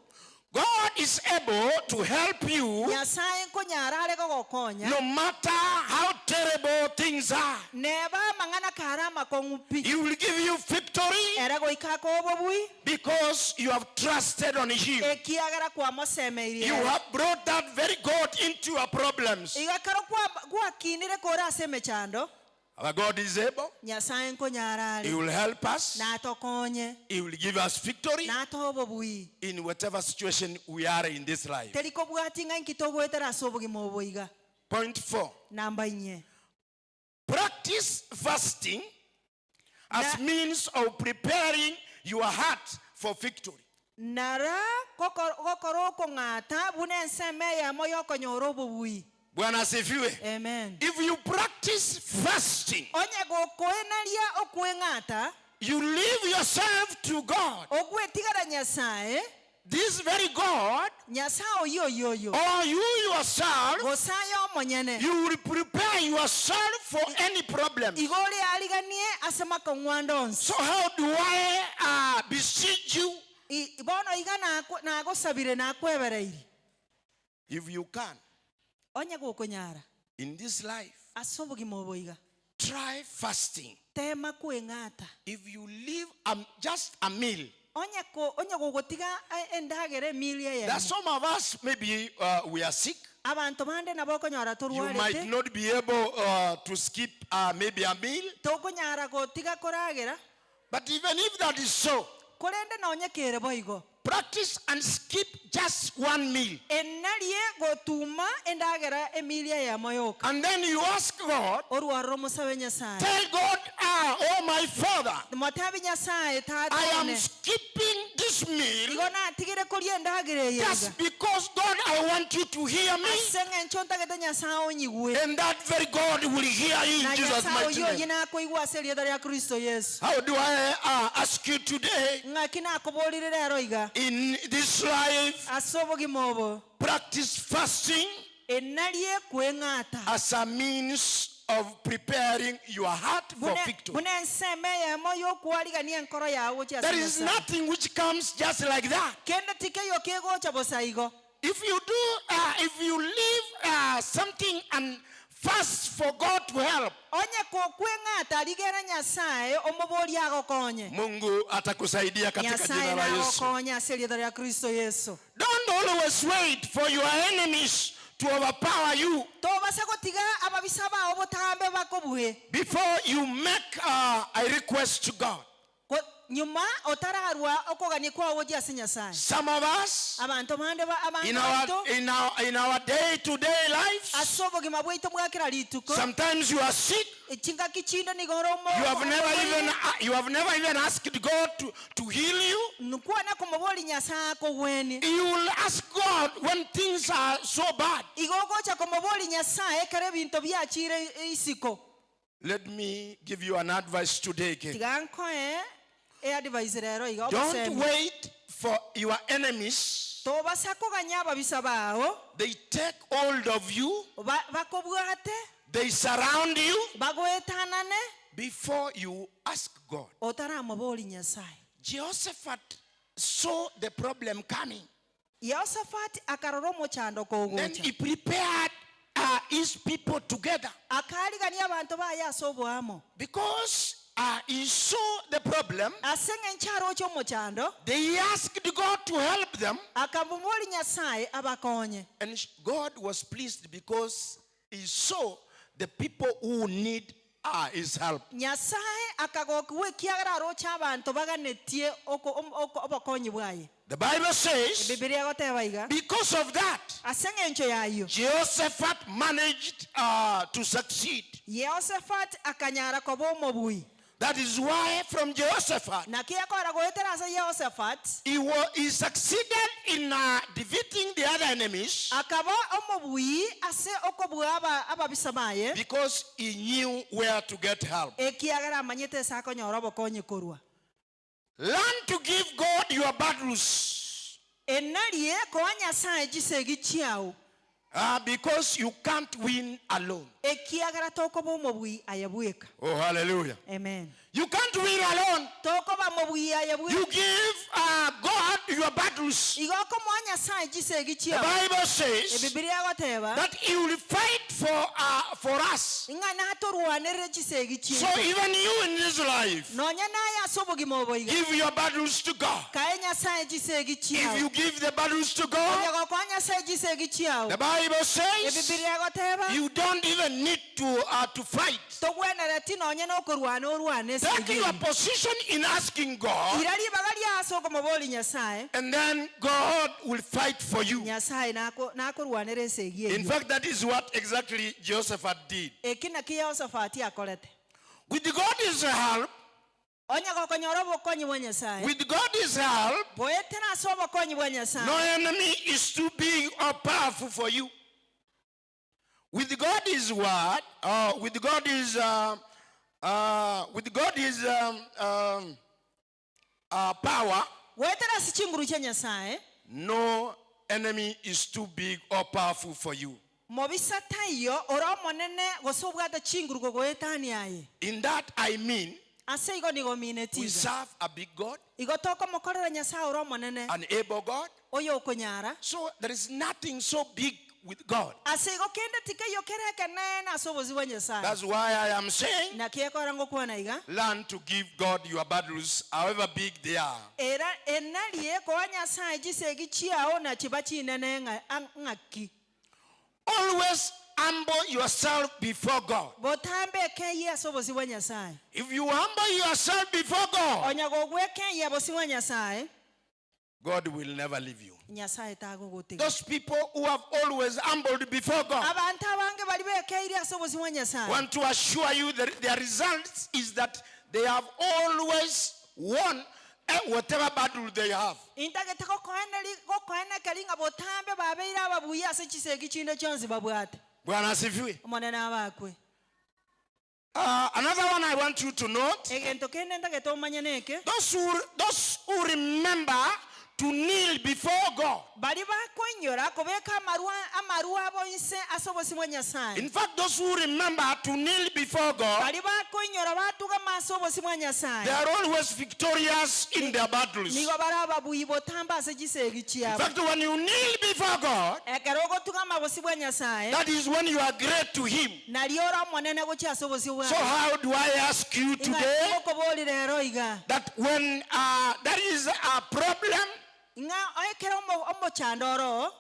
Speaker 7: God is able to help you
Speaker 8: Nyasae nkonyara are gogokonya,
Speaker 7: no matter how terrible things are.
Speaker 8: neba amang'ana kare amakong'u pi,
Speaker 7: He will give you victory
Speaker 8: ere goika akoe obobui,
Speaker 7: because you have trusted on Him.
Speaker 8: ekiagera kwamosemeirie
Speaker 7: You
Speaker 8: ere.
Speaker 7: have brought that very God into your problems.
Speaker 8: Iga ekero kwa- gwakinire kore ase emechando,
Speaker 7: Our God is able.
Speaker 8: Nyasae nkonyara
Speaker 7: He
Speaker 8: are,
Speaker 7: will help us.
Speaker 8: natokonye,
Speaker 7: He will give us victory
Speaker 8: natoe obobui.
Speaker 7: in whatever situation we are in this life.
Speaker 8: Teri kobwati ng'a inki togoetera ase obogima obo iga.
Speaker 7: Point four.
Speaker 8: Namba inye.
Speaker 7: Practice fasting as
Speaker 8: Na-
Speaker 7: means of preparing your heart for victory.
Speaker 8: Nara goko- gokora okong'ata buna ensemo eyemo yokonyora obobui.
Speaker 7: Bwana asifiwe.
Speaker 8: Amen.
Speaker 7: If you practice fasting,
Speaker 8: Onye gokoenaria okweng'ata,
Speaker 7: you leave yourself to God.
Speaker 8: ogwetigara Nyasae,
Speaker 7: This very God,
Speaker 8: Nyasae oyio oyio oyo,
Speaker 7: or you yourself,
Speaker 8: gose aye omonyene,
Speaker 7: you will prepare yourself for any problem.
Speaker 8: igo oreariganie ase makong'u ande onsi.
Speaker 7: So how do I uh, beseech you?
Speaker 8: I- Bono iga nakwe- nagosabire nakwebereiri.
Speaker 7: If you can,
Speaker 8: Onye gokonyara
Speaker 7: in this life,
Speaker 8: ase obogima obo iga,
Speaker 7: try fasting.
Speaker 8: tema kweng'ata.
Speaker 7: If you leave um, just a meal,
Speaker 8: Onye ko onye gogotiga e- endagera emili
Speaker 7: There are
Speaker 8: eyemo.
Speaker 7: some of us, maybe uh, we are sick.
Speaker 8: Abanto bande nabo okonyora
Speaker 7: You might
Speaker 8: torwarete,
Speaker 7: not be able uh, to skip uh, maybe a meal.
Speaker 8: tokonyara gotiga koragera,
Speaker 7: But even if that is so,
Speaker 8: korende nonye kere boigo.
Speaker 7: practice and skip just one meal.
Speaker 8: Enarie gotuma endagera emili eyemo yoka.
Speaker 7: And then you ask God,
Speaker 8: Orwarire omosabe Nyasaye.
Speaker 7: tell God, ah, oh my Father,
Speaker 8: Motebi Nyasaye
Speaker 7: I am
Speaker 8: tata one.
Speaker 7: skipping this meal
Speaker 8: Igo natigire koria endagera eye iga.
Speaker 7: just because, God, I want you to hear me.
Speaker 8: Ase eng'encho ntagete Nyasaye onyigwe.
Speaker 7: And that very God will hear you
Speaker 8: Na
Speaker 7: in Jesus'
Speaker 8: Nyasaye
Speaker 7: mighty
Speaker 8: oyio oyio
Speaker 7: name.
Speaker 8: nakoigwa ase erieta ria Kristo Yesu.
Speaker 7: How do I uh, ask you today
Speaker 8: Ng'aki nakoborire rero iga.
Speaker 7: in this life,
Speaker 8: Ase obogima obo.
Speaker 7: practice fasting
Speaker 8: Enarie kweng'ata.
Speaker 7: as a means of preparing your heart for
Speaker 8: Buna
Speaker 7: victory.
Speaker 8: buna ensemo eyemo yokwarigania enkoro yago gochia ase
Speaker 7: There is
Speaker 8: Nyasaye.
Speaker 7: nothing which comes just like that.
Speaker 8: Kende tikeyo kegocha bosa igo.
Speaker 7: If you do, uh, if you leave uh, something and fast for God to help,
Speaker 8: Onye kokweng'ata rigera Nyasaye omobori agokonye.
Speaker 7: Mungu atakusaidia katika
Speaker 8: Nyasaye
Speaker 7: jina la Yesu.
Speaker 8: nagokonye ase erieta ria Kristo Yesu.
Speaker 7: Don't always wait for your enemies to overpower you
Speaker 8: Tobasa gotiga ababisa bao botambe bakobue.
Speaker 7: before you make uh, a request to God.
Speaker 8: Ko- Nyuma otararwa okogania kwago gochia ase Nyasaye.
Speaker 7: Some of us
Speaker 8: Abanto bande ba
Speaker 7: in
Speaker 8: abanto
Speaker 7: our
Speaker 8: baito
Speaker 7: in our in our day-to-day lives,
Speaker 8: ase obogima bwaito bwakera rituko.
Speaker 7: sometimes you are sick.
Speaker 8: Chingaki chinde nigo ore omo-
Speaker 7: You have never
Speaker 8: omorwaire.
Speaker 7: even uh, you have never even asked God to, to heal you.
Speaker 8: Nkwana komobori Nyasaye akogwenie.
Speaker 7: You will ask God when things are so bad.
Speaker 8: Igo ogocha komobori Nyasaye ekero ebinto biachire isiko.
Speaker 7: Let me give you an advice today again.
Speaker 8: Tiga nkoe. Eadvise rero iga,
Speaker 7: Don't
Speaker 8: obosemi.
Speaker 7: wait for your enemies.
Speaker 8: Tobasa koganya ababisa bao.
Speaker 7: They take hold of you.
Speaker 8: Ba, bakobwate.
Speaker 7: They surround you.
Speaker 8: Bagoetanane.
Speaker 7: Before you ask God.
Speaker 8: Otaramobori Nyasae.
Speaker 7: Jehoshaphat saw the problem coming.
Speaker 8: Yehoshafati akarora omochando
Speaker 7: Then
Speaker 8: kogocha.
Speaker 7: he prepared uh, his people together.
Speaker 8: Akarigania abanto baye ase oboamo.
Speaker 7: Because uh, he saw the problem,
Speaker 8: Ase eng'encho aroche omochando,
Speaker 7: they asked God to help them.
Speaker 8: akamobori Nyasae abakonye.
Speaker 7: And God was pleased because he saw the people who need uh, his help.
Speaker 8: Nyasae akagokigwa ekiagera aroche abanto baganetie oko- om- oko- obokonyi bwaye.
Speaker 7: The Bible says,
Speaker 8: Ebibilia egoteba iga,
Speaker 7: because of that,
Speaker 8: ase eng'encho y'ayio,
Speaker 7: Jehoshaphat managed uh, to succeed.
Speaker 8: Yehoshafati akanyara koba omobui.
Speaker 7: That is why from Jehoshaphat,
Speaker 8: Naki ekora goetera ase Yehoshafati,
Speaker 7: he, wa- he succeeded in uh, defeating the other enemies
Speaker 8: akaba omobui ase okobua aba- ababisa baye,
Speaker 7: because he knew where to get help.
Speaker 8: ekiagera amanyete ase akonyora obokonyi korwa.
Speaker 7: Learn to give God your battles.
Speaker 8: Enarie koa Nyasaye chisegi chiao.
Speaker 7: Uh, because you can't win alone.
Speaker 8: Ekiagera tokoba omobui aye bweka.
Speaker 7: Oh, hallelujah.
Speaker 8: Amen.
Speaker 7: You can't win alone.
Speaker 8: Tokoba omobui aye
Speaker 7: You
Speaker 8: bweka.
Speaker 7: give uh, God your battles.
Speaker 8: Igo okomoa Nyasaye chisegi
Speaker 7: The
Speaker 8: chiao.
Speaker 7: Bible says
Speaker 8: Ebibilia egoteba
Speaker 7: that He will fight for, uh, for us.
Speaker 8: ng'a natorwanerere chisegi
Speaker 7: So
Speaker 8: chiaito.
Speaker 7: even you in this life,
Speaker 8: Nonya naye ase obogima obo iga.
Speaker 7: give your battles to God.
Speaker 8: Kae Nyasaye chisegi
Speaker 7: If
Speaker 8: chiao.
Speaker 7: you give the battles to God,
Speaker 8: Onye gokoa Nyasaye chisegi chiao.
Speaker 7: the Bible says
Speaker 8: Ebibilia egoteba
Speaker 7: you don't even need to, uh, to fight.
Speaker 8: togwenereti nonye nokorwana orwane
Speaker 7: Take
Speaker 8: esegi
Speaker 7: your
Speaker 8: eyio.
Speaker 7: position in asking God,
Speaker 8: Ira ribaga ria ase okomobori Nyasaye.
Speaker 7: and then God will fight for you.
Speaker 8: Nyasaye nako- nakorwanera esegi
Speaker 7: In
Speaker 8: eyio.
Speaker 7: fact, that is what exactly Jehoshaphat did.
Speaker 8: Eki naki Yehoshafati akorete.
Speaker 7: With God's help,
Speaker 8: Onye gokonyora obokonyi bwa Nyasaye.
Speaker 7: with God's help,
Speaker 8: Goetera ase obokonyi bwa Nyasaye.
Speaker 7: no enemy is too big or powerful for you. With God's word, uh, with God's, uh, uh, with God's um, um, uh, power,
Speaker 8: Goetera ase chinguru chia Nyasaye.
Speaker 7: no enemy is too big or powerful for you.
Speaker 8: Mobisa taiyo ore omonene gose obwate chinguru gogoetania aye.
Speaker 7: In that I mean,
Speaker 8: Ase igo nigo mineti
Speaker 7: we
Speaker 8: iga.
Speaker 7: serve a big God,
Speaker 8: Igo tokomokorera Nyasaye ore omonene
Speaker 7: an able God.
Speaker 8: oyo okonyara.
Speaker 7: So there is nothing so big with God.
Speaker 8: Ase igo kende tikeiyo kere ekenene ase obosi bwa Nyasaye.
Speaker 7: That's why I am saying,
Speaker 8: Naki ekora ngokwana iga.
Speaker 7: learn to give God your battles, however big they are.
Speaker 8: Era enarie koa Nyasaye chisegi chiao na chiba chinene ng'a- ang- ng'aki.
Speaker 7: Always humble yourself before God.
Speaker 8: Botambe ekeyie ase obosi bwa Nyasaye.
Speaker 7: If you humble yourself before God,
Speaker 8: Onya gogwekeyia bosi bwa Nyasaye,
Speaker 7: God will never leave you.
Speaker 8: Nyasaye tagogotiga.
Speaker 7: Those people who have always humbled before God
Speaker 8: Abanto abange bari bekeirie ase obosi bwa Nyasaye.
Speaker 7: want to assure you that their results is that they have always won eh, whatever battle they have.
Speaker 8: Intagete gokoeneri gokoenekeri ng'a botambe babeire ababuya ase chisegi chinde chionsi babwate.
Speaker 7: Bwana asifiwe.
Speaker 8: Omonene abakwe.
Speaker 7: Uh, another one I want you to note.
Speaker 8: Egento kende ntagete omanye neke.
Speaker 7: Those who, those who remember to kneel before God.
Speaker 8: Bari bakoinyora kobeka amarwa amarwa abo inse ase obosi bwa Nyasaye.
Speaker 7: In fact, those who remember to kneel before God,
Speaker 8: Bari bakoinyora batugama ase obosi bwa
Speaker 7: they
Speaker 8: Nyasaye.
Speaker 7: are always victorious in their battles.
Speaker 8: Nigo bare ababuyi botamba ase chisegi
Speaker 7: In
Speaker 8: chiabo.
Speaker 7: fact, when you kneel before God,
Speaker 8: Ekero ogotugama bosi bwa Nyasaye,
Speaker 7: that is when you are great to Him.
Speaker 8: nario ore omonene gochia ase obosi
Speaker 7: So,
Speaker 8: bwaye.
Speaker 7: how do I ask you today
Speaker 8: Ngokobori rero iga.
Speaker 7: that when uh, there is a problem,
Speaker 8: Ng'a ekero omo- omochando oro,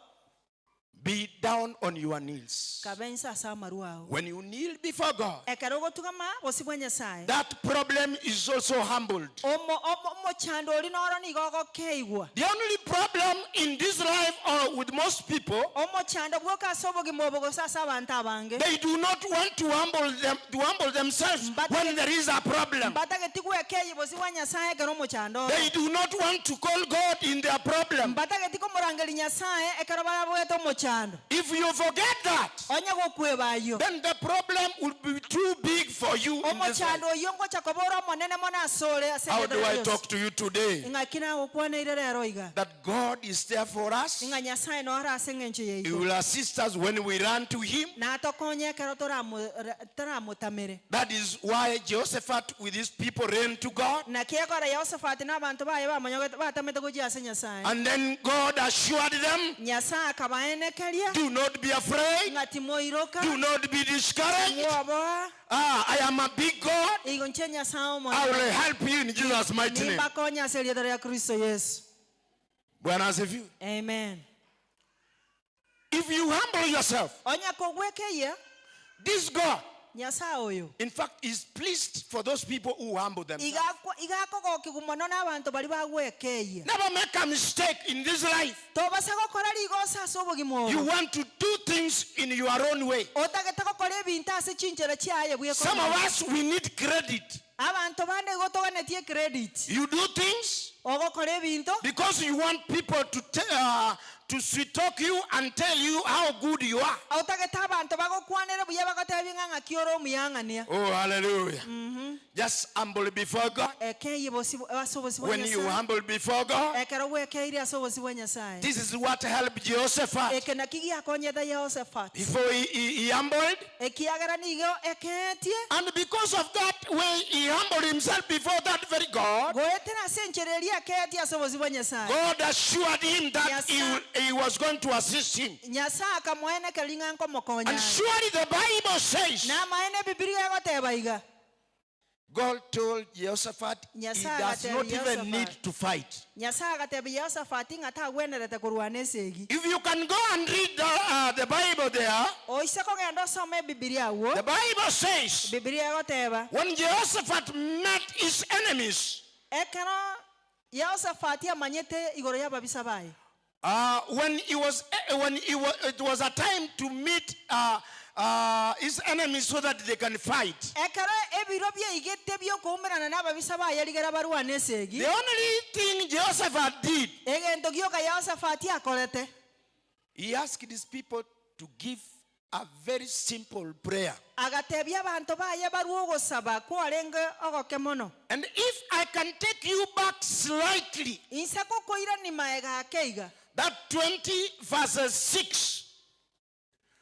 Speaker 7: be down on your knees.
Speaker 8: kabe inse ase amarwa ao.
Speaker 7: When you kneel before God,
Speaker 8: Ekero ogotugama bosi bwa Nyasaye,
Speaker 7: that problem is also humbled.
Speaker 8: omo- omo- omochando ori noro nigo ogokeigwa.
Speaker 7: The only problem in this life or with most people,
Speaker 8: Omochando bwoka ase obogima obo gose ase abanto abange.
Speaker 7: they do not want to humble them to humble themselves when there is a problem.
Speaker 8: Mbatageti gwekei bosi bwa Nyasaye ekero omochando oro.
Speaker 7: They do not want to call God in their problem.
Speaker 8: Mbatageti komorangeri Nyasaye ekero barabwete omochando. omochando.
Speaker 7: If you forget that,
Speaker 8: Onye gokweba ayio.
Speaker 7: then the problem will be too big for you in this life.
Speaker 8: Omochando oyio ngocha koba ore omonene mono asore ase
Speaker 7: How
Speaker 8: erieta
Speaker 7: do
Speaker 8: ria
Speaker 7: I
Speaker 8: Yeso.
Speaker 7: talk to you today?
Speaker 8: Ing'aki nagokwaneire rero iga?
Speaker 7: That God is there for us.
Speaker 8: Ing'a Nyasae noro ase eng'encho
Speaker 7: He
Speaker 8: yaito.
Speaker 7: will assist us when we run to Him.
Speaker 8: Natokonye ekero toramo- toramotamere.
Speaker 7: That is why Jehoshaphat with his people ran to God.
Speaker 8: Naki ekora Yehoshafati na abanto baye bamonyogete batamete gochia ase Nyasae.
Speaker 7: And then God assured them,
Speaker 8: Nyasae akabaenekeria
Speaker 7: do not be afraid,
Speaker 8: ng'a timoiroka,
Speaker 7: do not be discouraged.
Speaker 8: mwoboa,
Speaker 7: Ah, I am a big God.
Speaker 8: igo inche Nyasae
Speaker 7: I
Speaker 8: omonene.
Speaker 7: will help you in Jesus' mighty name.
Speaker 8: Nimbakonye ase erieta ria Kristo Yesu.
Speaker 7: Bwana asifiwe.
Speaker 8: Amen.
Speaker 7: If you humble yourself,
Speaker 8: Onye kogwekeyia
Speaker 7: this God,
Speaker 8: Nyasae oyo
Speaker 7: in fact, is pleased for those people who humble themselves.
Speaker 8: Igakogokigwa mono na abanto baria bagwekeyia.
Speaker 7: Never make a mistake in this life.
Speaker 8: Tobasa gokora rigoso ase obogima
Speaker 7: You
Speaker 8: obo.
Speaker 7: want to do things in your own way.
Speaker 8: Otagete gokora ebinto ase chinchera chiaye bwekonyora.
Speaker 7: Some of us, we need credit.
Speaker 8: Abanto bande igo toganetie credit.
Speaker 7: You do things
Speaker 8: Ogokora ebinto
Speaker 7: because you want people to to sweet talk you and tell you how good you are.
Speaker 8: Otagete abanto bagokwanere buya bagotebie ng'a ng'aki ore omuyang'ania.
Speaker 7: Oh, hallelujah. Just humble before God.
Speaker 8: Ekeye bosi ase obosi bwa
Speaker 7: When you
Speaker 8: Nyasaye.
Speaker 7: humble before God,
Speaker 8: Ekero gwekeire ase obosi bwa Nyasaye.
Speaker 7: this is what helped Jehoshaphat.
Speaker 8: Eke naki giakonyete Jehoshaphat.
Speaker 7: Before he humbled.
Speaker 8: Ekiagera nigo ekeetie.
Speaker 7: And because of that way he humbled himself before that very God,
Speaker 8: Goetera ase enchera eria ekeetie ase obosi bwa Nyasaye.
Speaker 7: God assured him that
Speaker 8: Nyasaye.
Speaker 7: he was going to assist him.
Speaker 8: Nyasaye akamoenekera ring'ana nkomokonya
Speaker 7: And
Speaker 8: aye.
Speaker 7: surely the Bible says,
Speaker 8: Namaene Bibilia egoteba iga.
Speaker 7: God told Jehoshaphat he
Speaker 8: Nyasaye
Speaker 7: does
Speaker 8: agatebia
Speaker 7: not even
Speaker 8: Jehoshaphat.
Speaker 7: need to fight.
Speaker 8: Nyasaye agatebia Jehoshaphat ng'a tagwenerete korwana esegi.
Speaker 7: If you can go and read the Bible there,
Speaker 8: Oise kogenda osome Bibilia agwo.
Speaker 7: The Bible says,
Speaker 8: Bibilia egoteba,
Speaker 7: when Jehoshaphat met his enemies,
Speaker 8: ekero Jehoshaphat amanyete igoro y'ababisa baye.
Speaker 7: When he was, when he was, it was a time to meet his enemies so that they can fight.
Speaker 8: Ekero ebiro bieigete biokoumerana n'ababisa baye rigera barwane esegi.
Speaker 7: The only thing Jehoshaphat did,
Speaker 8: Egento gioka Jehoshaphat akorete.
Speaker 7: he asked his people to give a very simple prayer.
Speaker 8: Agatebia abanto baye barue ogosaba kwarenge ogoke mono.
Speaker 7: And if I can take you back slightly,
Speaker 8: Inse gokoirani maega ake iga.
Speaker 7: That 20 verses 6.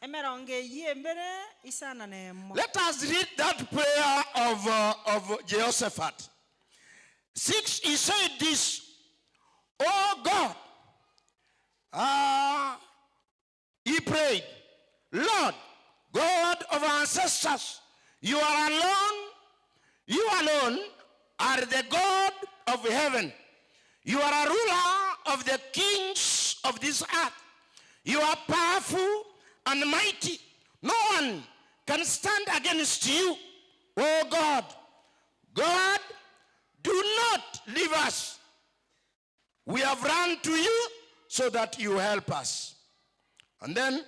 Speaker 8: Emerongo eyio embere isana na emo.
Speaker 7: Let us read that prayer of Jehoshaphat. 6, he said this, Oh God, he prayed, Lord, God of our ancestors, you are alone, you alone are the God of heaven. You are a ruler of the kings of this earth. You are powerful and mighty. No one can stand against you, O God. God, do not leave us. We have run to you so that you help us. And then,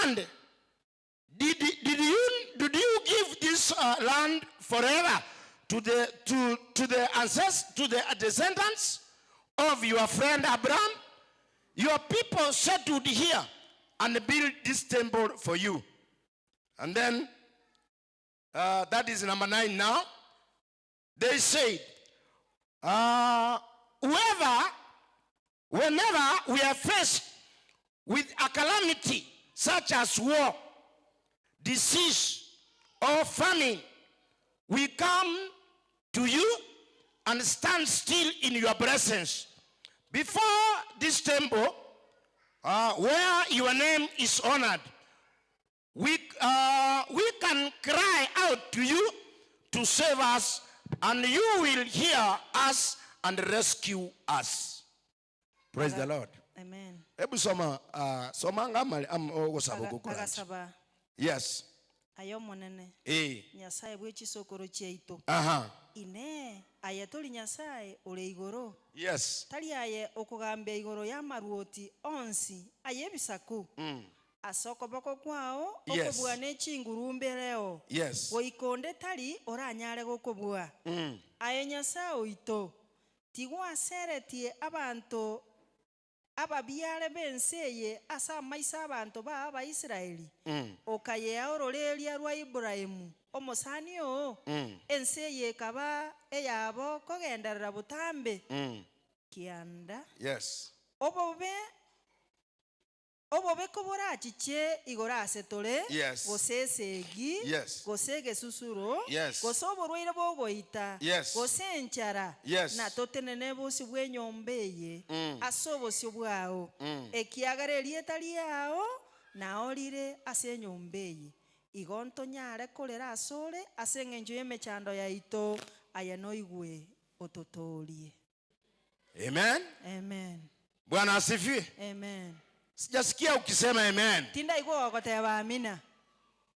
Speaker 7: and did, did you, did you give this land forever to the, to, to the ancestors, to the descendants of your friend Abraham? Your people settled here and built this temple for you. And then that is number 9 now. They said, whenever we are faced with a calamity such as war, disease, or famine, we come to you and stand still in your presence. Before this temple, where your name is honored, we can cry out to you to save us, and you will hear us and rescue us. Praise the Lord.
Speaker 8: Amen.
Speaker 7: Hebu soma, soma ngama, am, ogosaba ogokora.
Speaker 8: Agasaba.
Speaker 7: Yes.
Speaker 8: Ayo monene. Nyasaye bwe chisokoro chiaito. Ine aye tori Nyasaye ore igoro.
Speaker 7: Yes.
Speaker 8: Tari aye okogambia igoro ya maruoti onsi aye bisaku. Ase okoboko kwao, okobua ne chinguru mbereo. Goikonde tari oranyare gokobua. Aye Nyasaye oito, tigwaseretie abanto Ababiare b'ense eye ase amaiso 'abanto bao Abaisraeli, okayea ororeeria rwa Ibrahimu, omosani oo, ense eye ekaba eyabo kogenderera botambe. Kianda.
Speaker 7: Yes.
Speaker 8: Obobe Obobe koborachiche igoro ase tore,
Speaker 7: Yes.
Speaker 8: gose esegi,
Speaker 7: Yes.
Speaker 8: gose egesusuro,
Speaker 7: Yes.
Speaker 8: gose oborwaire bogoita,
Speaker 7: Yes.
Speaker 8: gose enchara,
Speaker 7: Yes.
Speaker 8: na totenene bosio bw'enyomba eye ase obosio bwao, ekiagera erieta riao nao rire ase enyomba eye. Igo ntonyare korera asore ase engencho y'emechando yaito, aye noigwe ototoorie.
Speaker 7: Amen.
Speaker 8: Amen.
Speaker 7: Bwana asifiwe.
Speaker 8: Amen.
Speaker 7: Sijasikia ukisema amen.
Speaker 8: Tindaigwa ogoteba amina.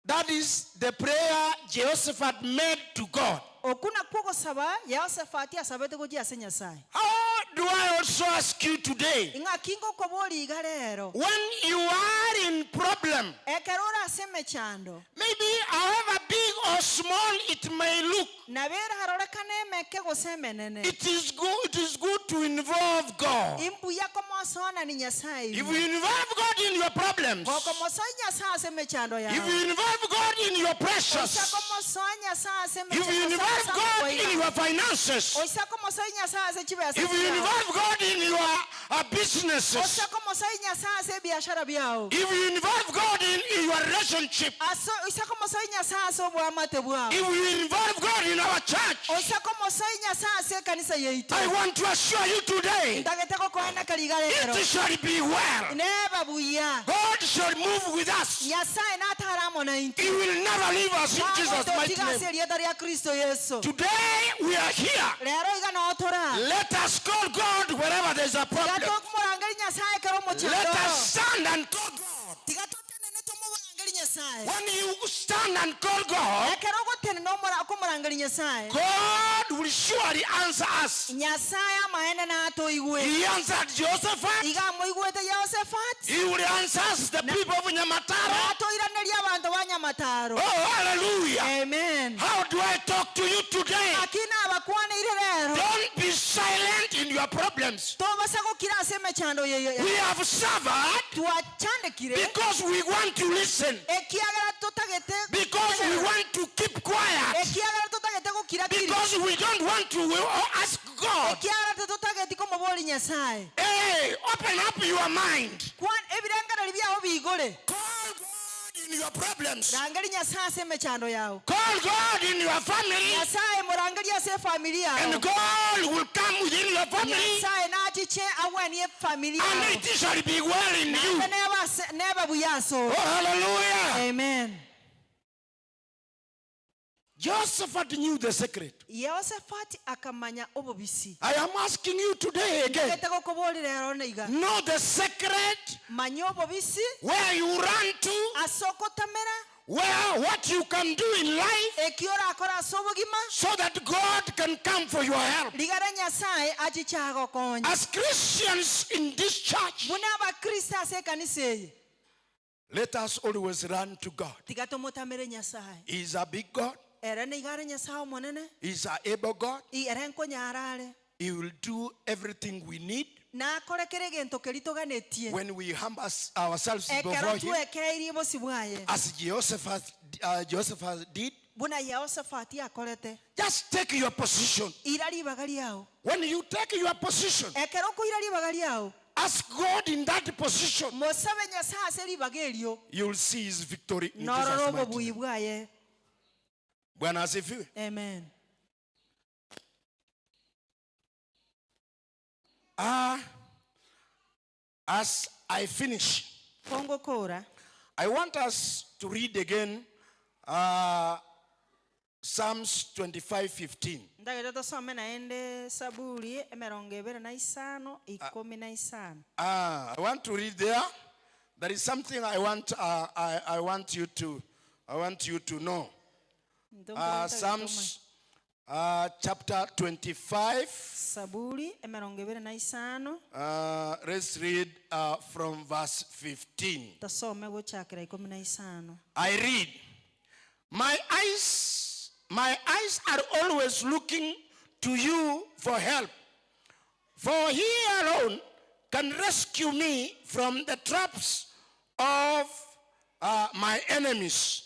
Speaker 7: That is the prayer Jehoshaphat made to God.
Speaker 8: Okwo nakwo ogosaba Yehoshafati asabete gochia ase Nyasae.
Speaker 7: How do I also ask you today?
Speaker 8: Ing'aki ngokoboria iga rero?
Speaker 7: When you are in problem,
Speaker 8: Ekero ore ase emechando.
Speaker 7: Maybe however big or small it may look.
Speaker 8: Nabo erarorekane emeke gose emenene.
Speaker 7: It is good, it is good to involve God.
Speaker 8: Imbuya komosoanani Nyasae
Speaker 7: If
Speaker 8: ime.
Speaker 7: you involve God in your problems,
Speaker 8: Gokomosoa Nyasae ase emechando
Speaker 7: if
Speaker 8: yao.
Speaker 7: you involve God in your pressures,
Speaker 8: Oisa komosoa Nyasae ase
Speaker 7: if you
Speaker 8: emechando
Speaker 7: involve
Speaker 8: ase
Speaker 7: God in
Speaker 8: amakoiga.
Speaker 7: your finances,
Speaker 8: Oisa komosoa Nyasae ase chibesa
Speaker 7: if you
Speaker 8: chiao.
Speaker 7: involve God in your uh, businesses,
Speaker 8: Oisa komosoa Nyasae ase ebiashara biao.
Speaker 7: if you involve God in, in your relationship,
Speaker 8: Ase oisa komosoi Nyasae ase oboamate bwao.
Speaker 7: if we involve God in our church,
Speaker 8: Oisa komosoi Nyasae ase ekanisa yaito.
Speaker 7: I want to assure you today,
Speaker 8: Ntagete gokoeneka riga rero.
Speaker 7: it shall be well.
Speaker 8: Neba buya.
Speaker 7: God shall move with us.
Speaker 8: Nyasae natare amo naintwe.
Speaker 7: He will never leave us in Jesus' mighty
Speaker 8: Tagototiga ase
Speaker 7: name.
Speaker 8: erieta ria Kristo Yeso.
Speaker 7: Today we are here.
Speaker 8: Rero iga noo tore.
Speaker 7: Let us call God wherever there is a
Speaker 8: Tiga
Speaker 7: problem.
Speaker 8: tomorangerie Nyasae ekero omochando
Speaker 7: Let
Speaker 8: oro.
Speaker 7: us stand and call God.
Speaker 8: Tiga totenene tomorangerie Nyasae.
Speaker 7: When you stand and call God,
Speaker 8: Ekero ogotenena omora- okomorangeria Nyasae,
Speaker 7: God will surely answer us.
Speaker 8: Nyasae amaene natoigwe.
Speaker 7: He answered Jehoshaphat.
Speaker 8: Iga amoigwete Yehoshafati.
Speaker 7: He will answer us, the people of Nyamataro.
Speaker 8: Natoiranerie abanto ba Nyamataro.
Speaker 7: Oh, hallelujah.
Speaker 8: Amen.
Speaker 7: How do I talk to you today?
Speaker 8: Naki nabakwaneire rero.
Speaker 7: Don't be silent in your problems.
Speaker 8: Tobasa gokira ase emechando ye.
Speaker 7: We have suffered
Speaker 8: Twachandekire
Speaker 7: because we want to listen.
Speaker 8: ekiagera totagete
Speaker 7: Because we want to keep quiet.
Speaker 8: ekiagera totagete gokira kiri
Speaker 7: Because we don't want to ask God.
Speaker 8: ekiagera totageti komobori Nyasaye.
Speaker 7: Hey, open up your mind.
Speaker 8: Kwan ebirengereri biao biigore.
Speaker 7: Call God in your problems.
Speaker 8: Rangeri Nyasaye ase emechando yao.
Speaker 7: Call God in your family.
Speaker 8: Nyasaye morangeri ase efamiri yao.
Speaker 7: And God will come within your family.
Speaker 8: Nyasaye nachiche agwenie efamiri
Speaker 7: And
Speaker 8: yao.
Speaker 7: it shall be well in you.
Speaker 8: Naende nebe ase- nebe buya ase
Speaker 7: Oh,
Speaker 8: ore.
Speaker 7: hallelujah.
Speaker 8: Amen.
Speaker 7: Jehoshaphat knew the secret.
Speaker 8: Yehoshafati akamanya obobisi.
Speaker 7: I am asking you today again.
Speaker 8: Ntagete gokoboria rero niga.
Speaker 7: Know the secret.
Speaker 8: Manya obobisi.
Speaker 7: Where you run to.
Speaker 8: Ase okotamera.
Speaker 7: Where what you can do in life.
Speaker 8: Eki orakore ase obogima.
Speaker 7: So that God can come for your help.
Speaker 8: Rigare Nyasaye achiche agokonye.
Speaker 7: As Christians in this church.
Speaker 8: Buna abakristo ase ekanisa eye.
Speaker 7: Let us always run to God.
Speaker 8: Tiga tomotamere Nyasaye.
Speaker 7: He is a big God.
Speaker 8: Ere nigo are Nyasaye Omonene.
Speaker 7: He is a able God.
Speaker 8: I- Ere nkonyara are.
Speaker 7: He will do everything we need
Speaker 8: Nakore kera egento keria toganetie.
Speaker 7: when we humble ourselves
Speaker 8: Ekero
Speaker 7: before him.
Speaker 8: twekeirie bosio bwaye.
Speaker 7: As Jehoshaphat, Jehoshaphat did.
Speaker 8: Buna Yehoshaphat akorete.
Speaker 7: Just take your position.
Speaker 8: Ira ribaga riao.
Speaker 7: When you take your position,
Speaker 8: Ekero okoira ribaga riao.
Speaker 7: Ask God in that position.
Speaker 8: Mosabe Nyasaye ase ribaga erio.
Speaker 7: You will see his victory in
Speaker 8: Norore
Speaker 7: Jesus' mighty
Speaker 8: obobui
Speaker 7: name.
Speaker 8: bwaye.
Speaker 7: Bwana asifiwe.
Speaker 8: Amen.
Speaker 7: Ah, as I finish,
Speaker 8: Kongokora.
Speaker 7: I want us to read again uh, Psalms 25:15.
Speaker 8: Ndagete tosome naende Saburi emerongo ebere na isano ikomi na isano.
Speaker 7: Ah, I want to read there. There is something I want, uh, I, I want you to, I want you to know. Uh, Psalms uh, chapter 25.
Speaker 8: Saburi emerongo ebere na isano.
Speaker 7: Uh, let's read uh, from verse 15.
Speaker 8: Tosome gochakera ikomi na isano.
Speaker 7: I read, My eyes, my eyes are always looking to you for help. For he alone can rescue me from the traps of uh, my enemies.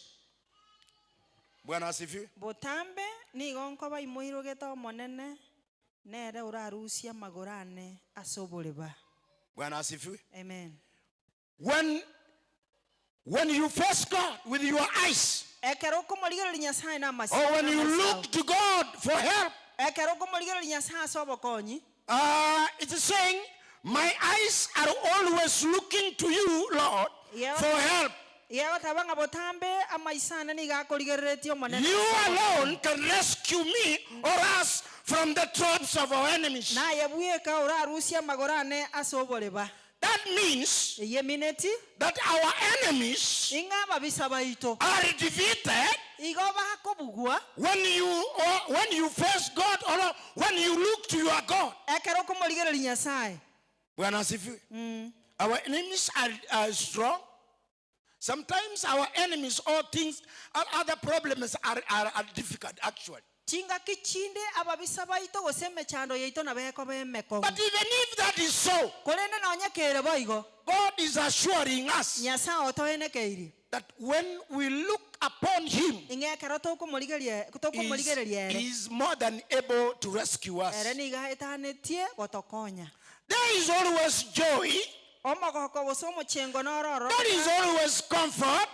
Speaker 7: Bwana asifiwe.
Speaker 8: Botambe nigo nkoba imoirogete Omonene, nere orarusie amagoro ane ase oboreba.
Speaker 7: Bwana asifiwe.
Speaker 8: Amen.
Speaker 7: When, when you face God with your eyes,
Speaker 8: Ekero okomorigereria Nyasae namasi-
Speaker 7: or when you
Speaker 8: namaiso
Speaker 7: look
Speaker 8: ao,
Speaker 7: to God for help,
Speaker 8: ekero okomorigereria Nyasae ase obokonyi,
Speaker 7: it's saying, My eyes are always looking to you, Lord,
Speaker 8: Yeah.
Speaker 7: for help.
Speaker 8: Iga egoteba ng'a botambe amaiso ane nigo akorigereretie Omonene
Speaker 7: You
Speaker 8: ase obokonyi.
Speaker 7: alone can rescue me or us from the traps of our enemies.
Speaker 8: Naye bweka orarusie amagoro ane ase oboreba.
Speaker 7: That means
Speaker 8: Eyio emineti
Speaker 7: that our enemies
Speaker 8: ing'a ababisa baito
Speaker 7: are defeated
Speaker 8: igo bakobugwa
Speaker 7: when you, or when you face God or when you look to your God.
Speaker 8: ekero okomorigereria Nyasae.
Speaker 7: Bwana asifiwe. Our enemies are, are strong. Sometimes our enemies or things or other problems are, are, are difficult actually.
Speaker 8: Chingaki chinde ababisa baito gose emechando yaito nabo ekoba emekong'u.
Speaker 7: But even if that is so,
Speaker 8: Korende nonye kere boigo,
Speaker 7: God is assuring us
Speaker 8: Nyasae otoenekeirie
Speaker 7: that when we look upon him,
Speaker 8: ing'a ekero tokomorigeria
Speaker 7: is,
Speaker 8: tokomorigereria ere,
Speaker 7: is more than able to rescue us.
Speaker 8: ere nigo aetanetie gotokonya.
Speaker 7: There is always joy.
Speaker 8: Omogoko gose omochengo noro ororo.
Speaker 7: There is always comfort.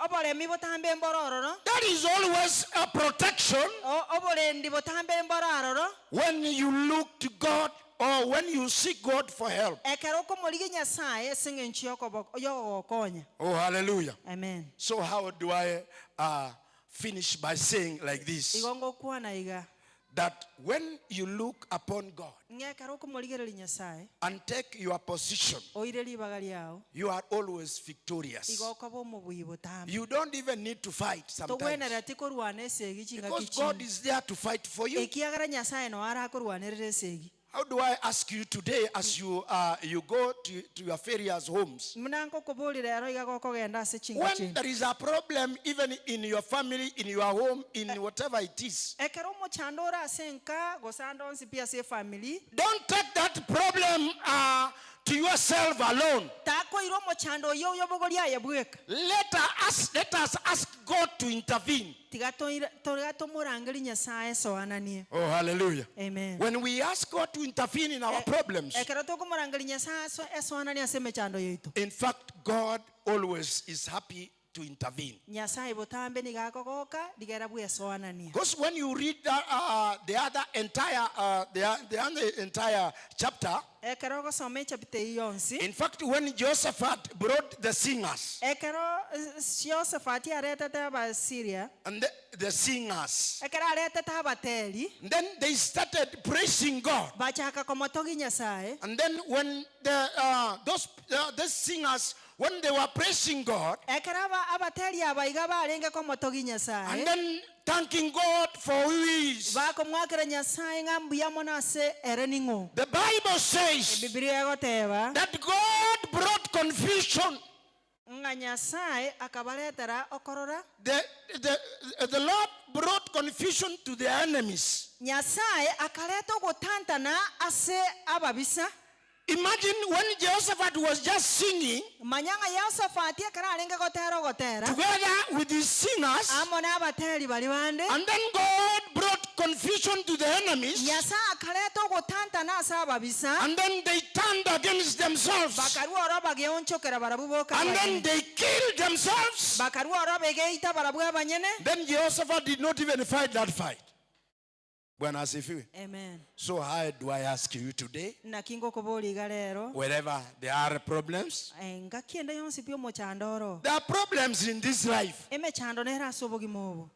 Speaker 8: Oboremi botambe mboro ororo.
Speaker 7: There is always a protection.
Speaker 8: Oborendi botambe mboro aroro.
Speaker 7: When you look to God or when you seek God for help.
Speaker 8: Ekero okomorigia Nyasae ase eng'encho yogogokonya.
Speaker 7: Oh, hallelujah.
Speaker 8: Amen.
Speaker 7: So how do I uh, finish by saying like this?
Speaker 8: Igo ngokwana iga.
Speaker 7: That when you look upon God
Speaker 8: Ng'a ekero okomorigereria Nyasae,
Speaker 7: and take your position,
Speaker 8: oire ribaga riao,
Speaker 7: you are always victorious.
Speaker 8: igo okoba omobui botambe.
Speaker 7: You don't even need to fight sometimes.
Speaker 8: Togwenereti korwana esegi chingaki
Speaker 7: Because God
Speaker 8: chinde.
Speaker 7: is there to fight for you.
Speaker 8: Ekiagera Nyasae noo arakorwanerere esegi.
Speaker 7: How do I ask you today as you, uh, you go to, to your various homes?
Speaker 8: Buna nkokoboria rero iga gokogenda ase chinka
Speaker 7: When
Speaker 8: chinde.
Speaker 7: there is a problem, even in your family, in your home, in whatever it is,
Speaker 8: Ekero omochando ore ase enka, gose ande onsi pi ase efamily,
Speaker 7: don't take that problem uh, to yourself alone.
Speaker 8: takoira omochando oyio oyobogorie aye bweka.
Speaker 7: Let us, let us ask God to intervene.
Speaker 8: Tiga toire tiga tomorangerie Nyasaye esoananie.
Speaker 7: Oh, hallelujah.
Speaker 8: Amen.
Speaker 7: When we ask God to intervene in our problems,
Speaker 8: Ekero tokomorangeria Nyasaye aso esoananie ase emechando yaito.
Speaker 7: in fact, God always is happy to intervene.
Speaker 8: Nyasaye botambe nigo akogoka rigera bwesoanania.
Speaker 7: Because when you read the, uh, the other entire, uh, the, the other entire chapter,
Speaker 8: Ekero ogosoma echapita eyio yonsi,
Speaker 7: in fact, when Josephat brought the singers,
Speaker 8: ekero Josephat aretete Abasiria,
Speaker 7: and the, the singers,
Speaker 8: ekero aretete abateri,
Speaker 7: then they started praising God.
Speaker 8: bachaka komotogia Nyasaye.
Speaker 7: And then when the, uh, those, uh, those singers, when they were praising God,
Speaker 8: Ekero aba abateri aba iga barenge komotogia Nyasaye,
Speaker 7: and then thanking God for who he is,
Speaker 8: bakomwakera Nyasaye ng'a mbuya mono ase ere ning'o.
Speaker 7: the Bible says
Speaker 8: Ebibilia egoteba
Speaker 7: that God brought confusion.
Speaker 8: ng'a Nyasaye akabaretera okorora.
Speaker 7: The, the, the Lord brought confusion to their enemies.
Speaker 8: Nyasaye akareta ogotantana ase ababisa.
Speaker 7: Imagine when Jehoshaphat was just singing
Speaker 8: Manya ng'a Yehoshafati ekero arenge gotera ogotera
Speaker 7: together with his singers,
Speaker 8: amo n'abateri baria bande,
Speaker 7: and then God brought confusion to the enemies,
Speaker 8: Nyasaye akareta ogotantana ase ababisa,
Speaker 7: and then they turned against themselves,
Speaker 8: bakarua oro bageonchokera barabwo boka
Speaker 7: and then
Speaker 8: abanyene.
Speaker 7: they killed themselves.
Speaker 8: Bakarua oro begeita barabwo abanyene.
Speaker 7: Then Jehoshaphat did not even fight that fight. Bwana asifiwe.
Speaker 8: Amen.
Speaker 7: So how do I ask you today?
Speaker 8: Naki ngokoboria iga rero,
Speaker 7: Wherever there are problems,
Speaker 8: engaki ende yonsi pi omochando oro.
Speaker 7: there are problems in this life.
Speaker 8: Emechando nere ase obogima obo.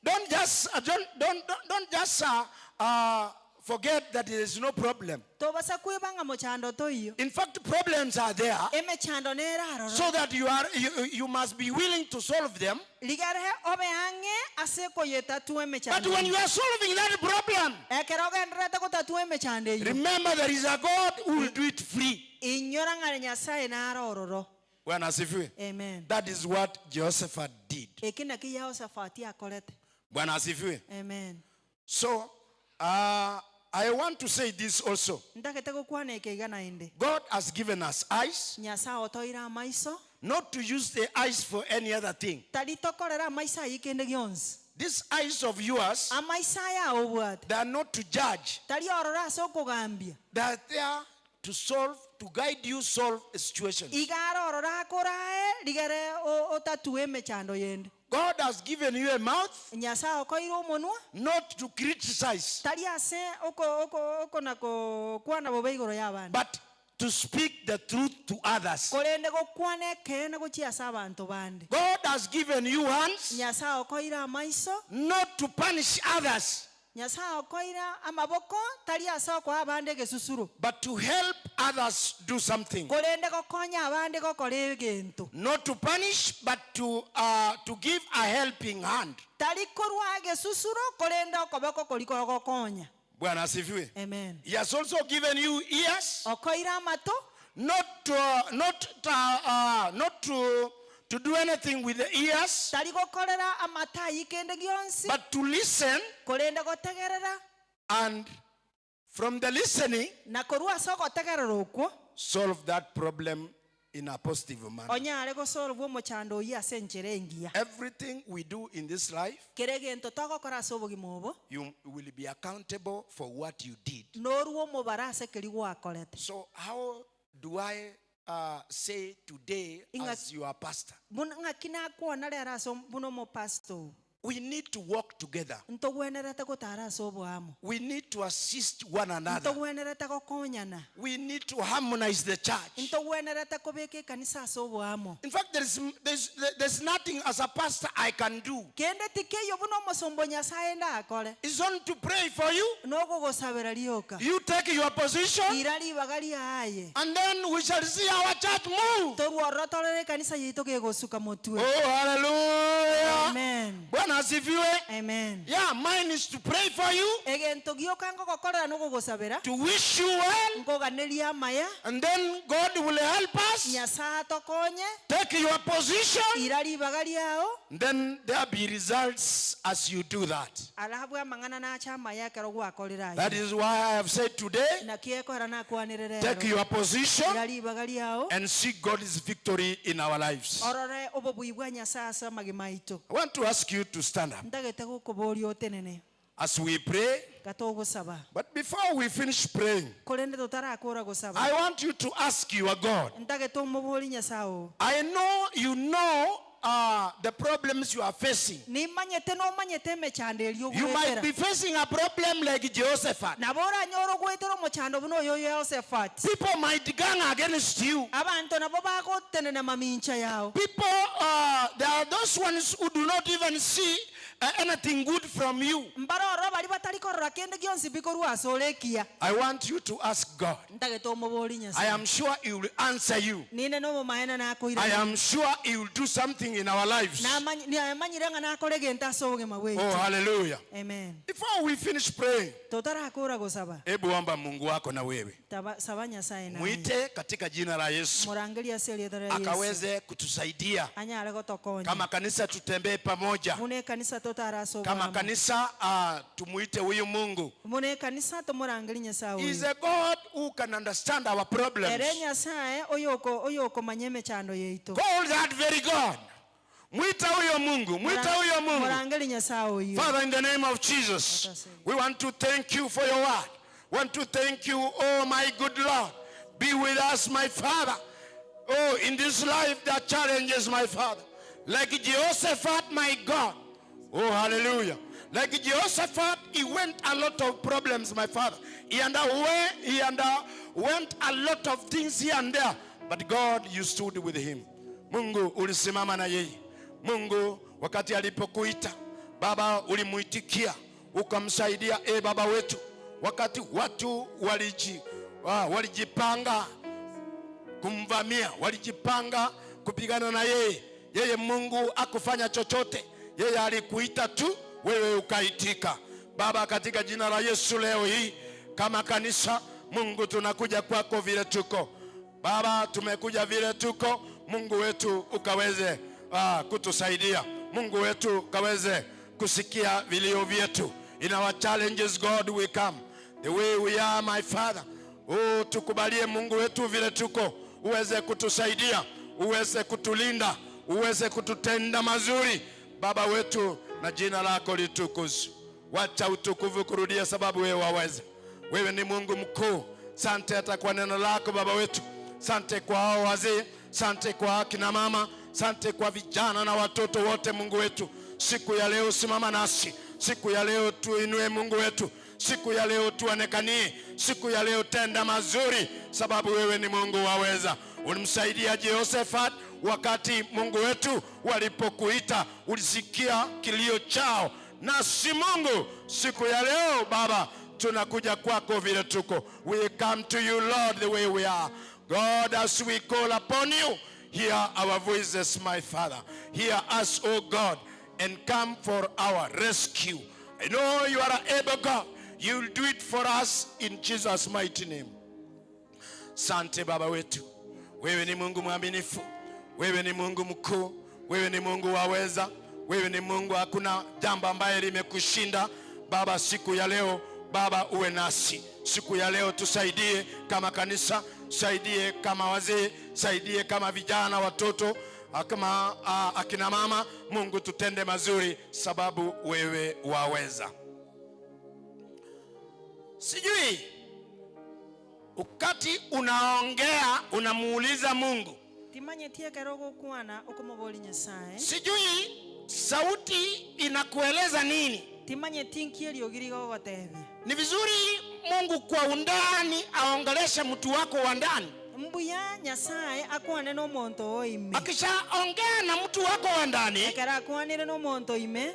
Speaker 7: Don't just uh, don't, don't, don't, don't just uh, uh, forget that there is no problem.
Speaker 8: Tobasa kweba ng'a mochando toiyo.
Speaker 7: In fact, problems are there
Speaker 8: Emechando nere aroro.
Speaker 7: so that you are you, you must be willing to solve them.
Speaker 8: Rigere obe ang'e ase koyetatua emechando.
Speaker 7: But when you are solving that problem,
Speaker 8: Ekero ogendererete gotatua emechando eyio.
Speaker 7: remember there is a God who will do it free.
Speaker 8: Inyora ng'a Nyasaye nare ororo.
Speaker 7: Bwana asifiwe.
Speaker 8: Amen.
Speaker 7: That is what Jehoshaphat did.
Speaker 8: Eki naki Yehoshafati akorete.
Speaker 7: Bwana asifiwe.
Speaker 8: Amen.
Speaker 7: So uh, I want to say this also.
Speaker 8: Ntagete gokwana eke iga naende.
Speaker 7: God has given us eyes.
Speaker 8: Nyasae otoire amaiso.
Speaker 7: Not to use the eyes for any other thing.
Speaker 8: Tari tokorera amaiso ayio kende gionsi.
Speaker 7: These eyes of yours.
Speaker 8: Amaiso aya ao obwate.
Speaker 7: They are not to judge.
Speaker 8: Tari ororo ase okogambia.
Speaker 7: They are there to solve, to guide you solve situations.
Speaker 8: Iga are ororo akorae rigere otatue emechando yende.
Speaker 7: God has given you a mouth.
Speaker 8: Nyasae okoeire omonwa.
Speaker 7: Not to criticize.
Speaker 8: Tari ase oko oko okona kokwana bobe igoro y'abande.
Speaker 7: But to speak the truth to others.
Speaker 8: Korende gokwana ekeene gochia ase abanto bande.
Speaker 7: God has given you hands.
Speaker 8: Nyasae okoeire amaiso.
Speaker 7: Not to punish others.
Speaker 8: Nyasae okoeire amaboko, tari ase okoa abande egesusuro.
Speaker 7: But to help others do something.
Speaker 8: Korende gokonya abande gokora egento.
Speaker 7: Not to punish, but to, uh, to give a helping hand.
Speaker 8: Tari korua egesusuro, korende okoboko koria kogokonya.
Speaker 7: Bwana asifiwe.
Speaker 8: Amen.
Speaker 7: He has also given you ears.
Speaker 8: Okoeire amato.
Speaker 7: Not to, not to, uh, not to, to do anything with the ears.
Speaker 8: Tari gokorera amato ayio kende gionsi.
Speaker 7: But to listen.
Speaker 8: Korende gotegerera.
Speaker 7: And from the listening.
Speaker 8: Na korwa ase ogotegerera okwo.
Speaker 7: Solve that problem in a positive manner.
Speaker 8: Onyare gosolve omochando oyio ase enchera engiya.
Speaker 7: Everything we do in this life.
Speaker 8: Kera egento togokora ase obogima obo.
Speaker 7: You will be accountable for what you did.
Speaker 8: Norue omobaro ase keria gwakorete.
Speaker 7: So how do I uh, say today as your pastor?
Speaker 8: Buna ng'aki nakwana rero ase buna omopastor oo.
Speaker 7: We need to walk together.
Speaker 8: Ntogwenerete gotara ase oboamo.
Speaker 7: We need to assist one another.
Speaker 8: Ntogwenerete gokonyana.
Speaker 7: We need to harmonize the church.
Speaker 8: Ntogwenerete kobeka ekanisa ase oboamo.
Speaker 7: In fact, there is, there's, there's nothing as a pastor I can do.
Speaker 8: Kende tikeiyo buna omosomba o Nyasae ndakore.
Speaker 7: It's only to pray for you.
Speaker 8: Nogogosabera rioka.
Speaker 7: You take your position.
Speaker 8: Ira ribaga riaye.
Speaker 7: And then we shall see our church move.
Speaker 8: Torwe ororo torore ekanisa yaito kegosuka motwe.
Speaker 7: Oh, hallelujah.
Speaker 8: Amen.
Speaker 7: Bwana asifiwe.
Speaker 8: Amen.
Speaker 7: Yeah, mine is to pray for you.
Speaker 8: Egento gioka ngogokorera nogogosabera.
Speaker 7: To wish you well.
Speaker 8: Nkoganeria amaya.
Speaker 7: And then God will help us.
Speaker 8: Nyasae atokonye.
Speaker 7: Take your position.
Speaker 8: Ira ribaga riao.
Speaker 7: Then there be results as you do that.
Speaker 8: Alafu amang'ana nache amaya ekero gwakorire ayio.
Speaker 7: That is why I have said today,
Speaker 8: Naki ekora nakwanire rero.
Speaker 7: take your position
Speaker 8: Ira ribaga riao.
Speaker 7: and see God's victory in our lives.
Speaker 8: Orore obobui bwa Nyasae ase amagima aito.
Speaker 7: I want to ask you to stand up
Speaker 8: Ntagete gokoboria otenene
Speaker 7: as we pray.
Speaker 8: gatogosaba.
Speaker 7: But before we finish praying,
Speaker 8: Korende totarakora gosaba.
Speaker 7: I want you to ask your God.
Speaker 8: Ntagete omoborie Nyasae oo.
Speaker 7: I know you know uh, the problems you are facing.
Speaker 8: Nimanyete nomanyete emechando eria
Speaker 7: You might
Speaker 8: ogoetera.
Speaker 7: be facing a problem like Jehoshaphat.
Speaker 8: Nabo oranyore ogoetera omochando buna oyo o Yehoshafati.
Speaker 7: People might gang against you.
Speaker 8: Abanto nabo bagotenena mamincha yao.
Speaker 7: People, uh, there are those ones who do not even see uh, anything good from you.
Speaker 8: Mbare ororo baria batari korora kende gionsi pi korwa asore ekiya.
Speaker 7: I want you to ask God.
Speaker 8: Ntagete omoborie
Speaker 7: I
Speaker 8: Nyasae.
Speaker 7: am sure He will answer you.
Speaker 8: Ninde nobomaene
Speaker 7: I
Speaker 8: nakoiranerie.
Speaker 7: am sure He will do something in our lives.
Speaker 8: Namanyi- Namanyire ng'a nakore egento ase obogima
Speaker 7: Oh,
Speaker 8: bwaito.
Speaker 7: hallelujah.
Speaker 8: Amen.
Speaker 7: Before we finish praying,
Speaker 8: Totarakora gosaba,
Speaker 7: hebu omba Mungu wako na wewe.
Speaker 8: taba, saba Nyasaye naye.
Speaker 7: Mwite katika jina la Yesu
Speaker 8: Morangerie ase erieta ria Yesu.
Speaker 7: akaweze kutusaidia
Speaker 8: Anyare gotokonya.
Speaker 7: kama kanisa, tutembee pamoja
Speaker 8: Buna ekanisa totare ase
Speaker 7: kama
Speaker 8: oboamo.
Speaker 7: kanisa. Uh, tumuite huyu Mungu.
Speaker 8: Buna ekanisa tomorangerie Nyasaye
Speaker 7: He is
Speaker 8: oyo.
Speaker 7: a God who can understand our problems.
Speaker 8: Ere Nyasaye oyoko oyokomanya emechando yaito.
Speaker 7: Call that very God. Mwita huyo Mungu, mwita huyo Mungu.
Speaker 8: Morangerie Nyasaye oyo.
Speaker 7: Father, in the name of Jesus, we want to thank you for your word. Want to thank you, oh my good Lord. Be with us, my Father. Oh, in this life that challenges, my Father. Like Jehoshaphat, my God. Oh, hallelujah. Like Jehoshaphat, he went a lot of problems, my Father. He underwent, he underwent a lot of things here and there. But God, you stood with him. Mungu ulisimama na yeye. Mungu wakati alipokuita Baba ulimuitikia ukamsaidia. E Baba wetu, wakati watu waliji, walijipanga kumvamia, walijipanga kupigana na yeye, yeye Mungu akufanya chochote, yeye alikuita tu, wewe ukaitika. Baba, katika jina la Yesu, leo hii kama kanisa, Mungu tunakuja kwako vile tuko Baba, tumekuja vile tuko. Mungu wetu ukaweze kutusaidia. Mungu wetu ukaweze kusikia vilio vyetu. In our challenges God we come. the way we are my Father. Oh, tukubalie Mungu wetu vile tuko, uweze kutusaidia, uweze kutulinda, uweze kututenda mazuri Baba wetu, na jina lako litukuzwe. Wacha utukufu kurudia, sababu wewe waweza. Wewe ni Mungu mkuu. Sante hata kwa neno lako Baba wetu, sante kwa hao wazee, sante kwa akina mama, sante kwa vijana na watoto wote. Mungu wetu, siku ya leo simama nasi, siku ya leo tuinue Mungu wetu, siku ya leo tuonekanie, siku ya leo tenda mazuri, sababu wewe ni Mungu waweza. Ulimsaidia Jehosephat wakati Mungu wetu walipokuita, ulisikia kilio chao. Nasi Mungu, siku ya leo Baba, tunakuja kwako vile tuko. We come to you Lord the way we are. God, as we call upon you, hear our voices, my Father. Hear us, O God, and come for our rescue. I know you are able God. You will do it for us in Jesus' mighty name. Sante Baba wetu, wewe ni Mungu mwaminifu, wewe ni Mungu mkuu, wewe ni Mungu waweza, wewe ni Mungu, hakuna jambo ambaye limekushinda Baba. Siku ya leo Baba, uwe nasi siku ya leo, tusaidie kama kanisa, saidie kama wazee, saidie kama vijana, watoto, kama akina mama. Mungu, tutende mazuri, sababu wewe waweza. Sijui wakati unaongea unamuuliza Mungu,
Speaker 8: Timanyeti ekero ogokwana okomobori Nyasaye.
Speaker 7: sijui sauti inakueleza nini.
Speaker 8: Timanyeti nki eriogi rigogotebia.
Speaker 7: Ni vizuri Mungu kwa undani aongeleshe mtu wako wa ndani.
Speaker 8: Mbuya Nyasaye akwane na omonto oime.
Speaker 7: Akishaongea na mtu wako wa ndani,
Speaker 8: Ekero akwanire na omonto oime,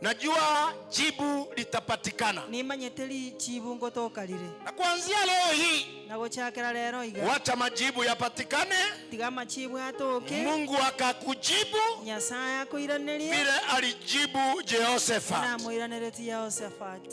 Speaker 7: najua jibu litapatikana.
Speaker 8: nimanyete richibu ngotokarire.
Speaker 7: Na kuanzia leo hii,
Speaker 8: Na gochakera rero iga,
Speaker 7: wacha majibu yapatikane.
Speaker 8: tiga amachibu atoke.
Speaker 7: Mungu akakujibu
Speaker 8: Nyasaye akoiranerie
Speaker 7: vile alijibu Jehoshaphat.
Speaker 8: namoiraneretie Jehoshaphat.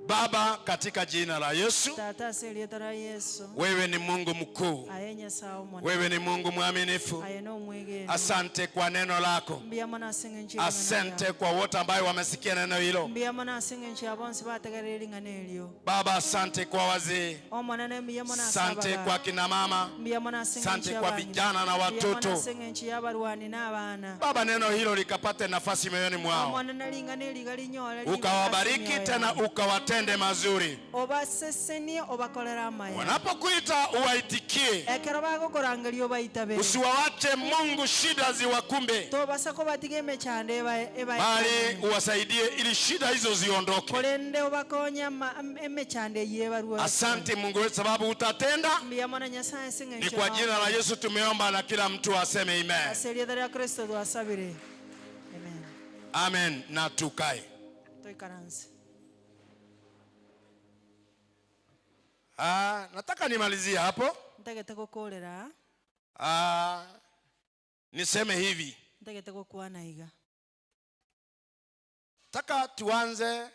Speaker 7: Baba, katika jina la Yesu,
Speaker 8: Tata ase erieta ria Yesu,
Speaker 7: wewe ni Mungu mkuu,
Speaker 8: aye Nyasaye omonene,
Speaker 7: wewe ni Mungu mwaminifu.
Speaker 8: aye nomwegeni.
Speaker 7: Asante kwa neno lako,
Speaker 8: Mbuya mono ase eng'encho y'ring'ana
Speaker 7: asante
Speaker 8: riao.
Speaker 7: kwa wote ambayo wamesikia neno hilo.
Speaker 8: Mbuya mono ase eng'encho ya bonsi bategerire ring'ana erio.
Speaker 7: Baba, asante kwa wazee,
Speaker 8: Omonene mbuya mono ase
Speaker 7: asante
Speaker 8: abagaka.
Speaker 7: kwa kina mama,
Speaker 8: Mbuya mono ase eng'encho
Speaker 7: asante kwa
Speaker 8: y'abang'ina.
Speaker 7: vijana na
Speaker 8: Mbuya mono
Speaker 7: watoto.
Speaker 8: ase eng'encho y'abarwani na abana.
Speaker 7: Baba, neno hilo likapate nafasi mioyoni mwao,
Speaker 8: Omonene ring'ana eriga rinyore ribe ase
Speaker 7: ukawabariki
Speaker 8: emioyo
Speaker 7: tena
Speaker 8: yabo.
Speaker 7: ukawatende mazuri.
Speaker 8: Obasesenie obakorere amaya.
Speaker 7: Wanapokuita uwaitikie,
Speaker 8: Ekero bagokorangeria obaitabere.
Speaker 7: usiwawache Mungu shida ziwakumbe,
Speaker 8: Tobasa kobatiga emechando eba-
Speaker 7: bali
Speaker 8: ebaetanane.
Speaker 7: uwasaidie ili shida hizo ziondoke.
Speaker 8: Korende obakonye ama- emechando eyio ebarue.
Speaker 7: Asante Mungu wetu, sababu utatenda.
Speaker 8: Mbuya mono Nyasaye ase
Speaker 7: Ni
Speaker 8: eng'encho
Speaker 7: kwa jina la
Speaker 8: yao.
Speaker 7: Yesu tumeomba, na kila mtu aseme amen.
Speaker 8: Ase erieta ria Kristo twasabire. Amen.
Speaker 7: Amen, na tukae.
Speaker 8: Toikaranse.
Speaker 7: Ah, nataka nimalizie hapo.
Speaker 8: Ntagete gokorera,
Speaker 7: Ah, niseme hivi,
Speaker 8: ntagete gokwana iga.
Speaker 7: nataka tuanze